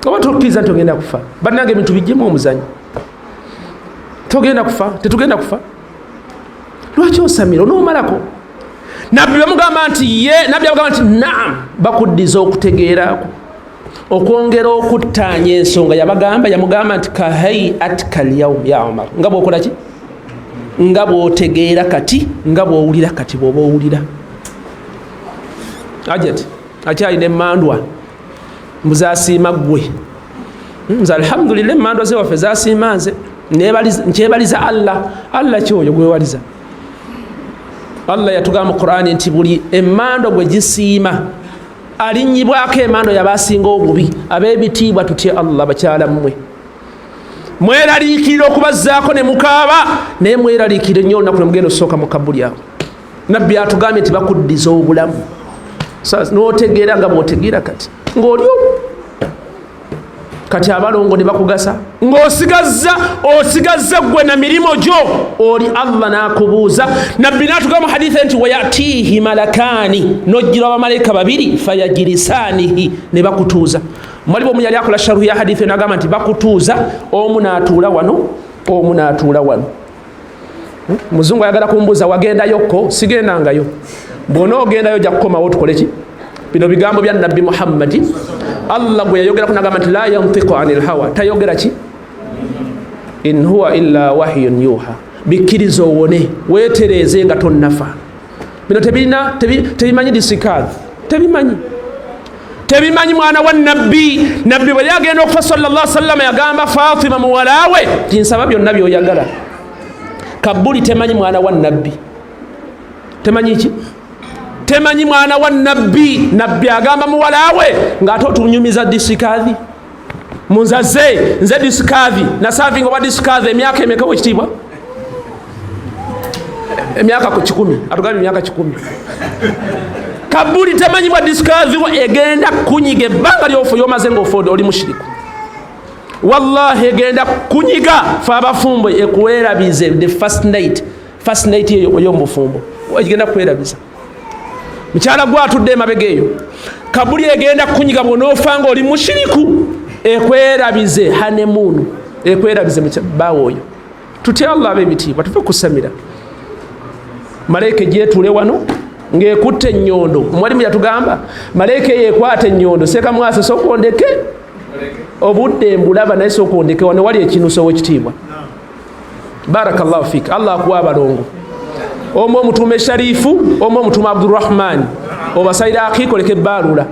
oba tokkiriza nti ogenda kufa? Bannange ebintu bijjemu omuzanyo, togenda kufa, tetugenda kufa, lwaki osamira onoomalako? Nabbi bamugamba nti ye, nabbi abagamba nti naam, bakuddiza okutegeerako okwongera okuttaanya ensonga. Yabagamba, yamugamba nti kahaiatika lyaum ya Umar, nga bwokola ki, nga bwotegeera kati, nga bwowulira kati, bwoba owulira. Ajati akyalina emmandwa mbuzasiima ggwe. Nze alhamdulillah emmandwa zewaffe zasiima nze, nkyebaliza Allah. Allah kyoyo gwewaliza. Allah yatugamba mu Qur'ani nti buli emmandwa gwe gisiima alinnyibwako emando yabasinga obubi. Ab'ebitiibwa tutye Allah. Bakyala mmwe mweraliikirira okubazzaako ne mukaaba, naye mweraliikirire nnyo olunaku ne mugenda osooka mu kabuli awo. Nabbi atugambye nti bakuddiza obulamu n'otegeera nga bw'otegeera kati ng'oli omu. Kati abalongo ne bakugasa ng'osigazza osigazza ggwe na mirimu gyo oli. Allah n'akubuuza, nabbi n'atugamba mu haditha nti wayatiihi malakaani, n'ojjirwa bamalayika babiri, fayajirisaanihi, ne bakutuuza. Mwalimu omu yali akola sharuhu ya haditha n'agamba nti bakutuuza, omu n'atuula wano, omu n'atuula wano. Muzungu ayagala kumbuuza wagendayokko? Sigendangayo. Bw'onoogendayo ojja kukomawo tukole ki? Bino bigambo bya nabbi Muhammadi, Allah gwe yayogerako nagamba nti la yantiku anil hawa, tayogera ki, in huwa illa wahyun yuha. Bikkiriza owone, weetereeze nga tonnafa. Bino tebirina tebimanyi disikaadhi, tebimanyi tebimanyi mwana wa nabbi. Nabbi bwe yagenda okufa sallallahu sallama yagamba Fatima muwalawe nti nsaba byonna byoyagala. Kabuli temanyi mwana wa nabbi, temanyi ki, temanyi mwana wa nabbi. Nabbi agamba muwalawe ng'ate otunyumiza disikaadhi munzaze nze disikaadhi nasavinga obwa disikaadhi emyaka emeka wekitiibwa? Emyaka 100, atugambye emyaka 100. Kabuli temanyi bwa disikaadhi wo egenda kunyiga ebbanga lyofu yomaze ngaofa oli mushiriku. Wallahi egenda kunyiga fe abafumbo, ekwerabize the first night, first night eyo ey'omubufumbo egenda kwerabiza. Mukyala gwe atudde emabega eyo, kabuli egenda kukunyiga bwonoofa nga oli mushiriku, ekwerabize honeymoon, ekwerabize bawe oyo. Tutya Allah, ab'ebitiibwa, tuve kusamira. Malayika egyetule wano ng'ekutte ennyondo. Omwalimu yatugamba malayika eyo ekwata ennyondo. Sekamwase, sokondeke obudde mbulaba, naye sokondeke wano wali ekinuso. Owekitiibwa, barakallahu fik. Allah akuwa abalongo, omu omutuuma Esharifu, omu omutuuma Abdurahman, obasaira akikoleka ebbaalula.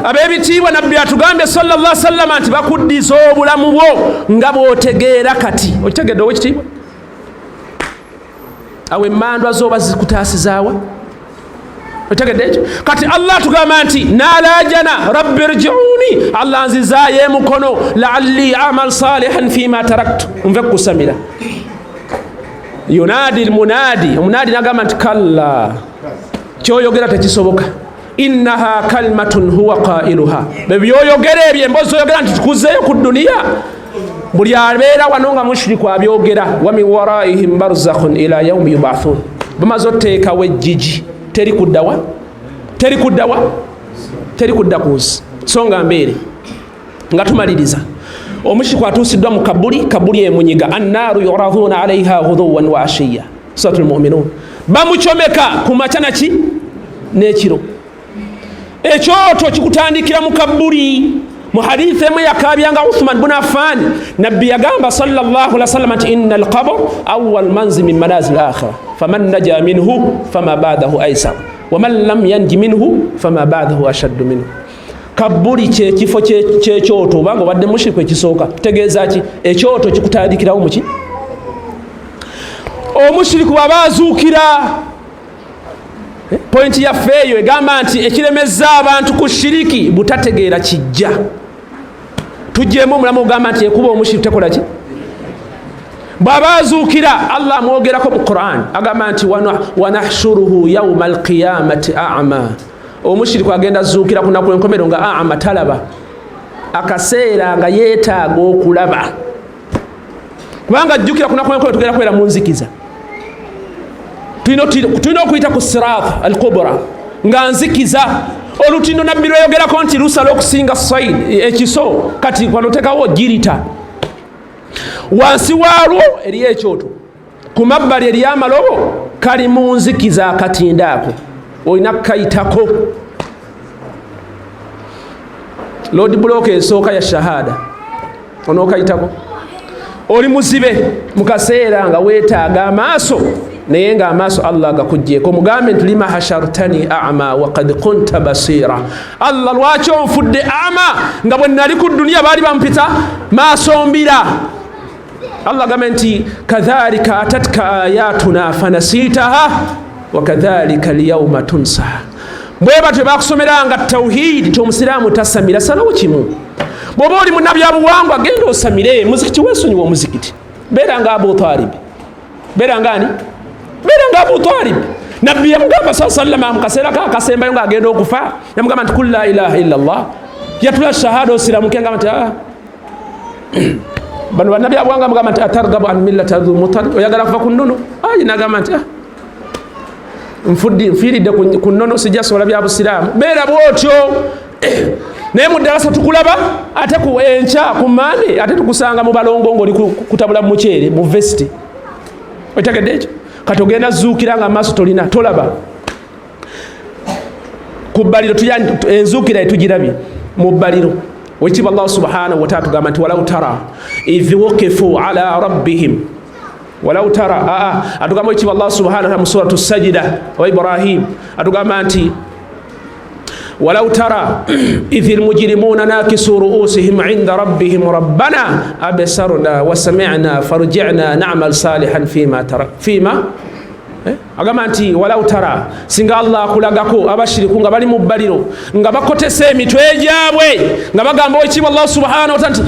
Ab'ebitiibwa, Nabbi atugambye sallallahu sallama nti bakuddiza obulamu bwo nga bw'otegeera kati. Okitegedde, owekitiibwa? Awo emandwa zoba zikutaasizaawa. Otegedde ekyo? Kati Allah atugamba nti nalajana, rabbi rjiuni, Allah nzizaayo emukono, laalli amal salihan fima taraktu, nve kusamira. Yunadi lmunadi, omunadi nagamba nti kalla, kyoyogera tekisoboka, innaha kalimatun huwa qailuha. Bebyoyogera ebyo, emboozi oyogera nti tukuzeeyo ku duniya, buli abeera wano nga mushiriku abyogera. Wa min waraihim barzakhun ila yaumi yubathun. Bamaze oteekawo ejjiji, teri kuddawa, teri kuddawa, teri kudda ku nsi. So nga mbeere nga tumaliriza, omushiriku atuusiddwa mu kabuli, kabuli emunyiga. Annaaru yuraduna alaiha ghuduwan wa ashiya, Surat Lmuminun. Bamucomeka ku makya naki n'ekiro. Ekyoto kikutandikira mu kabuli. Mu hadithi emu yakabyanga Uthman bun Affan, Nabbi yagamba sallallahu alaihi wasallam nti inna alqabr awwal manzil min manazil akhira, faman naja minhu fama ba'dahu aisar, waman lam yanji minhu fama ba'dahu ashaddu minhu. Kabuli kyekifo kyekyoto. Obanga obadde mushiriku, ekisooka tegeeza ki? Ekyoto kikutandikirawo muki. Omushiriku bwaba azuukira, pointi yaffe eyo egamba nti ekiremeza abantu ku shiriki butategeera kijja. Tujjemu omulamu ogamba nti ekuba omushiriku tekola ki. Bw'aba azuukira, Allah amwogerako mu Quran, agamba nti wanahshuruhu yauma alqiyamati ama. Omushiriku agenda azuukira ku naku enkomero nga ama, talaba, akaseera nga yeetaaga okulaba, kubanga ajjukira ku naku enkomero tugenda kubeera mu nzikiza, tulina okuyita ku sirat al kubra nga nzikiza. Olutindo Nabbi lweyogerako nti lusala okusinga said ekiso. Kati wano tekawo girita, wansi waalwo eriyo ekyoto, ku mabbali eriyo amalobo, kali mu nzikiza. Akatindo ako olina kukayitako. Road block esooka ya shahada onookayitako. Oli muzibe mu kaseera nga weetaaga amaaso, naye nga amaaso Allah agakugjeeko. Mugambe nti lima hashartani ama wakad kunta basira. Allah, lwaki onfudde ama nga bwe nali ku duniya baali bampita maaso mbira? Allah agambe nti kadhalika atatka ayatuna fanasitaha wakadhalika lyauma tunsa. Bwe batyo bakusomeranga tauhidi nti omusiraamu tasamira. Salawo kimu, bw'oba oli munabyabuwangwa, genda osamire muzikiti, weesonyiwa omuzikiti. Beera nga Abu Talibi, beera nga ani? Beera nga Abu Talib. Nabbi yamugamba saa sallama mu kaseera ka akasembayo ng'agenda okufa, yamugamba nti kul la ilaha illa llah, yatula shahada osiramuke. Ngamba nti ah. Bano bannabyabuwangwa mugamba nti atargabu an millati Abdulmutalib, oyagala kuva ku nnono? Ayi, nagamba nti ah, nfiiridde ku nnono, sijja sobola bya busiraamu. Beera bwotyo, naye mu ddalasa tukulaba, ate ku enkya ku Mande ate tukusanga mu balongo ngaoli kutabula muceere mu vesti. Otegedde ekyo? Kati ogenda zuukira nga amaaso tolina, tolaba. Ku bbaliro enzuukira etugirabye mu bbaliro. Wekitiibwa, Allah subhanahu wataala tugamba nti walau tara idh wukifu ala rabbihim, walau tara aa atugamba wekitiibwa Allah subhanahu wataala mu suratu Sajida wa Ibrahim, atugamba nti walau tara idh lmujrimuna nakisu ruusihim inda rabbihim rabbana absarna wasamina farjina namal salihan fima tara fima. Agamba nti walau tara, singa Allah akulagako abashiriku nga bali mu bbaliro nga bakotesa emitwe gyabwe nga bagamba ekitiibwa Allah subhanahu wataala nti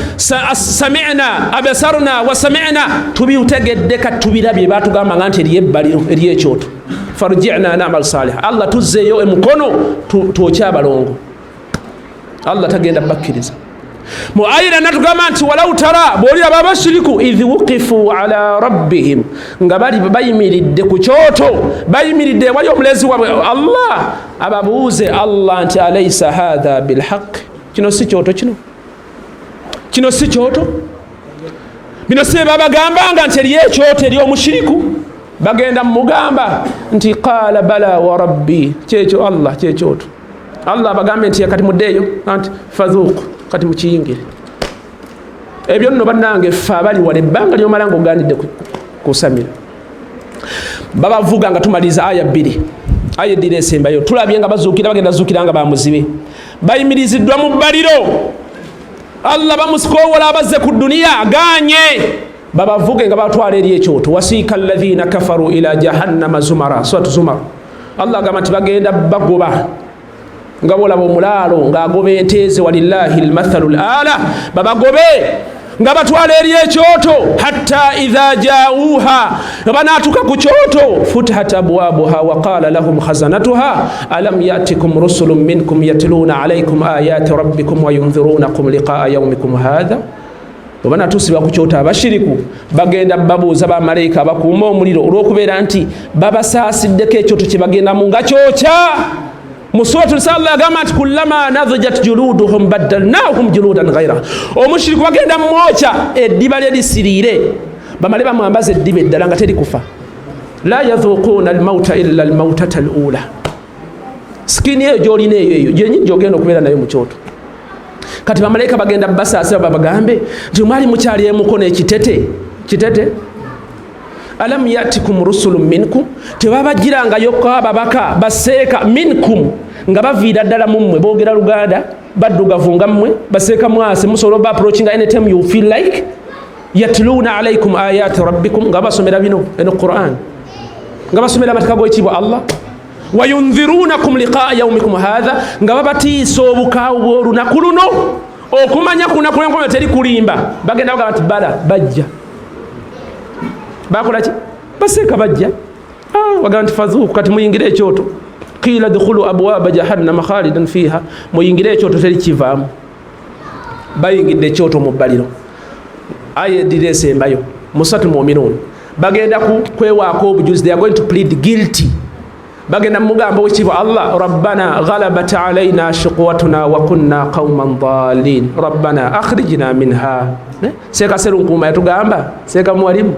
samina absarna wasamina, tubitegedde, kati tubirabye, batugamba nga nti eriyo ebbaliro, eriyo ekyoto, farjina namal saliha, Allah tuzzeeyo emukono twokye abalongo. Allah tagenda bakkiriza. Mu ayira natugamba nti walau tara, bw'oliraba abashiriku, idh wuqifu ala rabbihim, nga bali bayimiridde ku kyoto, bayimiridde ewali omulezi wabwe Allah, ababuuze Allah nti alaisa hatha bilhaq, kino si kyoto, kino kino si kyoto, bino si babagambanga nti eriyo ekyoto eri omushiriku. Bagenda mugamba nti qala bala wa rabbi, kyekyo Allah, kyekyoto. Allah abagambe nti kati muddeeyo, nti fadhuku, kati mukiyingire. Ebyo nno bannange ffe abali wala, ebbanga lyomala nga oganidde kusamira, babavuga. Nga tumaliriza aya bbiri, aya eddira esembayo, tulabye nga bazuukira, bagenda zuukira nga bamuzibe, bayimiriziddwa mu bbaliro. Allah bamusikowola abazze ku duniya, aganye babavuge nga batwala eri ekyoto. Wasiika alladhina kafaru ila jahannama zumara, Suratu Zumar. Allah agamba nti bagenda bagoba nga bolaba omulaalo ng'agoba ente ze, walillahi lmathalu l ala, babagobe nga batwala eri ekyoto. Hatta idha jauha, nga banatuuka ku kyoto, futihat abwabuha waqala lahum khazanatuha alam yatikum rusulun minkum yatluna alaikum ayati rabbikum wayundhirunakum liqaa yaumikum hatha. Bwe banatuusibwa ku kyoto, abashiriku bagenda babuuza bamalayika abakuuma omuliro, olw'okubeera nti babasaasiddeko ekyoto kye bagendamu nga kyokya. Mu Suratu Nisa Allah agamba nti kullama nadijat juluduhum baddalnahum juludan ghairaha. Omushiriku bagenda mwokya eddiba lye lisiriire, bamale bamwambaza eddiba eddala nga teri kufa. La yadhuquuna almauta illa almautata alula. Skin eyo gyolina, eyo eyo gyenyini gyogenda okubeera nayo mu kyoto. Kati bamalayika bagenda basaasira, babagambe nti mwali mukyali emukono ekitete kitete, alam yatikum rusulu minkum, tebabagirangayo ababaka baseeka minkum, nga baviira ddala mummwe, boogera Luganda, baddugavu nga mmwe, baseeka mwase, musobola oba approachinga anytime you feel like, yatluuna alaikum ayati rabbikum, nga basomera bino eno Quran, nga basomera amateeka g'ekitiibwa Allah, wayundhirunakum liqaa yaumikum hatha, nga babatiisa obukaawu bw'olunaku luno, okumanya ku lunaku lwenkomyo teri kulimba. Bagenda bagamba nti bala bajja bakola ki, baseeka bajja. Bagamba nti fadhuku, kati muyingire ekyoto. Qila dkhulu abwaba jahannama khalidan fiha, muyingire ekyoto teri kivaamu. Bayingidde ekyoto mu bbaliro. Aya eddira esembayo, musatu Muminun, bagenda kwewaako obujuzi, they are going to plead guilty. Bagenda mugamba wekitiibwa Allah, rabbana ghalabat alaina shiqwatuna wa kunna qauman dalin, rabbana akhrijna minha. Seeka Serunkuuma yatugamba, seeka muwalimu,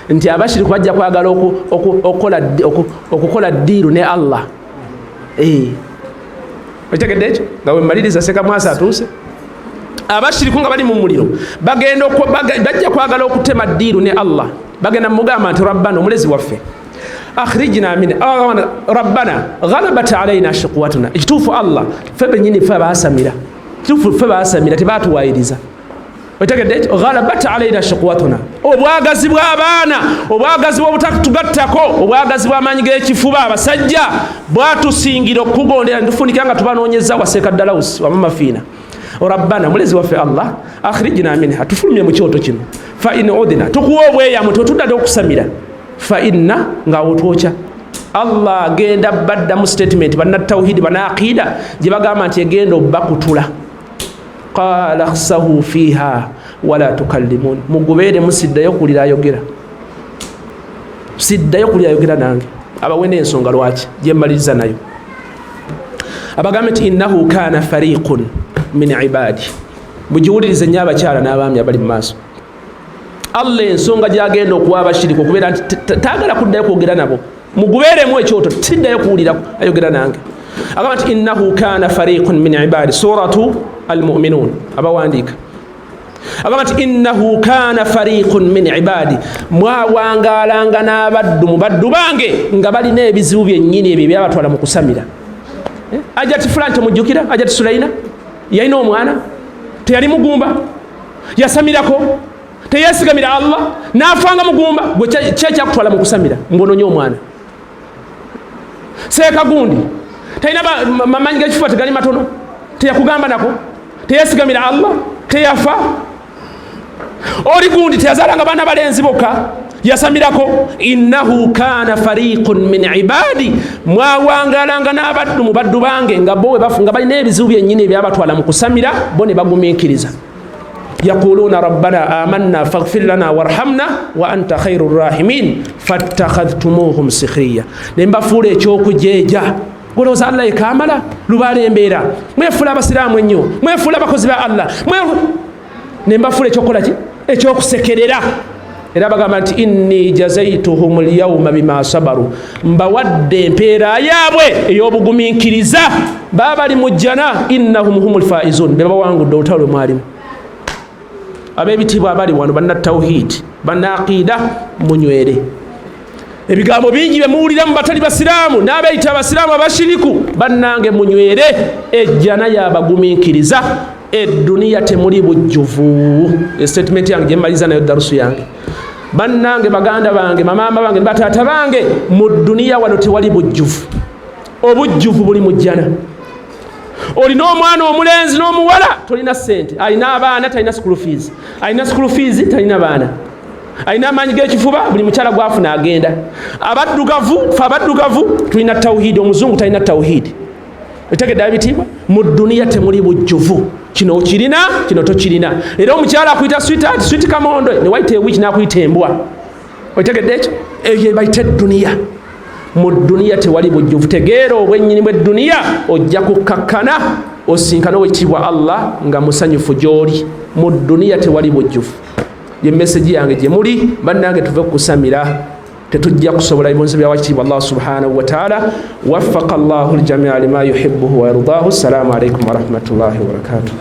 nti abashiriku bajja kwagala okukola deal ne Allah. Okitegedde ekyo? Nga wemaliriza, seeka mwasa atuuse. Abashiriku nga bali mu muliro bagenda bajja kwagala okutema deal ne Allah. Bagenda mugamba nti rabbana, omulezi waffe, akhrijna min, rabbana ghalabat alaina shiqwatuna, ekituufu Allah, ffe benyini ffe abasamira, kituufu ffe basamira, tebatuwayiriza. Otegedde ekyo? Ghalabat alaina shiqwatuna, obwagazi bw'abaana, obwagazi bw'obutatugattako, obwagazi bw'amaanyi g'ekifuba abasajja bwatusingira okukugondera, ntufunikira nga tubanoonyeza waseeka ddalawusi wamama fiina. Rabbana, mulezi waffe Allah, akhrijna minha, tufulumye mu kyoto kino, fa in udina, tukuwa obweyamu, tetudda okusamira, fa inna, ngaawo twokya. Allah agenda baddamu statement bannatawhidi, banaaqida gye bagamba nti egenda obbakutula. Qala khsahu fiha wala tukallimun, mugubeere, musiddayo kulira ayogera, siddayo kulira ayogera nange. Abawe n'ensonga lwaki gyemaliriza nayo. Abagambe nti innahu kana fariqun min ibadi. Mugiwulirize nnyo abakyala n'abaami abali mu maaso. Allah ensonga gyagenda okuwa abashiriku okubeera nti taagala kuddayo kwogera nabo, mugubeeremu ekyoto, tiddayo kuwulira ayogera nange. Agamba nti innahu kana fariqun min ibadi, Suratu Almuminun, abawandiika. Agamba nti innahu kana fariqun min ibadi, mwawangalanga n'abaddu mu baddu bange nga balina ebizibu byennyini ebyo ebyabatwala mu kusamira. Ajati fulani temujjukira? Ajati Sulaina yalina omwana, teyali mugumba, yasamirako, teyesigamira Allah, nafanga mugumba. Gwe kyekyakutwala mu kusamira mbononye omwana? Seeka gundi talina mamanyi gekifuba, tegali matono, teyakugamba nako, teyesigamira Allah, teyafa. Oli gundi teyazalanga baana balenzi bokka, yasamirako. Innahu kana fariqun min ibadi, mwawangalanga n'abaddu mu baddu bange nga bo nga balina ebizibu byennyini ebyabatwala mu kusamira, bo ne bagumiikiriza. Yaquluuna rabbana amanna faghfir lana warhamna wa anta khairu rahimin fattakhadhtumuhum sikhriya, ne mbafuula ekyokujeeja. Golowooza Allah ekamala lubaala embeera, mwefuula abasiraamu ennyo, mwefuula abakozi ba Allah, ne mbafuula ekyokukola ki? Ekyokusekerera. Era bagamba nti inni jazaituhum lyauma bima sabaru, mbawadde empeera yaabwe ey'obugumiikiriza, baba bali mu jjana, innahum hum lfaizun, be babawangudde olutalo lwe mwalimu. Ab'ebitiibwa abali wano, banna tawhidi, banna aqida, munywere. Ebigambo bingi bye muwulira mu batali basiraamu n'abeeyita abasiraamu abashiriku, bannange munywere. Ejjana yabagumiikiriza, edduniya temuli bujjuvu. Estatement yange gyemmaliza nayo darusu yange, bannange, baganda bange, mamaama bange ne bataata bange, mu dduniya wano tewali bujjuvu, obujjuvu buli mu jjana. Olina omwana omulenzi n'omuwala, tolina ssente. Alina abaana, talina school fees. Alina school fees, talina baana. Alina amaanyi g'ekifuba, buli mukyala gwafuna agenda. Abaddugavu, fe abaddugavu tulina tawhidi, omuzungu talina tawhidi. Otegedde abitiibwa? Mu dduniya temuli bujjuvu, kino okirina, kino tokirina. Era omukyala akuyita sweetheart, sweet kamondo, ne wayita ewiiki n'akuyita embwa. Otegedde ekyo? Eyo bayita edduniya. Mu dduniya tewali bujjuvu. Tegeera obwennyini bw'edduniya, ojja kukkakkana osinkane owekitiibwa Allah nga musanyufu gy'oli. Mu dduniya tewali bujjuvu. Ye message yange gye muli, bannange, tuve kukusamira, tetujja kusobola ebibuuzo bya wakitiibwa Allah subhanahu wataala. Waffaka llahu ljamia lima yuhibuhu wa yardahu. Assalamu alaikum warahmatullahi wabarakatuh.